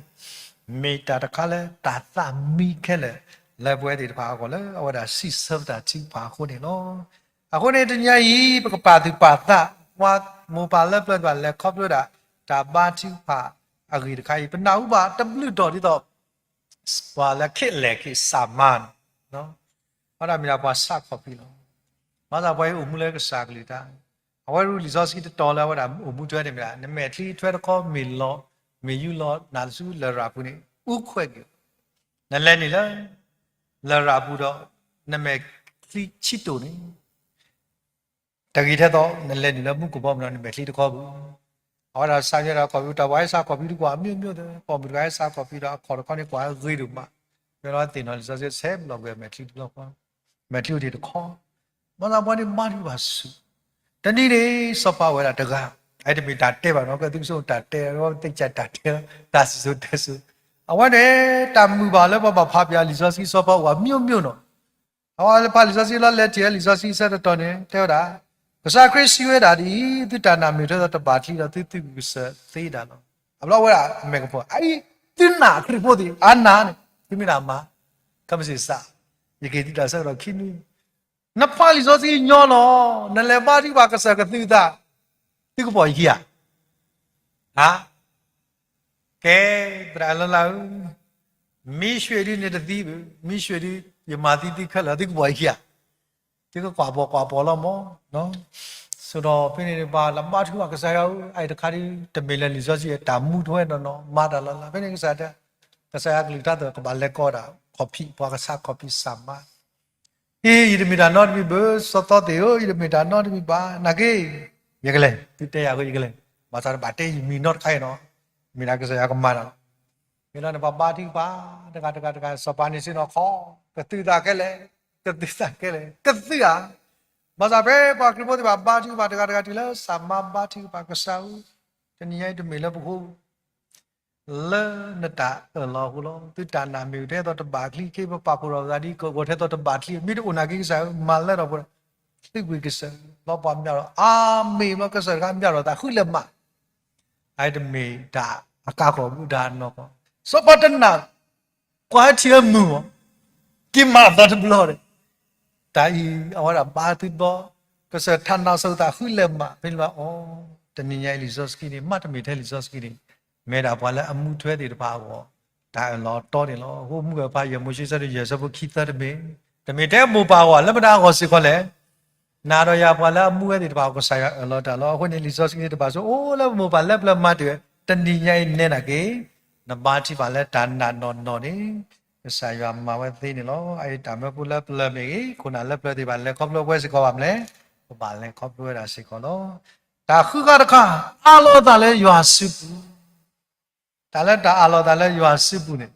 မ့ၢ်တၢ်တခါလၢတၢ်သးမံခဲလၢာ် လၢပဝဲသ့ၣ်တဖၣ်အဂီၢ်လၢအဝဲဒၣ်စံးဆၢပတၢ်ထုကဖၣ်အဃိန့ၣ်လီၤ. အဃိန့ၣ်တနံၤညါအံၤ ပကပာ်သူၣ်ပာ်သး ပှၤမိၢ်ပၢ်လၢပျၢၤသ့ၣ်တဖၣ်လဲၤခီဖျိဒၣ် တၢ်ဘါထုကဖၣ်အဂ့ၢ်တခါအံၤ ပနၢ်ဟူဘၣ်တဘျုးတီၢ်ဒ်သိး ပှၤလၢခဲလၢာ်ခဲဆ့မၤန့ၣ် အဝဲဒၣ်မ့ၢ်ဒၣ်ပှၤဆါခီၣ်ဖံးလီၤ. ဘၣ်ဆၣ်ပှၤအံၤအိၣ်မူလၢကစၢ်ကလုၢ်တၢ်, အဝဲရူလံာ်စီဆှံတတီၤလၢအဝဲဒၣ်အိၣ်မူထွဲန့ၣ်မ့ၢ်ဒၣ် နမဲာ်ချံထွဲတခီမ့ၢ်လီၤ, မ့ၢ်ယူလီၤနၤဆူလရာ်ပူၤန့ၣ် အူခွဲးက့ၤ, နလဲၤန့ၣ်လၢ လရာ်ပူၤဒီး နမဲာ်ချံ နမဲာ်ချံဆံးတိၢ်န့ၣ် တဂ့ၤထဲသိး နလဲၤနုာ်လၢမူခိၣ်ဘီမုၢ်ဒီးနမဲာ်ချံတခီပူၤ. အဝဲဒၣ်စးထီၣ်ဒီး computer ပှၤဟဲစး computer ကွၢ် အမျိုးမျိုး ဒီး computer ဟဲစး computer အခီၣ်တခီန့ၣ် ကွၢ်ဂ့ၤဒိၣ်မး, မ့ၢ်လီၤသ့ၣ်နီၣ်လံာ်စီဆှံဆဲးဘျီၣ်ကွံာ်အမဲာ်ချံတဘျီဃီ, မဲာ်ချံအိၣ်တ့ၢ်တခီ, ဘၣ်ဆၣ်ပှၤန့ၣ်ဘါထုကဖၣ်ဆူၣ်, တနံၤန့ၣ် စီၤပၤအိၣ်ဝဲဒၣ်တဂၤ, အအံၤတမ့ၢ်တၢ်တဲဘၣ်နီၤ, ကဲသုကဆိကမိၣ်တၢ်တဲ, တၢ်စံၣ်စိၤတဲစိၤ, အဝဲန့ၣ် တၢ်မုာ်ဘၣ်လၢပှၤဘၣ်ဖးပၠးလံာ်စီဆှံစီၤပၤအိၣ် အမျိုးမျိုး နီၤ အဝဲလၢဖးလံာ်စီဆှံလီၤ လဲၤထံၣ်လၢလံာ်စီဆှံအဆၢတတီၤန့ၣ် တဲဝဲဒၣ်, ကစၢ်ခရံာ်စံးဝဲဒၣ်ဒ်အံၤ, သုတၢ်နာ်မ့ၢ်အိၣ်ထဲသိးတဘၣ်ချံဒီး သုသူၣ်ကစၢၢ်သ့ဒၣ်လီၤ. အဘျီဝဲဒၣ်အမဲာ်ကပီၤ အအံၤ သုနာ်ခရံာ်ဖိသ့ၣ် အနာ်န့ၣ် သုမ့ၢ်ဒၣ်မၤ ကမစ့ၢ်စး, ယကဟ့ၣ်သုတၢ်ဆၢကတီၢ်ခံနွံ, နဖးလံာ်စီဆှံညီလီၤ, နလဲၤဘါထုကဖၣ်ကစၢ်ကသုၣ်သး, သုကပိာ်ယခံဧါ ဟါ, ကဲ, သရၣ်လၢ်လၢ်ဧၢ, မံရွှ့ၣ်ဒုန့ၣ်တသံဘၣ်, မံရွှ့ၣ်ဒု ယမၤသံသုခဲလၢာ် သုကပိာ်ယခံဧါ, သုကကွၢ်ပီၣ်ကွၢ်ပီၣ်လီၤမး, ဆိဒီးဖဲန့ၣ်ဘၣ်လၢဘါထုကဖၣ်ကစၢ်ယွၤဧၢ, အအံၤတခါဒု တမ့ၢ်လၢလံာ်စီဆှံအတၢ်မူထီၣ်ဝဲနီၢ်နီၢ် မၤတၢ်လီၤလၢ်, ဖဲန့ၣ်ကစၢ်တဲ, ကစၢ်ယွၤကလုၢ်ကထါသ့ၣ် ကဘၣ်လဲၤကိးဒၣ် ခီၣ်ဖံး ပှၤကဆါခီၣ်ဖံးစၢ်မါ အ့ ယတမ့ၢ်တၢ်နီတမံၤဘၣ်, စီၤသီသ့ၣ်ဧၢ, ယတမ့ၢ်တၢ်နီတမံၤဘၣ်, နာ်က့ ယကလဲၤ, သုတဲယၤအဃိ ယကလဲၤ, ဘၣ်ဆၣ်တဘၣ်တဲယမံၤနီတခါအံၤနီၤ, မ့ၢ်ဒၣ်ကစၢ်ယွၤကမၤတၢ်လီၤ. မ့ၢ်လီၤန့ၣ် ပှၤဘါထုကဖၣ် တဂၤတဂၤတဂၤ စီၤပၤန့ၣ်စ့ၢ်နီၤခီ, ကသုၣ်သးခဲလၢာ်, ကသုၣ်သးခဲလၢာ်, ကသုၣ်ဧါ. ဘၣ်ဆၣ်ဖဲပှၤခရံာ်ဖိသ့ၣ်တဖၣ်ဘါထုကဖၣ် တဂၤတဂၤတုၤလၢစၢ်မါဘါထုကဖၣ်ကစၢ်ဧၢ, တနံၤညါအံၤတမ့ၢ်လၢပဃိ လၢနတၢ်အၢၣ်လီၤအဃိလီၤ. သုတၢ်နာ်မ့ၢ်အိၣ်ထဲသိးတဘၣ်ချံ, က့ပပာ်ဖှိၣ်ထီၣ်ပသးဒ်ကီၢ်ဂီၤထဲသိးတဘၣ်ချံ, မ့ၢ်တအိၣ်နာ်က့ကစၢ်ဧၢ, မၤလၢထီၣ်ပှဲၤ, သုးကွံာ်ကစၢၢ်လီၤပှၤမၠၢ်ထီၣ်, အါမ့ၢ်ဘျီကစၢၢ်တခါမၠၢ်ထီၣ်သးဃုလၢာ်မး, အအံၤတမ့ၢ်တၢ်အကါဃီၤဘၣ် တၢ်အနီၢ်ကီၢ်, စီၤပၤတနာ် ကွၢ်ထံၣ်အမုာ်မး, က့ၤမၤသီတဘျီဒီး, တၢ်အံၤအဝဲဒၣ်ဘါသုတဘျီ, ကစၢၢ်ထးနးစိၤသးဃုလၢာ်မး, ဖဲန့ၣ်ဘၣ်အီၤ, တနံၤညါအံၤလံာ်စီဆှံန့ၣ် မ့တမ့ၢ်ထဲလံာ်စီဆှံန့ၣ်, မ့ၢ်ဒၣ်ပှၤလၢအမူထွဲသ့ၣ်တဖၣ်အဂီၢ်, တၢ်အၢၣ်လီၤအတီန့ၣ်လီၤ. အဃိမုၢ်ဂၢၢ်ဖးယဲၢ်မိၤၡ့ဆၢဒိၣ်ယဲၢ်ဆၢဖိခံသၢတမ့ၢ်, တမ့ၢ်ထဲမိၢ်ပၢ်အဂီၢ် လၢမတၤအဂီၢ်စ့ၢ်ကီးလဲၣ် နၤဒီးယၤပှၤလၢအမူဝဲသ့ၣ်တဖၣ် ကစၢ်ယွၤအၢၣ်လီၤတၢ်လီၤ. အဃိန့ၣ် လံာ်စီဆှံန့ၣ်တဘၣ်ဆိ အိၣ်လၢပမိၢ်ပၢ်လၢပျၢၤမၤတ့ၢ်ဝဲ, တနံၤညါအံၤနဲဒၣ်က့ၤ, နဘါထုကဖၣ်လၢတၢ်နာ်နီၢ်နီၢ်န့ၣ်, ကစၢ်ယွၤမၤဝဲသ့န့ၣ်လီၤ. အအံၤတၢ်မၢဖိလၢပျၢၤမ့ၢ်ဂ့ၤ, ခိၣ်နၢ်လၢပျၢၤသ့ၣ်တဖၣ် လဲၤခီဖျိဝဲစ့ၢ်ကီးဘၣ်မလဲၣ်, ပဘၣ်လဲၤခီဖျိဝဲဒၣ်စ့ၢ်ကီးလီၤ. တၢ်ဃုခါတခါ, အးလီၤအသးလၢယွၤစုပူၤ တၢ်လၢတၢ်အးလီၤအသးလၢယွၤစုပူၤန့ၣ်,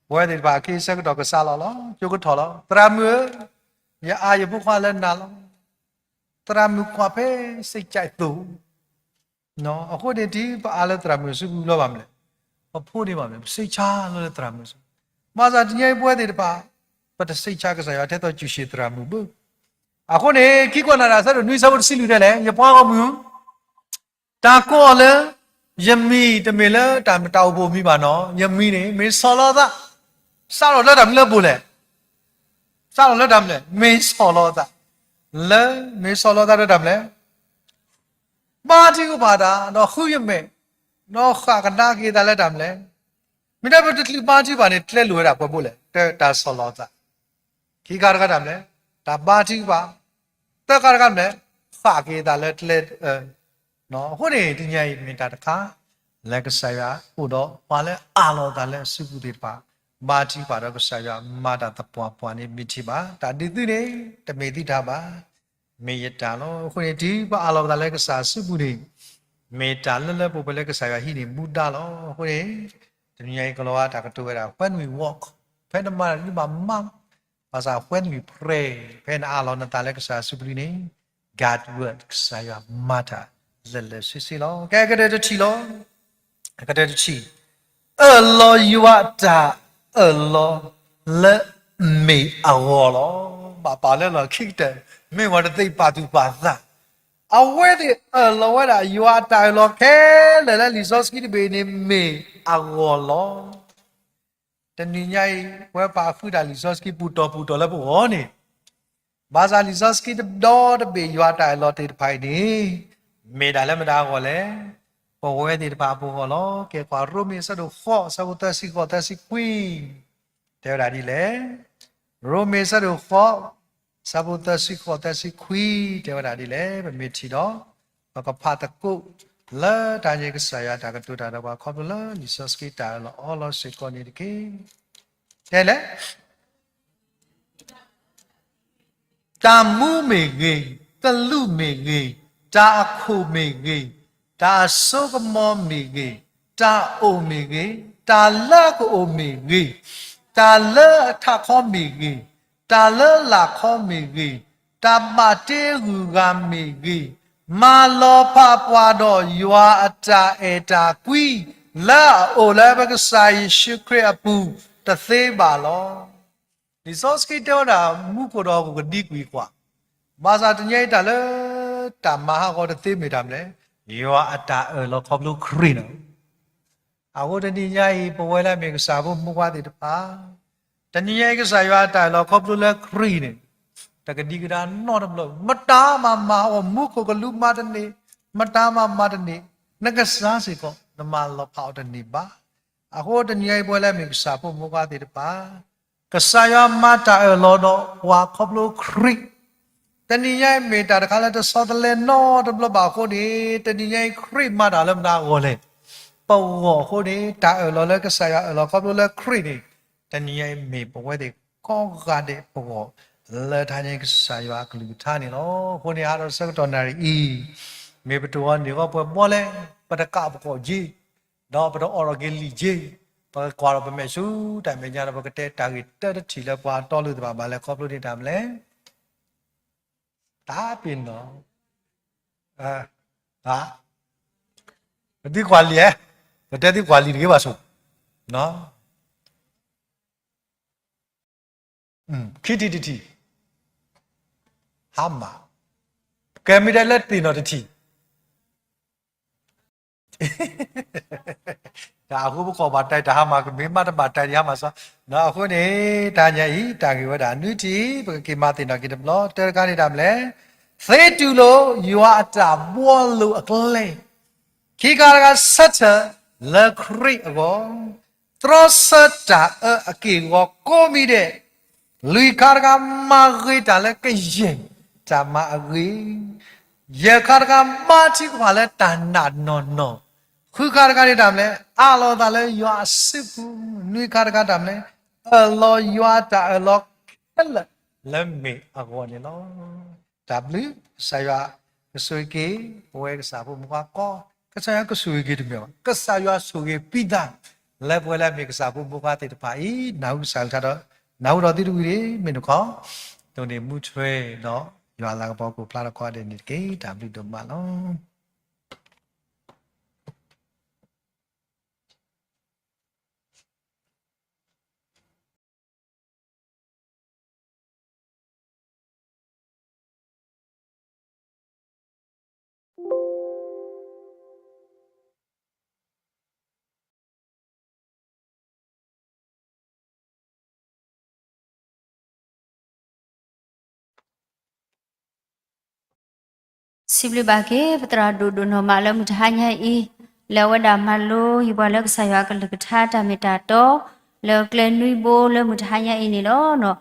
ပဝဲသ့ၣ်တဖၣ်အခ့အဆၢကတီၢ်ကစးလီၤလီၤ. ကၠိကထီၣ်လီၤ. သရၣ်မုၣ်ဧၢ, ယအးယဖိခွါလၢနၤလီၤ. သရၣ်မုၣ်ကွၢ်ဖဲစိတ်ကြိုက်သိး, အဃိန့ၣ် တုၤပအါလၢသရၣ်မုၣ်စုပူၤလီၤဘၣ်မလဲၣ်, ပဖိန့ၣ်ဘၣ်မလဲၣ်, ပစိတ်ချလီၤလၢသရၣ်မုၣ်စုပူၤ, ဘၣ်ဆၣ်တနံၤညါအံၤပဝဲသ့ၣ်တဖၣ်, ပတစိတ်ချကစၢ်ယွၤထဲသိးကူၣ်ရှ့သရၣ်မုၣ်ဘၣ်. အဃိန့ၣ် ခံကွၢ်နၢ်တၢ်ဆၢဒိၣ်နွံဆၢဖိတဆံလွံၢ်တဲလဲၣ်, ယပှၤဂီၢ်မုၢ် တၢ်ကိးအီၤလၢ ယမံၤတမ့ၢ်လၢတၢ်မတၤအိၣ်ဖှိၣ်မံၤဘၣ်နီၤ, ယမံၤန့ၣ် မ့ၢ်ဆီၣ်လီၤသး, စးထီၣ်လၢတၢ်မနုၤလၢအပူၤလဲၣ်, စးထီၣ်လၢတၢ်မနုၤလဲၣ်, မ့ၢ်ဆီၣ်လီၤသး, လၢ မ့ၢ်ဆီၣ်လီၤသးလၢတၢ်မနုၤလဲၣ်, ဘါထုကဖၣ်တၢ် ဒီးဃုယမဲာ်, ဒီးဃၣ်ကဒါက့ၤသးလၢတၢ်မနုၤလဲၣ်, မ့ၢ်တဲပတချုးဘါထုကဖၣ်န့ၣ် ကျဲလိာ်ဝဲဒၣ်ပှဲၤဘိလဲၣ်, တၢ်ဆီၣ်လီၤသး ခံခါတခါတၢ်မနုၤလဲၣ်, တၢ်ဘါထုကဖၣ်, သၢခါတခါမနုၤလဲၣ်, ဃၣ်က့ၤသးလၢကျဲ, အဃိန့ၣ် တနံၤအံၤမ့ၢ်တၢ်တခါ လၢကစၢ်ယွၤအိၣ်ဒီးပှၤလၢအးလီၤသးလၢအစုပူၤသ့ၣ်တဖၣ်, ဘါထုကဖၣ်ဒီးကစၢ်ယွၤမၤတၢ်သပှၢ်ပှၢ်န့ၣ် မ့ၢ်ထံၣ်ဘၣ်, တၢ်ဒုးသုန့ၣ် တမ့ၢ်သုတၢ်ဘၣ် မ့ၢ်ယတၢ်လီၤ. အဃိန့ၣ် တုၤပအးလီၤပသးလၢကစၢ်အစုပူၤန့ၣ်, မ့ၢ်တၢ်လၢလၢပှဲၤပှဲၤလၢကစၢ်ယွၤဟံးန့ၢ်မူဒါလီၤ. အဃိန့ၣ် တနံၤညါအံၤကလီၤဝါတၢ်ကတိၤဝဲဒၣ် when we walk, ဖဲနမၤတၢ်န့ၣ်မၤမး, ဘၣ်ဆၣ် when we pray, ဖဲနအးလီၤနသးလၢကစၢ်အစုပူၤန့ၣ်, God word, ကစၢ်ယွၤမၤတၢ်လၢာ်လၢာ်ဆ့ဆ့လီၤ. ကဲ ကတၢၢ်တထံၣ်လီၤ. ကတၢၢ်တထံၣ်, အၢၣ်လီၤယွၤအတၢ်အၢၣ်လီၤလၢအမ့ၢ်အဂီၢ်လီၤ. ဘၣ်ပာ်လၢလီၢ်ခံကတၢၢ်, မ့ၢ်ဝဲတသ့ပာ်သူၣ်ပာ်သး, အဝဲသ့ၣ်အၢၣ်လီၤဝဲဒၣ်ယွၤအတၢ်အၢၣ်လီၤခဲလၢာ်လၢလံာ်စီဆှံတဘ့ၣ်န့ၣ်မ့ၢ်အဂီၢ်လီၤ. တနံၤညါအံၤ ပဝဲပာ်ဃုာ်တၢ်လံာ်စီဆှံပူၤတီၤပူၤတီၤလၢပဂီၢ်န့ၣ်, ဘၣ်ဆၣ်လံာ်စီဆှံတဒီတဘ့ၣ်ယွၤအတၢ်အၢၣ်လီၤသ့ၣ်တဖၣ်အံၤန့ၣ်, မ့ၢ်ဒၣ်လၢမတၤအဂီၢ်လဲၣ်, ပဝဲသ့ၣ်တဖၣ်အပူၤအဂီၢ်လီၤ. ကဲကွၢ်ရိမ့ၤအဆၢဒိၣ်ဃိး အဆၢဖိသၢဆံဃိးသၢဆံခွံ တဲဝဲဒၣ်ဒ်လဲၣ်. ရိမ့ၤအဆၢဒိၣ်ဃိး အဆၢဖိသၢဆံဃိးသၢဆံခွံ တဲဝဲဒၣ်ဒ်လဲၣ်. ပမ့ၢ်ထံၣ်ဒီး ပကဖးသကိးလၢတၢ်န့ၣ် ကစၢ်ယွၤတၢ်ကတိၤတၢ်ဒီးပှၤခီဖျိလၢလံာ်စီဆှံတၢ်အၢၣ်လီၤအီလီၤစ့ၢ်ကီးန့ၣ်တက့ၢ်. တဲလဲၣ် တၢ်မူမ့ၢ်ဂ့ၤ, ကလူးမ့ၢ်ဂ့ၤ, တၢ်အခိၣ်မ့ၢ်ဂ့ၤ, တၢ်အစိကမီၤမ့ၢ်ဂ့ၤ, တၢ်အိၣ်မ့ၢ်ဂ့ၤ, တၢ်လၢကအိၣ်မ့ၢ်ဂ့ၤ, တၢ်လၢအထးခီမ့ၢ်ဂ့ၤ, တၢ်လၢလာ်ခီမ့ၢ်ဂ့ၤ, တၢ်ဘၣ်တ့ဂုၤဂၤမ့ၢ်ဂ့ၤ, မၤလီၤဖးပှၤဒီးယွၤအတၢ်အဲၣ်တၢ်ကွံ လၢအအိၣ်လၢပကစၢ်ယ့ၣ်ၡူးခရံာ်အပူၤတသ့ဘၣ်လီၤ. လံာ်စီဆှံတဲဝဲဒၣ် မူခိၣ်ဒီးကဒံကွံာ်ကွၢ်, ဘၣ်ဆၣ်တနံၤညါအံၤတၢ်လၢတၢ်မၤဟးဂီၤတသ့မ့ၢ်တၢ်မနုၤလဲၣ်, ယွၤအတၢ်အၢၣ်လီၤခီဖျိခရံာ်န့ၣ်လီၤ. အဃိတနံၤညါအံၤ ပဝဲလၢအမ့ၢ်ကစၢ်ဖိမုၣ်ဖိခွါသ့ၣ်တဖၣ်, တနံၤညါအံၤ ကစၢ်ယွၤအတၢ်အၢၣ်လီၤခီဖျိလၢခရံာ်န့ၣ် တကဒံကဒါနီတဘျီ, မတၤမၤမၤဟးဂီၤ မူခိၣ်ကလူးမၤတန့ၢ်, မတၤမၤမၤတန့ၢ်, နကစၢ်စ့ၢ်ကီး နမၤလီၤဖးအီၤတန့ၢ်ဘၣ်. အဃိတနံၤညါအံၤ ပဝဲလၢအမ့ၢ်ကစၢ်ဖိမုၣ်ဖိခွါသ့ၣ်တဖၣ် ကစၢ်ယွၤမၤတၢ်အၢၣ်လီၤဒီးပှၤခီဖျိခရံာ်, တနံၤညါအံၤမ့ၢ်တၢ်တခါလၢတဆီတလဲနီတဘျီဘၣ်အဃိန့ၣ်, တနံၤညါအံၤခရံာ်မၤတၢ်လၢမတၤအဂီၢ်လဲၣ်, ပဂီၢ်အဃိန့ၣ်, တၢ်အၢၣ်လီၤလၢကစၢ်ယွၤအၢၣ်လီၤခီဖျိလၢခရံာ်န့ၣ်, တနံၤညါအံၤမ့ၢ်ပဝဲသ့ၣ်ကိးဂၤဒဲးပဂီၢ်, လၢတဟါညါအံၤကစၢ်ယွၤအကလုၢ်ကထါန့ၣ်လီၤ. အဃိန့ၣ် ဟါဒီးဆၢကတီၢ်နၣ်ရံၣ်အံၤ, မ့ၢ်ပတဂီၤန့ၣ်ဂီၢ်ပှဲၤဘီလဲၣ်, ပတကးပကိာ်က့ၤ ဒီးပတအိးထီၣ်က့ၤလံာ်က့ၤ, ပကကွၢ်ဒီးပမဲာ်ဆူတၢ်မဲာ်ညါဒီး ပကတဲတၢ်ဂ့ၢ်တၢတထံၣ်လၢပှၤတီလိာ်သ့ၣ်တဖၣ်ဘၣ်လဲၣ်, ခီဖျိန့ၣ်တၢ်မနုၤလဲၣ်, တၢ်ပ့ၤနီၣ်, ပသံကွၢ်လံာ်ဧါ, ပတဲသံကွၢ်လံာ်တဂ့ၤဘၣ်ဆိၣ်, ခံထံၣ်တထံၣ်, ဟါမၢ်, ကဲမ့ၢ်တဲလၢသ့ၣ်နီၣ်တထံၣ် တၢ်အဃိပကိးဘၣ်တၢ်အံၤ တၢ်ဟါမၢ်ကမ့ၢ် မ့တဘၣ်တၢ်အံၤ ဟါမၢ်စီ, အဃိန့ၣ် တဟါညါအံၤ တၢ်ဂ့ၢ်ဝဲဒၣ် နွံထံၣ် ပကက့ၤမၤသ့ၣ်နီၣ်က့ၤတဘျီ, တၢတခါန့ၣ်တၢ်မနုၤလဲၣ်, သ့တူၢ်လိာ်ယွၤအတၢ်ဘှီလိာ်အကျဲ, ခံခါတခါ ဆၢထၢၣ်လၢခရံာ်အဂီၢ်, တြီဆၢတၢ်အၢအက့ၢ်အဂီၤကိးမံၤဒဲး, လွံၢ်ခါတခါ မၤဂ့ၤတၢ်လၢကယဲၢ်တၢ်မၤအဂ့ၤ, ယဲၢ်ခါတခါ ဘါထုကဖၣ်လၢတၢ်နာ်နီၢ်နီၢ်, ဃုခါတခါန့ၣ်တၢ်မနုၤလဲၣ်, အးလီၤအသးလၢယွၤအစုပူၤ, နွံခါတခါတၢ်မနုၤလဲၣ်, အၢၣ်လီၤယွၤတၢ်အၢၣ်လီၤခဲလၢာ်လၢမ့ၢ်အဂီၢ်န့ၣ်လီၤ. တၢ်ဘျုး, ကစၢ်ယွၤကဆိၣ်ဂ့ၤက့ၤ ပဝဲကစၢ်ဖိမုၣ်ဖိခွါကိး, ကစၢ်ယွၤကဆိၣ်ဂ့ၤက့ၤတမ့ၢ်ဘၣ်, ကစၢ်ယွၤဆိၣ်ဂ့ၤပံသး လၢပဝဲလၢအမ့ၢ်ကစၢ်ဖိမုၣ်ဖိခွါသ့ၣ်တဖၣ်အံၤ နၢ်ဟူကစၢ်အကလုၢ်ကထါဒီး နၢ်ဟူဒီးသုတဝံၤန့ၣ် မ့ၢ်နခီ, ဒိးန့ၢ်မူထွဲဒီးယွၤအလၤကပီၤကအိၣ်ဖျါထီၣ်ကိးဂၤဒဲးန့ၣ်တက့ၢ်. တၢ်ဘျုးဒိၣ်မးလီၤ. စံးဘျုးဘၣ်က့ၤ ပသရၣ်ဒိၣ်ဒိၣ်နီၢ်မးလၢမုၢ်တဟါညါအံၤ, လၢအဝဲဒၣ်မၤလိယံၤပှၤလၢကစၢ်ယွၤအကလုၢ်ကထါတၢ်မ့ၢ်တၢ်တီ, လၢကျဲနွံဘိလၢမုၢ်တဟါညါအံၤန့ၣ်လီၤ.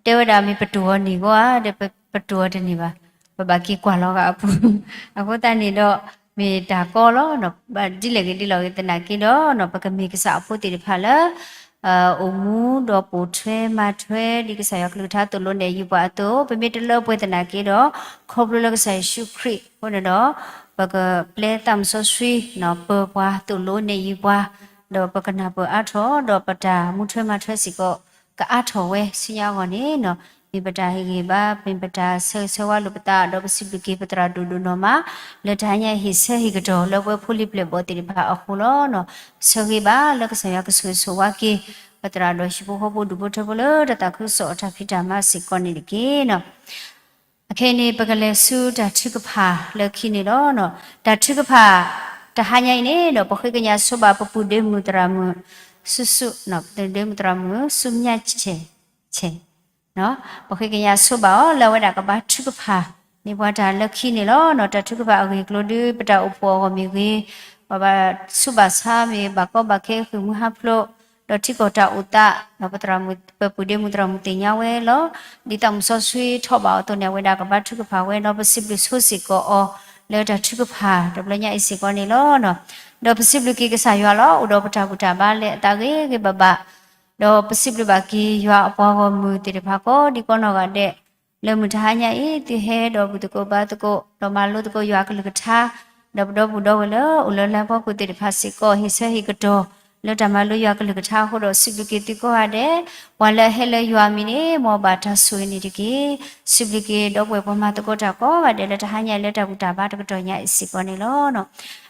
တဲဝဲဒၣ်မ့ၢ်ပတဂီၤန့ၣ်ဂီၢ်ဧါ, ဒီးပတဂီၤတန့ၢ်ဘၣ်, ပဘၣ်က့ၤကွၢ်လီၤဂာ်အပူၤ, အဃိသတးန့ၣ်ဒီး မ့ၢ်တၢ်ကီလီၤ, ဒ်လဲၣ်ဂ့ၤဒ်လဲၣ်ဂ့ၤသနာ်က့ဒီး ပကမ့ၢ်ကစၢ်အဖိသ့ၣ်တဖၣ်လၢ အိၣ်မူဒီးပိာ်ထွဲမၤထွဲ ဒ်ကစၢ်ယွၤကလုၢ်ကထါသိၣ်လိနဲၣ်ယုာ်ပှၤအသိး, ပမ့ၢ်တလၢပှဲၤသနာ်က့ဒီး ခီဖျိလၢကစၢ်ယ့ၣ်ၡူးခရံာ်အဃိန့ၣ်ဒီး ပကပျဲသးမူစီဆှံ ပၢၤပှၤသိၣ်လိနဲၣ်ယုာ်ပှၤ, ဒီးပကနၢ်ပၢၢ်အါထီၣ် ဒီးပတၢ်မူထွဲမၤထွဲစ့ၢ်ကီး ကအါထီၣ်ဝဲဆူညါအဂီၢ်န့ၣ် မ့ၢ်ပတၢ်ဟ့ၣ်ဂံၢ်ဘါ မ့ၢ်ပတၢ်ဆၢဂ့ၤဆၢဝါလိာ်ပသး ဒီးပစံးဘျုးက့ၤပသရၣ်ဒိၣ်ဒိၣ်နီၢ်မး လၢတဟါညါဟ့ၣ်ဆၢဟ့ၣ်ကတီၢ်လၢပဝဲဖိလံၤပျဲၢ်ဘီၣ်သ့ၣ်တဖၣ်အဃိလီၤ. ဆၢဂ့ၤဘၣ်လၢကစၢ်ယွၤကဆိၣ်ဂ့ၤဆိၣ်ဝါက့ၤ ပသရၣ်ဒီးဟံၣ်ဖိဃီဖိဒူၣ်ဖိထၢဖိလၢတၢ်သးခုကစီၣ်အတၢ်ဖံးတၢ်မၤစ့ၢ်ကီးန့ၣ်တက့ၢ်. အခဲအံၤန့ၣ် ပကလဲၤဆူတၢ်ထုကဖၣ်လၢခံန့ၣ်လီၤ. တၢ်ထုကဖၣ်တဟါညါအံၤန့ၣ်ဒီး ပဃ့ကညးဆိဘၣ်ပပုၢ်ဒ့မုၣ်သရၣ်မုၣ် ဆူဆူ ပပုၢ်ဒ့မုၣ်သရၣ်မုၣ် ဆူမၠၣ်ဆဲး ဆဲး ပဃ့ကညးဆိဘၣ်အီၤ လၢအဝဲဒၣ်ကဘါထုကဖၣ်န့ၢ်ပှၤတၢ်လၢခံန့ၣ်လီၤ. တၢ်ထုကဖၣ်အဂ့ၢ်အကျိၤဒုး ပတၢ်အိၣ်ဖှိၣ်အဂီၢ်မ့ၢ်ဂ့ၤ, ပဘၣ်ဆူးဘၣ်ဆါမ့ၢ်ဘၣ်ကီဘၣ်ခဲဃ့ၢ်မှံဟးဖျိး, ဒီးထံကီၢ်တၢ်အိၣ်သး, ဒီးပသရၣ်မုၣ် ပပုၢ်ဒ့မုၣ်သရၣ်မုၣ်သ့ၣ်ညါဝဲလီၤ. ဒ်သးမူစီဆှံထီၣ်ဘၣ်အီၤအသိးန့ၣ် အဝဲဒၣ်ကဘါထုကဖၣ်ဝဲဒီး ပစံးဘျုးဆိစ့ၢ်ကီးအီၤ လၢတၢ်ထုကဖၣ်တဘျီညါအံၤစ့ၢ်ကီးန့ၣ်လီၤ. ဒီးပစံးဘျုးက့ၤကစၢ်ယွၤလီၤ. အိၣ်ဒီးပတၢ်ဘူၣ်တၢ်ဘါလၢအသးဂ့ၤဂ့ၤဘၣ်ဘၣ်, ဒီးပစံးဘျုးဘၣ်က့ၤယွၤအပှၤဂီၢ်မုၢ်သ့ၣ်တဖၣ်ကိးဒံကိးနီၢ်ဂၤဒဲး, လၢမုၢ်တဟါညါအံၤ သုဟဲဒီးဘူၣ်သကိးဘါသကိး ဒီးမၤလိသကိးယွၤအကလုၢ်ကထါ, ဒီးပဒီပုၢ်ဒီဝဲၢ်လၢအိၣ်လၢလါဖီခိၣ်သ့ၣ်တဖၣ်စ့ၢ်ကီး ဟ့ၣ်ဆၢဟ့ၣ်ကတီၢ် လၢတၢ်မၤလိယွၤကလုၢ်ကထါအဃိဒီး စံးဘျုးက့ၤသုကိးဂၤဒဲး, ပှၤလၢအဟဲလၢယွၤအမံၤန့ၣ် မ်အဘၣ်တၢ်ဆိၣ်ဂ့ၤန့ၣ်တက့ၢ်. စံးဘျုးက့ၤဒီပုၢ်ဝဲၢ်ပှၤမၤသကိးတၢ်ကိးဂၤဒဲး လၢတဟါညါလၢတၢ်ဘူၣ်တၢ်ဘါတကတီၢ်ညါအံၤစ့ၢ်ကီးန့ၣ်လီၤ.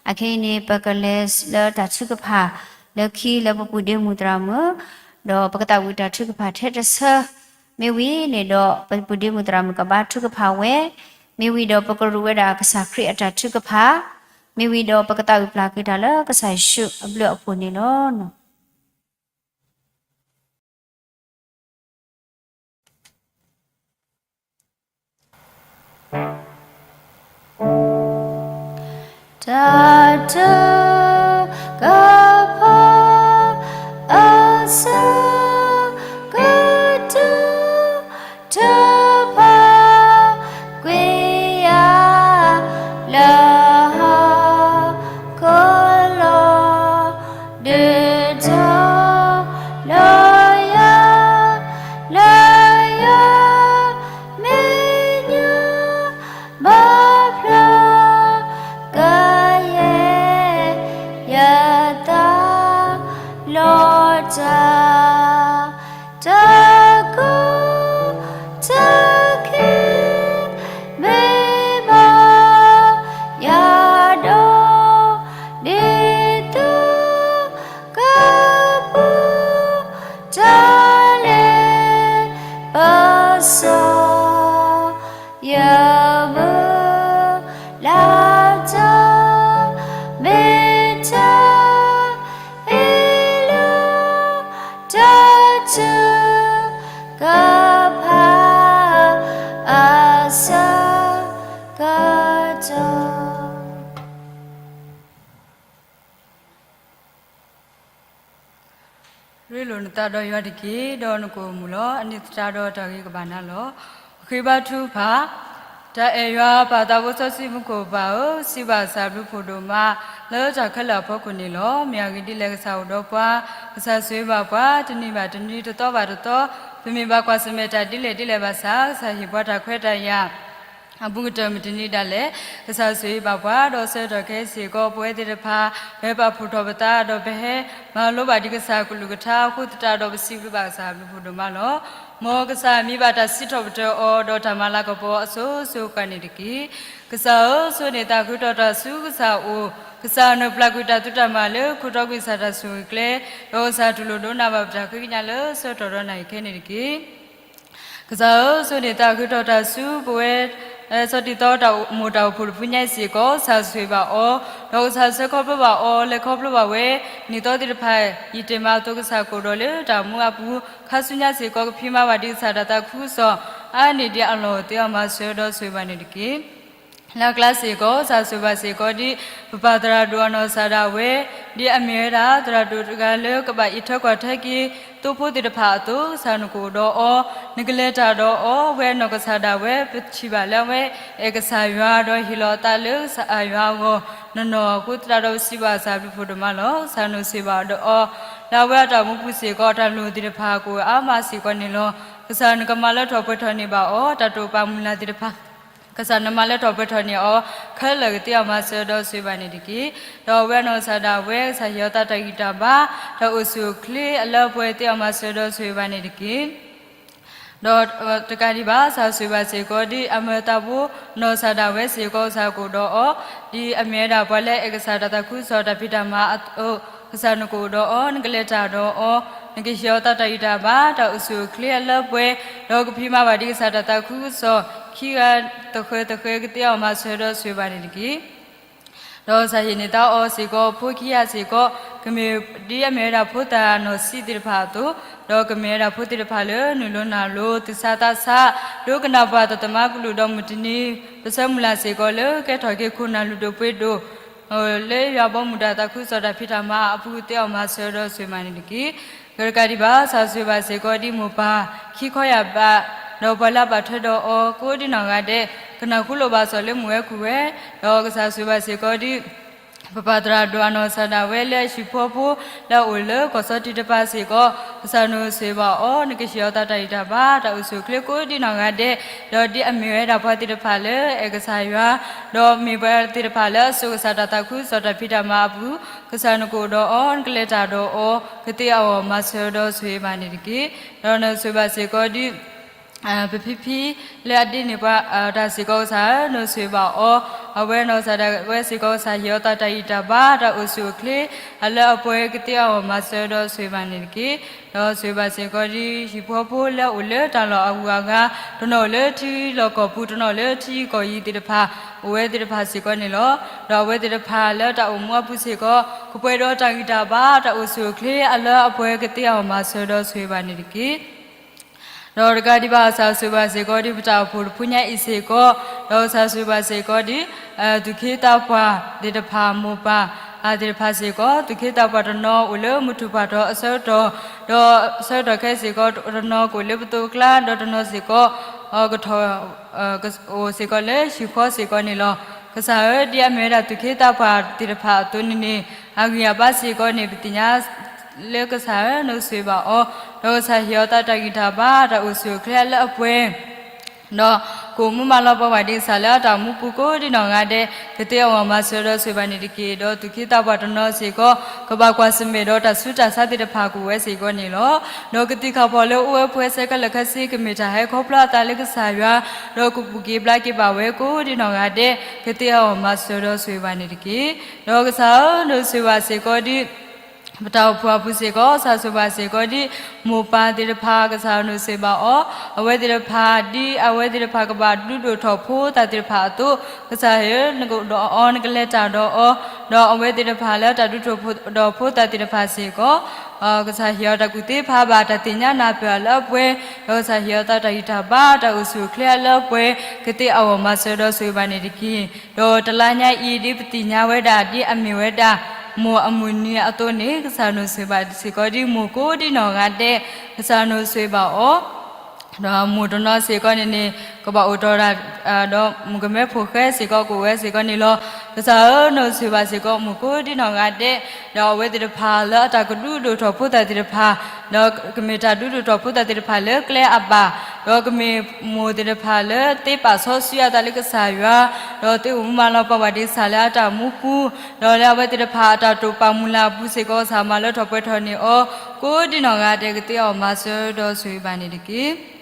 အခဲအံၤန့ၣ် ပကလဲၤလၢတၢ်ထုကဖၣ် လၢခံလၢပပူၤဒ့မုၢ်သရၣ်မုၣ်, ဒီးပကသးဝံၣ်တၢ်ထုကဖၣ်ထဲတဆၢ မ့ၢ်ဝံၤန့ၣ်ဒီး ပပူၤဒ့မုၢ်သရၣ်မုၣ်ကဘါထုကဖၣ်ဝဲ, မ့ၢ်ဝံၤဒီးပကရူးဝဲဒၣ်ကစၢ်ခရံာ်အတၢ်ထုကဖၣ်, မ့ၢ်ဝံၤဒီးပကသးဝံၣ်ပျၢ်က့ၤတၢ်လၢကစၢ်ယ့ၣ်ၡူးအဘျုးအဖှိၣ်န့ၣ်လီၤ. တၢ်ထုကဖၣ် အဆၢကတီၢ် ထုကဖၣ်ကွံာ်ယၤ လၢဟီၣ်ခိၣ်လီၤ ဒုးထီၣ် လၢယၤ လၢယၤ မဲာ်ညါ ဘၣ်ဖျါ ကယဲၢ် ယသး လီၤတၢ် တၢ်ကိၢ် တၢ်ခံ မ့ၢ်ဘၣ်ယၤဒီး ဒ်သိး ကပူၤ တၢ်လဲၤ ပစီ ယမုၢ်လၢ်တၢ် မ့ၢ်တၢ်ဟ့ၣ်လီၤ တၢ်ထုကဖၣ် အဆၢကတီၢ် ရ့လိာ်နသးဒီးယွၤတက့ၢ်, ဒီးနကအိၣ်မုာ်လီၤ. အန့ၣ်သတးဒီးတၢ်ဂ့ၤကဘၣ်နၤလီၤ. ပဃ့ဘါထုကဖၣ်, တၢ်အဲၣ်ယွၤပၢ်သးဘိစီဆှံမူခိၣ်ပၢ်ဧၢ, စံးဘၣ်ကစၢ်ဘျုးဖှိၣ်ဒိၣ်မး လၢတၢ်ခဲလၢာ်အဖီခိၣ်န့ၣ်လီၤ. မ့ၢ်အဂ့ၢ်ဒ်လဲၣ်ကစၢ်အိၣ်ဒီးပှၤ, ကစၢ်ဆိၣ်ဂ့ၤဘၣ်ပှၤ, တနံၤဘၣ်တနံၤ တသီဘၣ်တသီ, ပမ့ၢ်ဘၣ်ကွၢ်ဆၢၣ်မဲာ်တၢ်ဒ်လဲၣ်ဒ်လဲၣ်ဘၣ်ဆၣ် ကစၢ်ဟ့ၣ်ပှၤတၢ်ခွဲးတၢ်ယာ် အဘူးကတၢၢ်မုၢ်တနံၤဒၣ်လဲာ်, ကစၢ်ဆိၣ်ဂ့ၤဘၣ်ပှၤ ဒီးဆၢကတီၢ်ခဲအံၤစ့ၢ်ကီး ပဝဲသ့ၣ်တဖၣ် ပဟဲပာ်ဖှိၣ်ထီၣ်ပသး ဒီးပဟဲမၤလိဘၣ်ဒံးကစၢ်ကလုၢ်ကထါအဃိသတးဒီး ပစံးဘျုးဘၣ်ကစၢ်ဘျုးဖှိၣ်ဒိၣ်မးလီၤ. မ်ကစၢ်မံဘၣ်တၢ်စံးထီၣ်ပတြၢၤအီၤ ဒီးတၢ်မၤလၤကပီၤအီၤအစိၤစိၤဃၣ်ဃၣ်န့ၣ်တက့ၢ်. ကစၢ်ဧၢ, ဆိၣ်ဂ့ၤန့ၢ်သးဃုထီၣ်တၢ်ဆူကစၢ်အအိၣ်, ကစၢ်နၢ်ပျၢ်ကွံာ်တၢ်သူတၢ်မၤလၢ ခိၣ်တီကွံာ်ကစၢ်တၢ်ဆိၣ်ဂ့ၤကျဲ, ဒီးကစၢ်တူၢ်လိာ်ဒိကနၣ်ဘၣ်ပတၢ်ဃ့ကညးလၢဆၢကတီၢ်ဒီးနၣ်ရံၣ်ခဲအံၤန့ၣ်တက့ၢ်. ကစၢ်ဧၢ, ဆိၣ်ဂ့ၤန့ၢ်သးဃုထီၣ်တၢ်ဆူပဝဲ လၢဆီၣ်တံၢ်သီတၢ်အိၣ်မူတၢ်အိၣ်ဖှိၣ်တဖုညါအံၤစ့ၢ်ကီး ကစၢ်ဆိၣ်ဂ့ၤဘၣ်အီၤ, ဒီးကစၢ်ဆၢခီဖျိဘၣ်အီၤ လဲၤခီဖျိဘၣ်ဝဲ နံၣ်သီသ့ၣ်တဖၣ် ယံာ်တ့ၢ်မးအသိး ကစၢ်ကအိၣ်ဒီးလၢတၢ်အိၣ်မူအပူၤ, ခါဆူညါစ့ၢ်ကီး ကဖံးမၤဘၣ်ဒံးကစၢ်တၢ်သးခုကစီၣ် အါန့ၢ်ဒံးအလီၢ်အိၣ်သ့အီၤ မၤစၢၤဒီးဆိၣ်ဂ့ၤဘၣ်န့ၣ်တက့ၢ်. လၢကျါစ့ၢ်ကီး ကစၢ်ဆိၣ်ဂ့ၤဘၣ်စ့ၢ်ကီးဒ် ပပၢ်သရၣ်ဒိၣ်အနီၢ်ကစၢ်ဒၣ်ဝဲ, ဒ်အမ့ၢ်ဝဲဒၣ် သရၣ်ဒိၣ်တဂၤလၢကဘၣ်အံးထွဲကွၢ်ထွဲက့ၤ သိဖိသ့ၣ်တဖၣ်အသိး ကစၢ်နကအိၣ်ဒီးအီၤ, နကလဲၤတၢ်ဒီးအီၤ, ဝဲအနီၢ်ကစၢ်ဒၣ်ဝဲ ပထံၣ်ဘၣ်လၢအဝဲ အဲၣ်ကစၢ်ယွၤ ဒီးဟ့ၣ်လီၤအသးလၢကစၢ်ယွၤအဂီၢ် နီၢ်နီၢ်အဃိသတးဒီး ပစံးဘၣ်ကစၢ်ဘျုးဖှိၣ်ဒိၣ်မးလီၤ. ကစၢ်နအိၣ်ဆိၣ်ဂ့ၤဘၣ်ဒီးအီၤ လၢအဝဲအတၢ်အိၣ်မူပူၤစ့ၢ်ကီး တၢ်လိၣ်သ့ၣ်တဖၣ်ကအိၣ်အါမးစ့ၢ်ကီးန့ၣ်လီၤ. ကစၢ်နကမၤလၢထီၣ်ပှဲၤထီၣ်န့ၢ်ဘၣ်အီၤ တၢ်တိာ်ပာ်မုၢ်လၢ်သ့ၣ်တဖၣ် ကစၢ်နမၤလၢထီၣ်ပှဲၤထီၣ်န့ၢ်အီၤ ခဲလၢာ်ကသ့အီၤ မၤစၢၤဒီးဆိၣ်ဂ့ၤဘၣ်န့ၣ်တက့ၢ်. ဒီးအဝဲအနီၢ်ကစၢ်ဒၣ်ဝဲ ကစၢ်ဟ့ၣ်အီၤသးတၢ်ဂံၢ်တၢ်ဘါ တၢ်အိၣ်ဆူၣ်အိၣ်ချ့အလၢအပှဲၤသ့အီၤ မၤစၢၤဒီးဆိၣ်ဂ့ၤဘၣ်န့ၣ်တက့ၢ်. ဒီးတကးဒံးဘၣ် ကစၢ်ဆိၣ်ဂ့ၤဘၣ်စ့ၢ်ကီး ဒ်အမၢသးဘိနီၢ်ကစၢ်ဒၣ်ဝဲစ့ၢ်ကီး ကစၢ်ကအိၣ်ဒီးအီၤ, ဒ်အမ့ၢ်ဝဲဒၣ်ပှၤလၢအဲၣ်ကစၢ်တၢ်သးခုကစီၣ်တၢ်ဖံးတၢ်မၤအသိး ကစၢ်နကအိၣ်ဒီးအီၤ, နကလဲၤတၢ်ဒီးအီၤ, နကဟ့ၣ်အီၤသးတၢ်ဂံၢ်တၢ်ဘါ တၢ်အိၣ်ဆူၣ်အိၣ်ချ့အလၢအပှဲၤ, ဒီးကဖံးမၤဘၣ်ဒံးကစၢ်တၢ်သးခုကစီၣ် ခံဂၤသဃဲၤသဃဲၤကသ့အီၤ မၤစၢၤဒီးဆိၣ်ဂ့ၤဘၣ်န့ၣ်တက့ၢ်. ဒီးကစၢ်ဟ့ၣ်န့ၢ်သါအီၤစ့ၢ်ကီး ဖိခံဂၤစ့ၢ်ကီး, ကမ့ၢ်ဒ်အမ့ၢ်ဝဲဒၣ်ဖိသၣ်နီၢ်ဆံးသ့ၣ်တဖၣ်အသိး, ဒီးကမ့ၢ်ဝဲဒၣ်ဖိသ့ၣ်တဖၣ်လၢ နုာ်လီၤနၢ်လီၤ သူၣ်ဆါသးဆါ, ဒိကနၣ်ပှၤသီၣ်သမါကလုၢ်ဒီးမုၢ်တနံၤ ပဆၢမုၢ်လၢ်စ့ၢ်ကီးလၢ ကဲထီၣ်က့ၤခိၣ်နၢ်လုၢ်ဒိၣ်ပှ့ၤဒိၣ် လၢယွၤဘီမုၢ်တၢ်သးခုကစီၣ်တၢ်ဖံးတၢ်မၤအပူၤ သ့အီၤမၤစၢၤဒီးဆိၣ်ဂ့ၤဘၣ်န့ၣ်တက့ၢ်. ဒီးတကးဒံးဘၣ် ကစၢ်ဆိၣ်ဂ့ၤဘၣ်စ့ၢ်ကီးဒ်မိၢ်ပၢ်ခံခီယာ်ဘး, ဒီးပှၤလၢအဘၣ်ထွဲဒီးအီၤကိးဒ်နီၢ်ဂၤဒဲး, ကနၢ်ဟူလိာ်ဘၣ်စီၣ်လၢမုၢ်ဝဲၤကွံာ်ဝဲ, ဒီးကစၢ်ဆိၣ်ဂ့ၤဘၣ်စ့ၢ်ကီးဒ် ပပၢ်သရၣ်ဒိၣ်အနီၢ်ကစၢ်ဒၣ်ဝဲလၢအဟံၣ်ဖိဃီဖိလၢအအိၣ်လၢကီၢ်စီတံၢ်တဖၣ်စ့ၢ်ကီး, ကစၢ်နဆိၣ်ဂ့ၤဘၣ်အီၤ, နကဟ့ၣ်အီၤသးတၢ်ဂံၢ်တၢ်ဘါ တၢ်အိၣ်ဆူၣ်အိၣ်ချ့ကိးဒံနီၢ်ဂၤဒဲး, ဒီးဒ်အမ့ၢ်ဝဲဒၣ်ပှၤသ့ၣ်တဖၣ်လၢအအဲၣ်ကစၢ်ယွၤ, ဒီးမ့ၢ်ပှၤသ့ၣ်တဖၣ်လၢအစိာ်ကစၢ်တၢ်သးခုကစီၣ်တၢ်ဖံးတၢ်မၤအပူၤ, ကစၢ်နကအိၣ်ဒီးအီၤ, နကလဲၤတၢ်ဒီးအီၤ, ကသ့အဂီၢ်မၤစၢၤဒီးဆိၣ်ဂ့ၤဘၣ်န့ၣ်တက့ၢ်. ဒီးနဆိၣ်ဂ့ၤဘၣ်စ့ၢ်ကီးဒ် ပဖံဖံလၢအဒ့န့ၢ်ပှၤတၢ်စ့ၢ်ကီးကစၢ်ဧၢ, နဆိၣ်ဂ့ၤဘၣ်အီၤ, အဝဲနီၢ်ကစၢ်ဒၣ်ဝဲစ့ၢ်ကီးကစၢ် ဟ့ၣ်အီၤသးတၢ်ဂံၢ်တၢ်ဘါ တၢ်အိၣ်ဆူၣ်အိၣ်ချ့ အလၢအပှဲၤ ကသ့အဂီၢ်မၤစၢၤဒီးဆိၣ်ဂ့ၤဘၣ်န့ၣ်တက့ၢ်. ဒီးဆိၣ်ဂ့ၤဘၣ်စ့ၢ်ကီးဒ်ဟံၣ်ဖိဃီဖိလၢအအိၣ်လၢတၢ်လီၢ်အဂုၤအဂၤ, တနီၤအိၣ်လၢထံလီၢ်ကီၢ်ပူၤ, တနီၤလၢထံဂုၤကီၢ်ဂၤသ့ၣ်တဖၣ်, အိၣ်ဝဲသ့ၣ်တဖၣ်စ့ၢ်ကီးန့ၣ်လီၤ. ဒီးအဝဲသ့ၣ်တဖၣ်လၢတၢ်အိၣ်မူအပူၤစ့ၢ်ကီး ကပှဲၤဒီးတၢ်ဂံၢ်တၢ်ဘါ တၢ်အိၣ်ဆူၣ်အိၣ်ချ့ အလၢအပှဲၤ ကသ့အဂီၢ်မၤစၢၤဒီးဆိၣ်ဂ့ၤဘၣ်န့ၣ်တက့ၢ်. ဒီးတကးဒံးဘၣ် ကစၢ်ဆိၣ်ဂ့ၤဘၣ်စ့ၢ်ကီးဒ်ပတၢ်အိၣ်ဖှိၣ်တဖုညါအံၤစ့ၢ်ကီး, ဒီးကစၢ်ဆိၣ်ဂ့ၤဘၣ်စ့ၢ်ကီးဒ် သူၣ်က့သးပှၢ်သ့ၣ်တဖၣ် မိၢ်ပၢ်သ့ၣ်တဖၣ်စ့ၢ်ကီး, သူၣ်က့သးပှၢ်တနီၤအိၣ်လၢမုၢ်ထူၣ်ပှၢ်ထီၣ်အဆၢကတီၢ်, ဒီးအဆၢကတီၢ်ခဲအံၤစ့ၢ်ကီး တနီၤကအိၣ်လၢပသိးအကျါ, ဒီးတနီၤစ့ၢ်ကီး ကထီၣ် အိၣ်စ့ၢ်ကီးလၢဟံၣ်ဃီစ့ၢ်ကီးန့ၣ်လီၤ. ကစၢ်ဧၢ, ဒ်အမ့ၢ်ဝဲဒၣ်သူၣ်က့သးပှၢ်သ့ၣ်တဖၣ်အသိးန့ၣ်န့ၣ်, အဂံၢ်အဘါစ့ၢ်ကီးန့ၣ် ပသ့ၣ်ညါလၢကစၢ်ဧၢ နဆိၣ်ဂ့ၤဘၣ်အီၤ, ဒီးကစၢ်ဟ့ၣ်အီၤသးတၢ်ဂံၢ်တၢ်ဘါ တၢ်အိၣ်ဆူၣ်အိၣ်ချ့အလၢအပှဲၤ ဒီးကအိၣ်မူမၤလၤကပီၤဘၣ်ဒ်ကစၢ်လၢအတၢ်အိၣ်မူပူၤကိးဒ်နီၢ်ဂၤဒဲး, ကသ့အဂီၢ်မၤစၢၤဒီးဆိၣ်ဂ့ၤဘၣ်န့ၣ်တက့ၢ်. ဒီးသူၣ်က့သးပှၢ်တနီၤစ့ၢ်ကီး ကဘၣ်ကွၢ်ဆၢၣ်မဲာ်ဒီးတၢ်ဆူးတၢ်ဆါသ့ၣ်တဖၣ်ကအိၣ်ဝဲစ့ၢ်ကီးန့ၣ်လီၤ. ဒီးကသံၣ်ခါဖီၣ်လၢအိၣ်ဝဲပှဲၤဆဲးခဲလၢာ်ခဲဆ့ ကမ့ၢ်တၢ်ဟဲခီဖျိအသးလၢကစၢ်ယွၤ, ဒီးကပူၤက့ၤဘျါက့ၤဘၣ်ဝဲကိးဒ်နီၢ်ဂၤဒဲး, ကသ့အဂီၢ်မၤစၢၤဒီးဆိၣ်ဂ့ၤဘၣ်န့ၣ်တက့ၢ်. ဒီးကစၢ်ဧၢ, နဆိၣ်ဂ့ၤဘၣ်စ့ၢ်ကီးဒ် ပတၢ်အိၣ်ဖှိၣ်အပူၤစ့ၢ်ကီး, ကစၢ်ဆိၣ်ဂ့ၤဘၣ်စ့ၢ်ကီးဒ် မိၢ်ပၢ်သ့ၣ်တဖၣ်, ကစၢ်နဆိၣ်ဂ့ၤဘၣ်အီၤ, အဝဲသ့ၣ်တဖၣ်ဒ်အဝဲသ့ၣ်တဖၣ်ကဘၣ်ဒုးဒိၣ်ထီၣ်ဖိသၣ်သ့ၣ်တဖၣ်အသိး, ကစၢ်ဧၢ, နကအိၣ်ဒီးအီၤ, နကလဲၤတၢ်ဒီးအီၤ, ဒီးအဝဲသ့ၣ်တဖၣ်လၢတၢ်ဒုးထီၣ်ဒီးဖိသၣ်သ့ၣ်တဖၣ်စ့ၢ်ကီး, ကစၢ်ဟ့ၣ်အီၤတၢ်ကူၣ်သ့ဖးဘၣ် တၢ်သ့ၣ်ညါနၢ်ပၢၢ်အလၢအပှဲၤ, ဒီးကစၢ်ဟ့ၣ်အီၤသးတၢ်ဂံၢ်တၢ်ဘါ တၢ်အိၣ်ဆူၣ်အိၣ်ချ့အလၢအပှဲၤ, ကသ့အဂီၢ်မၤစၢၤဒီးဆိၣ်ဂ့ၤဘၣ်န့ၣ်တက့ၢ်. ဒီးတလါညါအံၤ ဒ်ပသ့ၣ်ညါဝဲဒၣ် ဒ်အမ့ၢ်ဝဲဒၣ် မိၢ်အမုၢ်နံၤအသိးန့ၣ်, ကစၢ်နဆိၣ်ဂ့ၤဘၣ်စ့ၢ်ကီးဒ်မိၢ်ကိးဒ်နီၢ်ဂၤဒဲး, ကစၢ်နဆိၣ်ဂ့ၤဘၣ်အီၤ, ဒီးမိၢ်တနီၤစ့ၢ်ကီးန့ၣ်န့ၣ် ကဘၣ်အိၣ်တ့ၢ်ဒၣ် ဒီးမုၣ်ကမဲဖိဃဲစ့ၢ်ကီးကအိၣ်ဝဲစ့ၢ်ကီးန့ၣ်လီၤ. ကစၢ်ဧၢ, နဆိၣ်ဂ့ၤဘၣ်စ့ၢ်ကီး မိၢ်ကိးဒ်နီၢ်ဂၤဒဲး, ဒီးအဝဲသ့ၣ်တဖၣ်လၢအတၢ်ကဒုးဒိၣ်ထီၣ်ဖိသၣ်သ့ၣ်တဖၣ်, ဒီးကမ့ၢ်တၢ်ဒုးဒိၣ်ထီၣ်ဖိသၣ်သ့ၣ်တဖၣ်လၢကျဲအဘၣ်, ဒီးကမ့ၢ်မိၢ်သ့ၣ်တဖၣ်လၢသ့ပာ်စီဆှံအသးလၢကစၢ်ယွၤ, ဒီးသ့အိၣ်မူမၤလၤကပီၤဘၣ်ဒ်ကစၢ်လၢအတၢ်အိၣ်မူပူၤ, ဒီးလၢအဝဲသ့ၣ်တဖၣ်အတၢ်တိာ်ပာ်မုၢ်လၢ်အပူၤစ့ၢ်ကီး ကစၢ်မၤလၢထီၣ်ပှဲၤထီၣ်န့ၢ်အီၤ, ကိးဒ်နီၢ်ဂၤဒဲး ကသ့အဂီၢ်မၤစၢၤဒီးဆိၣ်ဂ့ၤဘၣ်န့ၣ်တက့ၢ်.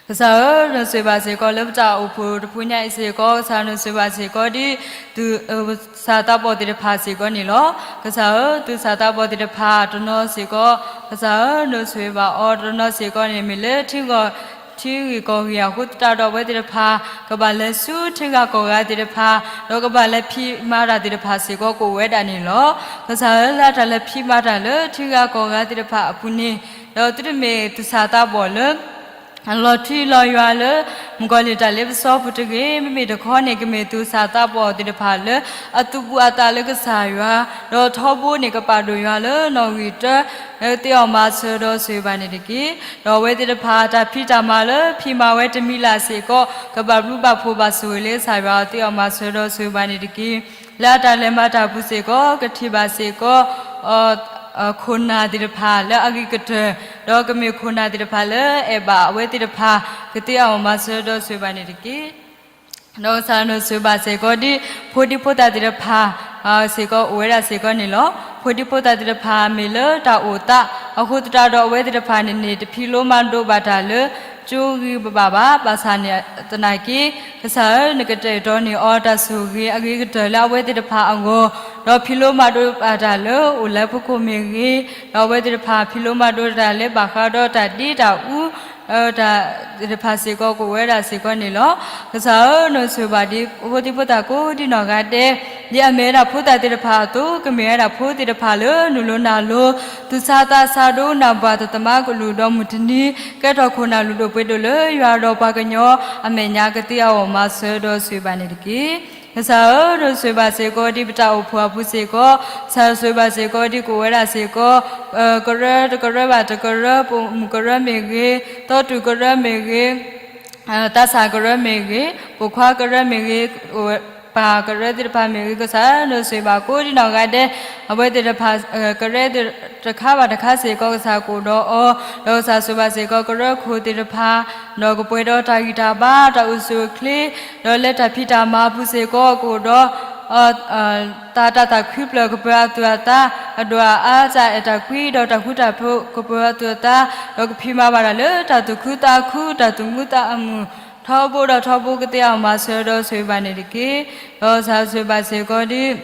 ကစၢ်ဧၢ, နဆိၣ်ဂ့ၤဘၣ်စ့ၢ်ကီးလၢပတၢ်အိၣ်ဖှိၣ်တဖုညါအံၤစ့ၢ်ကီး, ကစၢ်နဆိၣ်ဂ့ၤဘၣ်စ့ၢ်ကီးဒ် သူၣ်စၢ်သးဘီၣ်သ့ၣ်တဖၣ်စ့ၢ်ကီးန့ၣ်လီၤ. ကစၢ်ဧၢ, သူၣ်စၢ်သးဘီၣ်သ့ၣ်တဖၣ်တနီၤစ့ၢ်ကီး, ကစၢ်ဧၢ, နဆိၣ်ဂ့ၤဘၣ်အီၤတနီၤစ့ၢ်ကီးန့ၣ် မ့ၢ်လၢထံဂုၤကီၢ်ဂၤအဃိသတးဒီး အဝဲသ့ၣ်တဖၣ် ကဘၣ်လဲၤဆူထံဂၤကီၢ်ဂၤသ့ၣ်တဖၣ်, ဒီးကဘၣ်လဲၤဖံးမၤတၢ်သ့ၣ်တဖၣ်စ့ၢ်ကီးကအိၣ်ဝဲဒၣ်န့ၣ်လီၤ. ကစၢ်ဧၢ, လၢတၢ်လဲၤဖံးမၤတၢ်လၢထံဂၤကီၢ်ဂၤသ့ၣ်တဖၣ်အပူၤန့ၣ်, ဒီးသုတမ့ၢ်သူၣ်စၢ်သးဘီၣ်လၢ လီၤထံလီၤယွၤလၢ မုၣ်ကီၤလံၢ်တၢ်လ့ပစီပူၤတဂ့ၤ, မ့မ့ၢ်တခီန့ၣ် ကမ့ၢ်သူၣ်စၢ်သးဘီၣ်သ့ၣ်တဖၣ်လၢ အသူၣ်ပူၤအသးလၢကစၢ်ယွၤ, ဒီးထီဘိန့ၣ်ကပာ်ဒိၣ်ယွၤလၢနီၣ်ဂံၢ်တၢ, သ့အီၤမၤစၢၤဒီးဆိၣ်ဂ့ၤဘၣ်န့ၣ်တက့ၢ်. ဒီးအဝဲသ့ၣ်တဖၣ်တၢ်ဖံးတၢ်မၤလၢဖံးမၤဝဲတမံၤလၢ်စ့ၢ်ကီး ကဘၣ်ဘျုးဘၣ်ဖှိၣ်ဘၣ်ဆိၣ်ဂ့ၤလၢကစၢ်ယွၤ, သ့အီၤမၤစၢၤဒီးဆိၣ်ဂ့ၤဘၣ်န့ၣ်တက့ၢ်. လၢအတၢ်လဲၤမၤတၢ်ပူၤစ့ၢ်ကီး ကထံၣ်ဘၣ်စ့ၢ်ကီး ခိၣ်နၢ်သ့ၣ်တဖၣ်လၢအဂ့ၤကတၢၢ်, ဒီးကမ့ၢ်ခိၣ်နၢ်သ့ၣ်တဖၣ်လၢအဲၣ်ဘၣ်အဝဲသ့ၣ်တဖၣ်, ကသ့အီၤမၤစၢၤဒီးဆိၣ်ဂ့ၤဘၣ်န့ၣ်တက့ၢ်. ဒီးကစၢ်နဆိၣ်ဂ့ၤဘၣ်စ့ၢ်ကီးဒ် ဖိဒံဖိသၣ်သ့ၣ်တဖၣ် စ့ၢ်ကီးအိၣ်ဝဲဒၣ်စ့ၢ်ကီးန့ၣ်လီၤ. ဖိဒံဖိသၣ်သ့ၣ်တဖၣ်မ့ၢ်လၢတၢ်အိၣ်သးအဃိသတးဒီး အဝဲသ့ၣ်တဖၣ်န့ၣ်န့ၣ် တဖံးလိမၤဒိးဘၣ်တၢ်လၢ ကၠိဂံၢ်ဘါဘၣ်, ဘၣ်ဆၣ်သနာ်က့ ကစၢ်ဧၢ, နကတဲာ်ကတီၤန့ၢ်အီၤတၢ်ဆိၣ်ဂ့ၤအဂ့ၤကတၢၢ်လၢအဝဲသ့ၣ်တဖၣ်အဂီၢ်, ဒီးဖံးလိမၤဒိးဘၣ်တၢ်လၢအိၣ်လၢဖီခိၣ်မ့ၢ်ဂ့ၤ, ဒီးအဝဲသ့ၣ်တဖၣ်ဖံးလိမၤဒိးတၢ်လၢဘၣ်ဃးဒီးတၢ်ဒ့တၢ်အူ တၢ်သ့ၣ်တဖၣ်စ့ၢ်ကီးကအိၣ်ဝဲဒၣ်စ့ၢ်ကီးန့ၣ်လီၤ. ကစၢ်ဧၢ, နဆိၣ်ဂ့ၤဘၣ်ဒ်ဖိဒံဖိသၣ်ကိးဒ်နီၢ်ဂၤဒဲး, ဒ်အမ့ၢ်ဝဲဒၣ်ဖိသၣ်သ့ၣ်တဖၣ်အသိး ကမ့ၢ်ဝဲဒၣ်ဖိသ့ၣ်တဖၣ်လၢနုာ်လီၤနၢ်လီၤ, သူၣ်စၢ်သးစၢ်ဒိကနၣ်ဘၣ်တၢ်သမါကလုၢ်ဒီးမုၢ်တနံၤ ကဲထီၣ်ခိၣ်နၢ်လုၢ်ဒိၣ်ပှ့ၤဒိၣ်လၢယွၤဒီးပှၤကညီအမဲာ်ညါ, ကသ့အီၤမၤစၢၤဒီးဆိၣ်ဂ့ၤဘၣ်န့ၣ်တက့ၢ်. ကစၢ်ဧၢ, နဆိၣ်ဂ့ၤဘၣ်စ့ၢ်ကီးဒ်ပတၢ်အိၣ်ဖှိၣ်အပူၤစ့ၢ်ကီး, ကစၢ်ဆိၣ်ဂ့ၤဘၣ်စ့ၢ်ကီးဒ်ကအိၣ်ဝဲဒၣ်စ့ၢ်ကီး ကရၢတကရၢဘၣ်တကရၢ, ပိာ်မုၣ်ကရၢမ့ၢ်ဂ့ၤ, သီတူၢ်ကရၢမ့ၢ်ဂ့ၤ, သးစၢ်ကရၢမ့ၢ်ဂ့ၤ, ပိာ်ခွါကရၢမ့ၢ်ဂ့ၤ, အိၣ်ဝဲ ပှၤကရၢသ့ၣ်တဖၣ်မ့ၢ်ဂ့ၤ ကစၢ်နဆိၣ်ဂ့ၤဘၣ်ကိးဒံနီၢ်ဂၤဒဲး, အဝဲသ့ၣ်တဖၣ် ကရၢတခါဘၣ်တခါစ့ၢ်ကီး ကစၢ်ကအိၣ်ဒီးအီၤ, ဒီးကစၢ်ဆိၣ်ဂ့ၤဘၣ်စ့ၢ်ကီး ကရၢခိၣ်သ့ၣ်တဖၣ်, ဒီးကပှဲၤဒီးတၢ်ဂံၢ်တၢ်ဘါ တၢ်အိၣ်ဆူၣ်အိၣ်ချ့, ဒီးလၢတၢ်ဖံးတၢ်မၤအပူၤစ့ၢ်ကီး ကအိၣ်ဒီး တၢ် တၢ်သးခုဖျၢၣ် ကပၢၤအသူၣ်အသး အဒိၣ်အအါ တၢ်အဲၣ်တၢ်ကွံ ဒီးတၢ်ဃူတၢ်ဖိး ကပၢၤအသူၣ်အသး, ဒီးကဖံးမၤဘၣ်တၢ်လၢတၢ်သူၣ်ခုသးခု တၢ်သူၣ်မုာ်သးမုာ် ထီဘိဒီးထီဘိ ကသ့အီၤမၤစၢၤဒီးဆိၣ်ဂ့ၤဘၣ်န့ၣ်တက့ၢ်. ဒီးကစၢ်ဆိၣ်ဂ့ၤဘၣ်စ့ၢ်ကီးဒ်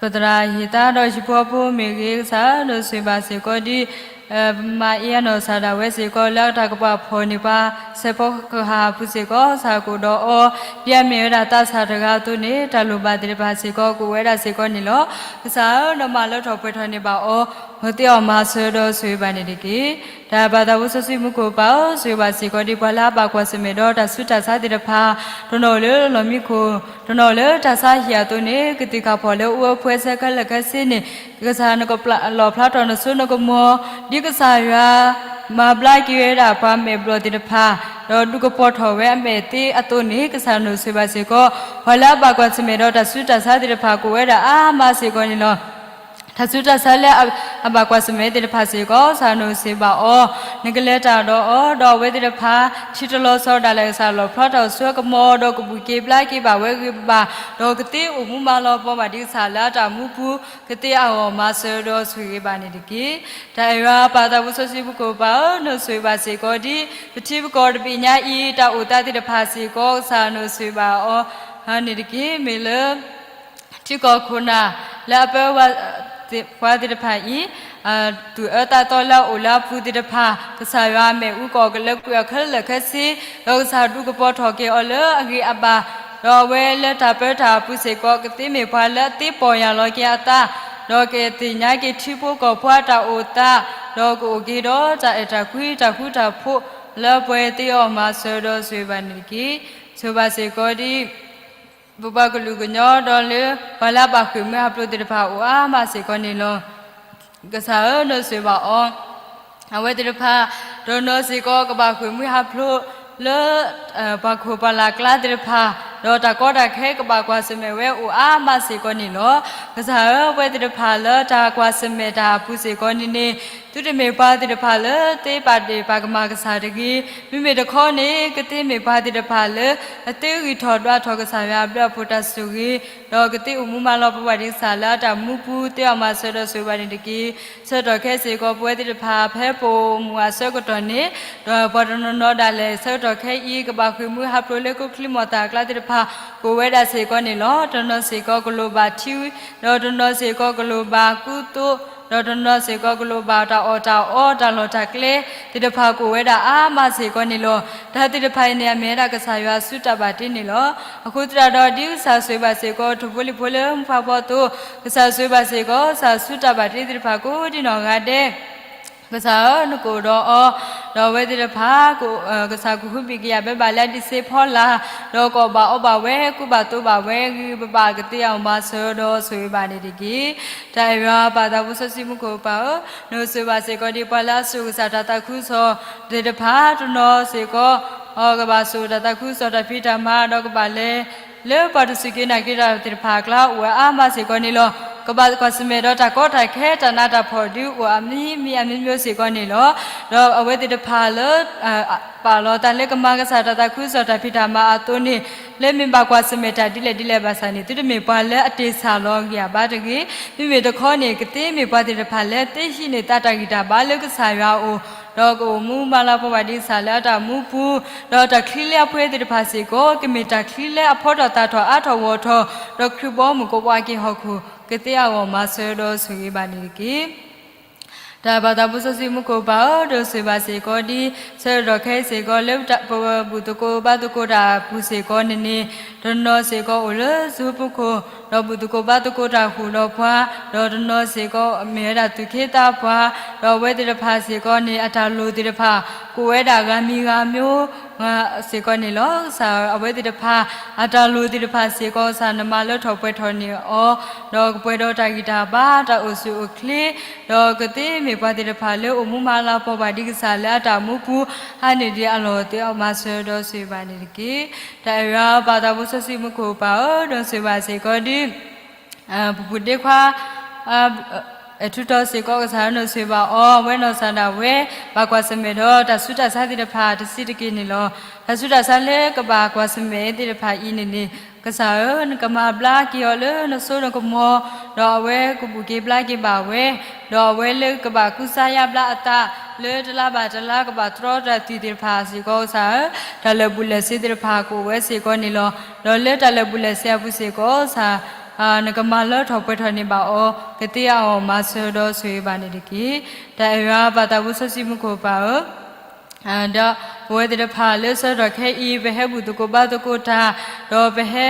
ပသရၣ်ဟ့ၣ်သါဒီးဟံၣ်ဖိဃီဖိမ့ၢ်ဂ့ၤ ကစၢ်နဆိၣ်ဂ့ၤဘၣ်စ့ၢ်ကီးဒ် မၤအ့အနီၢ်ကစၢ်ဒၣ်ဝဲစ့ၢ်ကီး လၢတၢ်ကပာ်ဖှိၣ်န့ၢ်ပှၤ စဲးဖီကဟၣ်အပူၤစ့ၢ်ကီး ကစၢ်ကအိၣ်ဒီးအီၤ, ဒ်အမ့ၢ်ဝဲဒၣ်သးစၢ်တဂၤအသိးန့ၣ် တၢ်လိၣ်ဘၣ်သ့ၣ်တဖၣ်စ့ၢ်ကီး ကအိၣ်ဝဲဒၣ်စ့ၢ်ကီးန့ၣ်လီၤ. ကစၢ်ဧၢ နမၤလၢထီၣ်ပှဲၤထီၣ်န့ၢ်ဘၣ်အီၤ, ကသ့အီၤမၤစၢၤဒီးဆိၣ်ဂ့ၤဘၣ်န့ၣ်တက့ၢ်. တၢ်ပၢ်သးဘိစီဆှံမူခိၣ်ပၢ်ဧၢ, ဆိၣ်ဂ့ၤဘၣ်စ့ၢ်ကီးဒ်ပှၤလၢအဘၣ်ကွၢ်ဆၢၣ်မဲာ်ဒီးတၢ်ဆူးတၢ်ဆါသ့ၣ်တဖၣ်, တနီၤအိၣ်လၢလီၢ်မံခိၣ်, တနီၤအိၣ်လၢတၢ်ဆါဟံၣ်အသိးန့ၣ် ကသ့ၣ်ခၣ်ဖီၣ်လၢအအိၣ်အဖှဲဆဲးခဲလၢာ်ခဲဆ့န့ၣ် ကစၢ်နကလီၣ်ဖျါထီၣ်နစိနကမီၤ, ဒ်ကစၢ်ယွၤ မၤဘျါက့ၤဝဲဒၣ်ပှၤမဲာ်ဘျီၣ်သ့ၣ်တဖၣ်, ဒီးဒုးကပီၤထီၣ်ဝဲအမဲာ်သ့အသိးန့ၣ် ကစၢ်နဆိၣ်ဂ့ၤဘၣ်စ့ၢ်ကီး ပှၤလၢအဘၣ်ကွၢ်ဆၢၣ်မဲာ်ဒီးတၢ်ဆူးတၢ်ဆါသ့ၣ်တဖၣ် ကအိၣ်ဝဲဒၣ်အါမးစ့ၢ်ကီးန့ၣ်လီၤ. တၢ်ဆူးတၢ်ဆါလၢအဘၣ်ကွၢ်ဆၢၣ်မဲာ်သ့ၣ်တဖၣ်စ့ၢ်ကီး ကစၢ်နဆိၣ်ဂ့ၤဘၣ်အီၤ, နကလဲၤတၢ်ဒီးအီၤ, ဒီးအဝဲသ့ၣ်တဖၣ် ထံတလီၤဆီဒၣ်လဲာ် ကစၢ်လီၣ်ဖျါထီၣ်အစိအကမီၤ ဒီးကဘူၣ်က့ၤဘျါက့ၤဘၣ်ဝဲဂ့ၤဘၣ်, ဒီးကသ့အိၣ်မူမၤလီၤပှီၢ်ဘၣ်ဒ်ကစၢ်လၢအတၢ်မူပူၤ, ကသ့အဂီၢ်မၤစၢၤဒီးဆိၣ်ဂ့ၤဘၣ်န့ၣ်တက့ၢ်. တၢ်အဲၣ်ယွၤပၢ်သးဘိစီဆှံမူခိၣ်ပၢ်ဧၢ, နဆိၣ်ဂ့ၤဘၣ်စ့ၢ်ကီးဒ် ပထံပကီၢ်တဘ့ၣ်ညါအံၤ တၢ်အိၣ်သးသ့ၣ်တဖၣ်စ့ၢ်ကီး ကစၢ်နဆိၣ်ဂ့ၤဘၣ်အီၤန့ၣ်တက့ၢ်. မ့ၢ်လၢ ထံကီၢ်ခိၣ်နၢ် လၢအပၢဝဲ ပှၤသ့ၣ်တဖၣ်အံၤ သူၣ်အၢသးသီလၢအအိၣ်လၢအပူၤသ့ၣ်တဖၣ် ကစၢ်ယွၤအမဲာ်အူကီၢ်ကလၢကွံာ်အီၤခဲလၢာ်ခဲဆ့, ဒီးကစၢ်ဒုးကပီၤထီၣ်က့ၤအီၤလၢအဂ့ၤအဘၣ်, ဒီးအဝဲလၢတၢ်ပၢတၢ်အပူၤစ့ၢ်ကီး ကသ့မ့ၢ်ပှၤလၢအသ့ပီၢ်ယၢ်လီၤက့ၤအသး, ဒီးကသ့ၣ်ညါက့ၤထံဖိကီၢ်ဖိအတၢ်အိၣ်သး, ဒီးကအိၣ်က့ၤဒီးတၢ်အဲၣ်တၢ်ကွံ တၢ်ဃူတၢ်ဖိး လၢပှဲၤသ့အီၤမၤစၢၤဒီးဆိၣ်ဂ့ၤဘၣ်န့ၣ်တက့ၢ်. ဆိၣ်ဂ့ၤဘၣ်စ့ၢ်ကီးဒ် ပပှၤကလုာ်ကညီဒီးလၢ ပှၤလၢအဘၣ်ဃ့ၢ်မှံဟးဖျိးသ့ၣ်တဖၣ်အိၣ်အါမးစ့ၢ်ကီးန့ၣ်လီၤ. ကစၢ်ဧၢ နဆိၣ်ဂ့ၤဘၣ်အီၤ, အဝဲသ့ၣ်တဖၣ် တနီၤစ့ၢ်ကီးကဘၣ်ဃ့ၢ်မှံဟးဖျိးလၢ ပှၤခိၣ်ပှၤလၢ်ကျါသ့ၣ်တဖၣ်, ဒီးတၢ်ကီတၢ်ခဲကဘၣ်ကွၢ်ဆၢၣ်မဲာ်ဝဲအိၣ်အါမးစ့ၢ်ကီးန့ၣ်လီၤ. ကစၢ်ဧၢ အဝဲသ့ၣ်တဖၣ်လၢတၢ်ကွၢ်ဆၢၣ်မဲာ်တၢ်အပူၤစ့ၢ်ကီးန့ၣ်န့ၣ် သုတမ့ၢ်ပှၤသ့ၣ်တဖၣ်လၢသ့ပာ်ဒ့ၣ်ပာ်ကမၣ်ကစၢ်တဂ့ၤ, မ့မ့ၢ်တခီန့ၣ် ကသ့မ့ၢ်ပှၤသ့ၣ်တဖၣ်လၢ အသ့ဂံၢ်ထီၣ်ဒွးထီၣ်ကစၢ်ယွၤအဘျုးအဖှိၣ်တၢ်ဆိၣ်ဂ့ၤ, ဒီးကသ့အိၣ်မူမၤလီၤပှီၢ်ဘၣ်ဒ်ကစၢ်လၢအတၢ်မူပူၤ သ့အီၤမၤစၢၤဒီးဆိၣ်ဂ့ၤဘၣ်န့ၣ်တက့ၢ်. ဆၢကတီၢ်ခဲအံၤစ့ၢ်ကီး ပဝဲသ့ၣ်တဖၣ်ဖဲပအိၣ်မူအဆၢကတီၢ်န့ၣ်, ဒီးပှၤတနီၤနီၤဒၣ်လဲာ် ဆၢကတီၢ်ခဲအံၤ ကဘၣ်ဃ့ၢ်မှံဟးဖျိးလၢကျိချံမျိာ်သၣ်အကျါသ့ၣ်တဖၣ် ကအိၣ်ဝဲဒၣ်စ့ၢ်ကီးန့ၣ်လီၤ. တနီၤစ့ၢ်ကီးကလိၣ်ဘၣ်ထံ, ဒီးတနီၤစ့ၢ်ကီးကလိၣ်ဘၣ်ကူသိး, ဒီးတနီၤစ့ၢ်ကီးကလိၣ်ဘၣ်တၢ်အီၣ်တၢ်အီ တၢ်လီၢ်တၢ်ကျဲသ့ၣ်တဖၣ်ကအိၣ်ဝဲဒၣ်အါမးစ့ၢ်ကီးန့ၣ်လီၤ. တၢ်သ့ၣ်တဖၣ်အံၤန့ၣ် အမ့ၢ်ဝဲဒၣ်ကစၢ်ယွၤအစုတၢ်ဘၣ်တ့န့ၣ်လီၤ. အဃိသတးဒီး ဒ်ကစၢ်ဆိၣ်ဂ့ၤဘၣ်စ့ၢ်ကီး ထိၣ်ဖိလံၣ်ဖိလၢမူဖးဖီအသိး, ကစၢ်ဆိၣ်ဂ့ၤဘၣ်စ့ၢ်ကီး ကစၢ်အစုတၢ်ဘၣ်တ့သ့ၣ်တဖၣ်ကိးဒံနီၢ်ဂၤဒဲး ကစၢ်ဧၢ နကအိၣ်ဒီးအီၤ, ဒီးအဝဲသ့ၣ်တဖၣ် ကစၢ်ကဟုဘံၣ်ကယာ်ဘၣ်လၢအဒံးဆ့ဖီလာ်, ဒီးကအီၣ်ဘၣ်အီဘၣ်ဝဲ ကူဘၣ်သိးဘၣ်ဝဲ ဂံၢ်ဘၣ်ဘၣ် ကသ့အီၤမၤစၢၤဒီးဆိၣ်ဂ့ၤဘၣ်န့ၣ်တက့ၢ်. တၢ်အဲၣ်ယွၤပၢ်သးဘိစီဆှံမူခိၣ်ပၢ်ဧၢ, နဆိၣ်ဂ့ၤဘၣ်စ့ၢ်ကီးဒ်ပှၤလၢအစိာ်ကစၢ်တၢ်သးခုကစီၣ်သ့ၣ်တဖၣ် တနီၤစ့ၢ်ကီး ကဘၣ်စိာ်တၢ်သးခုကစီၣ်တၢ်ဖံးတၢ်မၤ ဒီးကဘၣ်လဲၤ လၢပှၤတစူၢ်က့ၤနာ်က့ၤတၢ်သ့ၣ်တဖၣ်အကျါအိၣ်အါမးစ့ၢ်ကီးန့ၣ်လီၤ. ကဘၣ်ကွၢ်ဆၢၣ်မဲာ်ဒီးတၢ်ကီတၢ်ခဲတၢ်နးတၢ်ဖှီၣ်ဒုးအိၣ်အမံၤမံၤအမျိုးမျိုးစ့ၢ်ကီးန့ၣ်လီၤ. ဒီးအဝဲသ့ၣ်တဖၣ်လၢ ပာ်လီၤသးလၢကမၤကစၢ်တၢ်သးခုကစီၣ်တၢ်ဖံးတၢ်မၤအသိးန့ၣ် လၢမ့ၢ်ဘၣ်ကွၢ်ဆၢၣ်မဲာ်တၢ်ဒ်လဲၣ်ဒ်လဲၣ်ဘၣ်ဆၣ်န့ၣ် သုတမ့ၢ်ပှၤလၢအတ့ၢ်ဆၣ်လီၤဂံၢ်အဘါတဂ့ၤ. မ့မ့ၢ်တခီန့ၣ် ကသ့မ့ၢ်ပှၤသ့ၣ်တဖၣ်လၢသ့ဟံးန့ၢ်သးတၢ်ဂံၢ်တၢ်ဘါလၢကစၢ်ယွၤအအိၣ်, ဒီးကအိၣ်မူမၤလၤပှီၢ်ဘၣ်ဒ်ကစၢ်လၢအတၢ်မူပူၤ, ဒီးတၢ်ချံလၢအဖှဲသ့ၣ်တဖၣ်စ့ၢ်ကီး ကမ့ၢ်တၢ်ချံလၢအဖီထီၣ်သၣ်ထီၣ်အါထီၣ်ဂီၢ်ထီၣ်, ဒီးခရံာ်ဘီမုၢ်ကဝါက့ၤဟီၣ်ခိၣ် ကသ့အဂီၢ်မၤစၢၤဒီးဆိၣ်ဂ့ၤဘၣ်န့ၣ်တက့ၢ်. တၢ်ဘၣ်သးဘိစီဆှံမူခိၣ်ပၢ်ဧၢ, ဒီးဆိၣ်ဂ့ၤဘၣ်စ့ၢ်ကီးဒ် ဆၢကတီၢ်ခဲအံၤစ့ၢ်ကီး လၢပဘူၣ်သကိးဘါသကိးတၢ်အပူၤစ့ၢ်ကီးန့ၣ်န့ၣ်, တနီၤစ့ၢ်ကီးအိၣ်လၢစူးပူခိၣ်, ဒီးဘူၣ်သကိးဘါသကိးတၢ်ဃုာ်ဒီးပှၤ, ဒီးတနီၤစ့ၢ်ကီးမ့ၢ်ဝဲဒၣ်သူၣ်က့သးပှၢ်, ဒီးအဝဲသ့ၣ်တဖၣ်စ့ၢ်ကီးန့ၣ် အတၢ်လိၣ်သ့ၣ်တဖၣ် ကအိၣ်ဝဲဒၣ်ဂၤမံၤဂၤမျိုး, စ့ၢ်ကီးန့ၣ်လီၤ. ကစၢ်အဝဲသ့ၣ်တဖၣ် အတၢ်လိၣ်သ့ၣ်တဖၣ်စ့ၢ်ကီး ကစၢ်နမၤလၢထီၣ်ပှဲၤထီၣ်န့ၢ်အီၤ, ဒီးကပှဲၤဒီးတၢ်ဂံၢ်တၢ်ဘါ တၢ်အိၣ်ဆူၣ်အိၣ်ချ့, ဒီးကသ့မ့ၢ်ပှၤသ့ၣ်တဖၣ်လၢအိၣ်မူမၤလၤကပီၤဘၣ်ဒ်ကစၢ်လၢအတၢ်အိၣ်မူပူၤ အါန့ၢ်ဒံးအလီၢ်သ့အီၤ မၤစၢၤဒီးဆိၣ်ဂ့ၤဘၣ်န့ၣ်တက့ၢ်. တၢ်အဲၣ်ယွၤပၢ်သးဘိစီဆှံမူခိၣ်ပၢ်ဧၢ, ဒီးဆိၣ်ဂ့ၤဘၣ်စ့ၢ်ကီးဒ် ပူၤပူၤဒ့ခွါ အဲၣ်ထူတီစ့ၢ်ကီး ကစၢ်ဧၢ နဆိၣ်ဂ့ၤဘၣ်အီၤ, အဝဲနီၢ်ကစၢ်ဒၣ်ဝဲ ဘၣ်ကွၢ်ဆၢၣ်မဲာ်ဒီး တၢ်ဆူးတၢ်ဆါသ့ၣ်တဖၣ်တဆံးတက့ၢ်န့ၣ်လီၤ. တၢ်ဆူးတၢ်ဆါလၢကဘၣ်ကွၢ်ဆၢၣ်မဲာ်သ့ၣ်တဖၣ်အံၤန့ၣ်န့ၣ် ကစၢ်ဧၢ နကမၤဘျါက့ၤအီၤလၢနစိနကမီၤ, ဒီးအဝဲကဘူၣ်က့ၤဘျါက့ၤဘၣ်ဝဲ, ဒီးအဝဲလၢကဘၣ်ကူစါယါဘျါအသး လၢတလါဘၣ်တလါကဘၣ်တြီတၢ်သံၣ်သ့ၣ်တဖၣ်စ့ၢ်ကီး ကစၢ်ဧၢ, တၢ်လၢာ်ဘူၣ်လၢာ်စ့ၤသ့ၣ်တဖၣ်ကအိၣ်ဝဲစ့ၢ်ကီးန့ၣ်လီၤ. ဒီးလၢတၢ်လၢာ်ဘူၣ်လၢာ်စ့ၤအပူၤစ့ၢ်ကီး ကစၢ် နကမၤလၢထီၣ်ပှဲၤထီၣ်န့ၢ်ဘၣ်အီၤ, ကသ့အီၤမၤစၢၤဒီးဆိၣ်ဂ့ၤဘၣ်န့ၣ်တက့ၢ်. တၢ်အဲၣ်ယွၤပၢ်သးဘိစီဆှံမူခိၣ်ပၢ်ဧၢ, ဒီးပဝဲသ့ၣ်တဖၣ်လၢဆၢကတီၢ်ခဲအံၤ ပဟဲဘူၣ်သကိးဘါသကိးတၢ်, ဒီးပဟဲ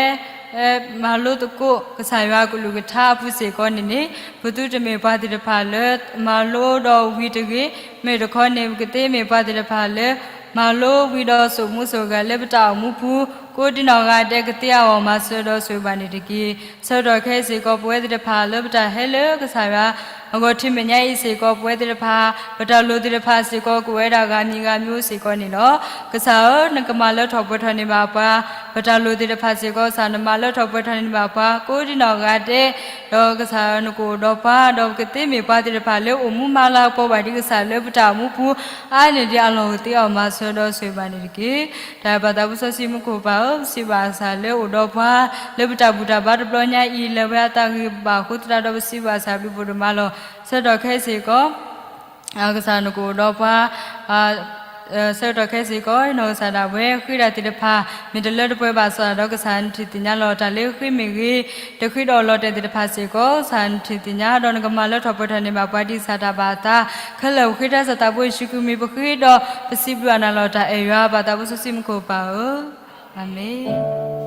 မၤလိသကိးကစၢ်ယွၤကလုၢ်ကထါအပူၤစ့ၢ်ကီးန့ၣ်န့ၣ် ပသုတမ့ၢ်ပှၤသ့ၣ်တဖၣ်လၢ မၤလိဒီးဝံၤတဂ့ၤ, မ့ၢ်တခီန့ၣ် ပကသ့မ့ၢ်ပှၤသ့ၣ်တဖၣ်လၢ မၤလိဝံၤဒီးစိာ်မူစိာ်ဂဲၤလၢပတၢ်အိၣ်မူပူၤ ကိးဒံနီၢ်ဂၤဒဲး ကသ့အီၤမၤစၢၤဒီးဆိၣ်ဂ့ၤဘၣ်န့ၣ်တက့ၢ်. ဆၢကတီၢ်ခဲအံၤစ့ၢ်ကီး ပဝဲသ့ၣ်တဖၣ်လၢပတၢ်ဟဲလၢကစၢ်ယွၤ အဂီၢ်ထံးမဲာ်ညါအံၤစ့ၢ်ကီး ပဝဲသ့ၣ်တဖၣ် ပတၢ်လိၣ်သ့ၣ်တဖၣ်စ့ၢ်ကီး ကအိၣ်ဝဲဒၣ်ဂၤမံၤဂၤမံၤအိၣ်စ့ၢ်ကီးန့ၣ်လီၤ. ကစၢ်ဧၢ, နကမၤလၢထီၣ်ပှဲၤထီၣ်န့ၢ်ဘၣ်ပှၤ, ပတၢ်လိၣ်သ့ၣ်တဖၣ်စ့ၢ်ကီး ကစၢ်နမၤလၢထီၣ်ပှဲၤထီၣ်န့ၢ်ဘၣ်ပှၤ ကိးဒံနီၢ်ဂၤဒဲး, ဒီးကစၢ်ဧၢ နကအိၣ်ဒီးပှၤ, ဒီးပကသ့မ့ၢ်ပှၤသ့ၣ်တဖၣ်လၢအိၣ်မူမၤလၤကပီၤဘၣ်ဒ်ကစၢ်လၢပတၢ်အိၣ်မူပူၤ အါန့ၢ်ဒံးအလီၢ် ကသ့အီၤမၤစၢၤဒီးဆိၣ်ဂ့ၤဘၣ်န့ၣ်တက့ၢ်. တၢ်ပၢ်သးဘိစီဆှံမူခိၣ်ပၢ်ဧၢ, ပစံးဘၣ်ကစၢ်လၢအိၣ်ဒီးပှၤ လၢပတၢ်ဘူၣ်တၢ်ဘါတဘျီညါအံၤ လဲၤဝဲအသးဂံၢ်ဘါအဃိသတးဒီး ပစံးဘၣ်ကစၢ်ဘျုးဖှိၣ်ဒိၣ်မးလီၤ. ဆၢကတီၢ်ခဲအံၤစ့ၢ်ကီး ကစၢ်နကအိၣ်ဒီးပှၤ ဆၢကတီၢ်ခဲအံၤစ့ၢ်ကီး နီၢ်ကစၢ်ဒၣ်ဝဲဃ့တၢ်သ့ၣ်တဖၣ် မ့ၢ်တလၢတပှဲၤဘၣ်ဆၣ်ဒီး ကစၢ်နထံၣ်သ့ၣ်ညါလီၤ. တၢ်လၢဃ့မ့ၢ်ဂ့ၤ, တဃ့ဒီးလီၤတဲာ်သ့ၣ်တဖၣ်စ့ၢ်ကီး ကစၢ်နထံၣ်သ့ၣ်ညါ ဒီးနကမၤလၢထီၣ်ပှဲၤထီၣ်န့ၢ်ဘၣ်ပှၤဒ်ကစၢ်တၢ်ဘၣ်အသး ခဲလၢာ်ပဃ့တၢ်ကစၢ်သးဘိယ့ၣ်ၡူးခရံာ်မံၤ ပဃ့ဒီးပစံးဘျုးအနၢ်လီၤ. တၢ်အဲၣ်ယွၤပၢ်သးဘိစီဆှံမူခိၣ်ပၢ်ဧၢ, အၤမ့ၣ်.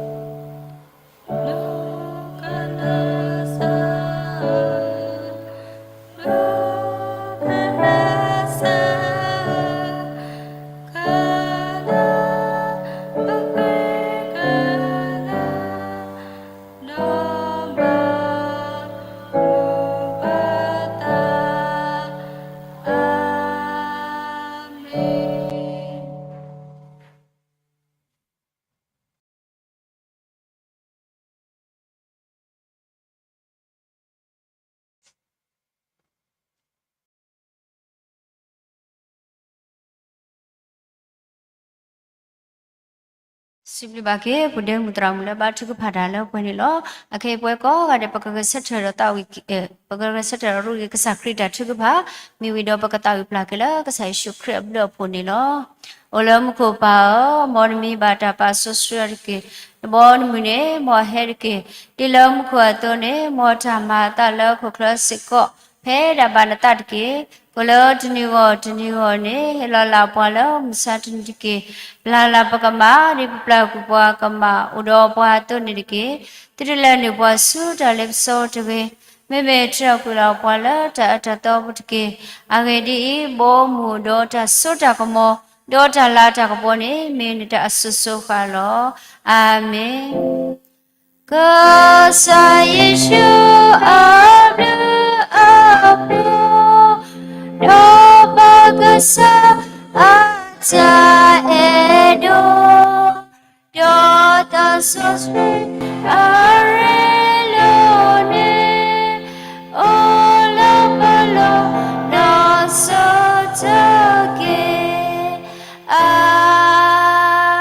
စံးဘျုးဘၣ်က့ၤ ပူၤဒ့မုၣ်သရၣ်မုၣ်လၢဘါထုကဖၣ်တၢ်လၢပှဲၤန့ၣ်လီၤ. အခဲအံၤပဝဲကိးဂၤဒဲး ပကဂဲၤဆၢထၢၣ်ဒီးသးဝံၣ် ပကဂဲၤဆၢထၢၣ်ဒီးရူၢ်က့ၤကစၢ်ခရံာ်တၢ်ထုကဖၣ်, မ့ၢ်ဝံၤဒီးပကသးဝံၣ်ပျၢ်က့ၤလၢကစၢ်ယ့ၣ်ၡူးခရံာ်အဘျုးအဖှိၣ်န့ၣ်လီၤ. အိၣ်လၢမူခိၣ်ပၢ်ဧၢ, မ်နမံၤဘၣ်တၢ်ပာ်စီဆှံအီၤတက့ၢ်. တဘျီနမုၢ်န့ၣ် မ်အဟဲတက့ၢ်. ဒ်လၢမူခိၣ်အသိးန့ၣ် မ်တၢ်မၤအသးလၢဟီၣ်ခိၣ်ချၢစ့ၢ်ကီး ဖဲဒၣ်ဘၣ်နသးတက့ၢ်. ကိၣ်လၢတနံၤဂီၢ်တနံၤဂီၢ်န့ၣ် ဟ့ၣ်လီၤလၢပှၤလၢမုၢ်ဆါတနံၤတက့ၢ်. ပျၢ်လၢပကမၣ် ဒ်ပပျၢ်ကွံာ်ပှၤကမၣ်အိၣ်ဒီးပှၤအသိးန့ၣ်တက့ၢ်. သုတလဲၤနုာ်ပှၤဆူတၢ်လ့ပစီတဂ့ၤ. မ့မ့ၢ်တၢ်ကွံာ်လၢပှၤလၢတၢ်အၢတၢ်သီပူၤတက့ၢ်. အဂ့ၢ်ဒ်အံၤ, ဘီမုၢ်ဒီးတၢ်စိတၢ်ကမီၤ ဒီးတၢ်လၤတၢ်ကပီၤန့ၣ် မ့ၢ်နတၢ်အစိၤစိၤဃၣ်လီၤ. အၤမ့ၣ်. ကစၢ်ယ့ၣ်ၡူးအဘျုးအဖှိၣ်, ဒီးပၢ်ကစၢ်အတၢ်အဲၣ်ဒိၣ်, ဒီးသးစီဆှံအရ့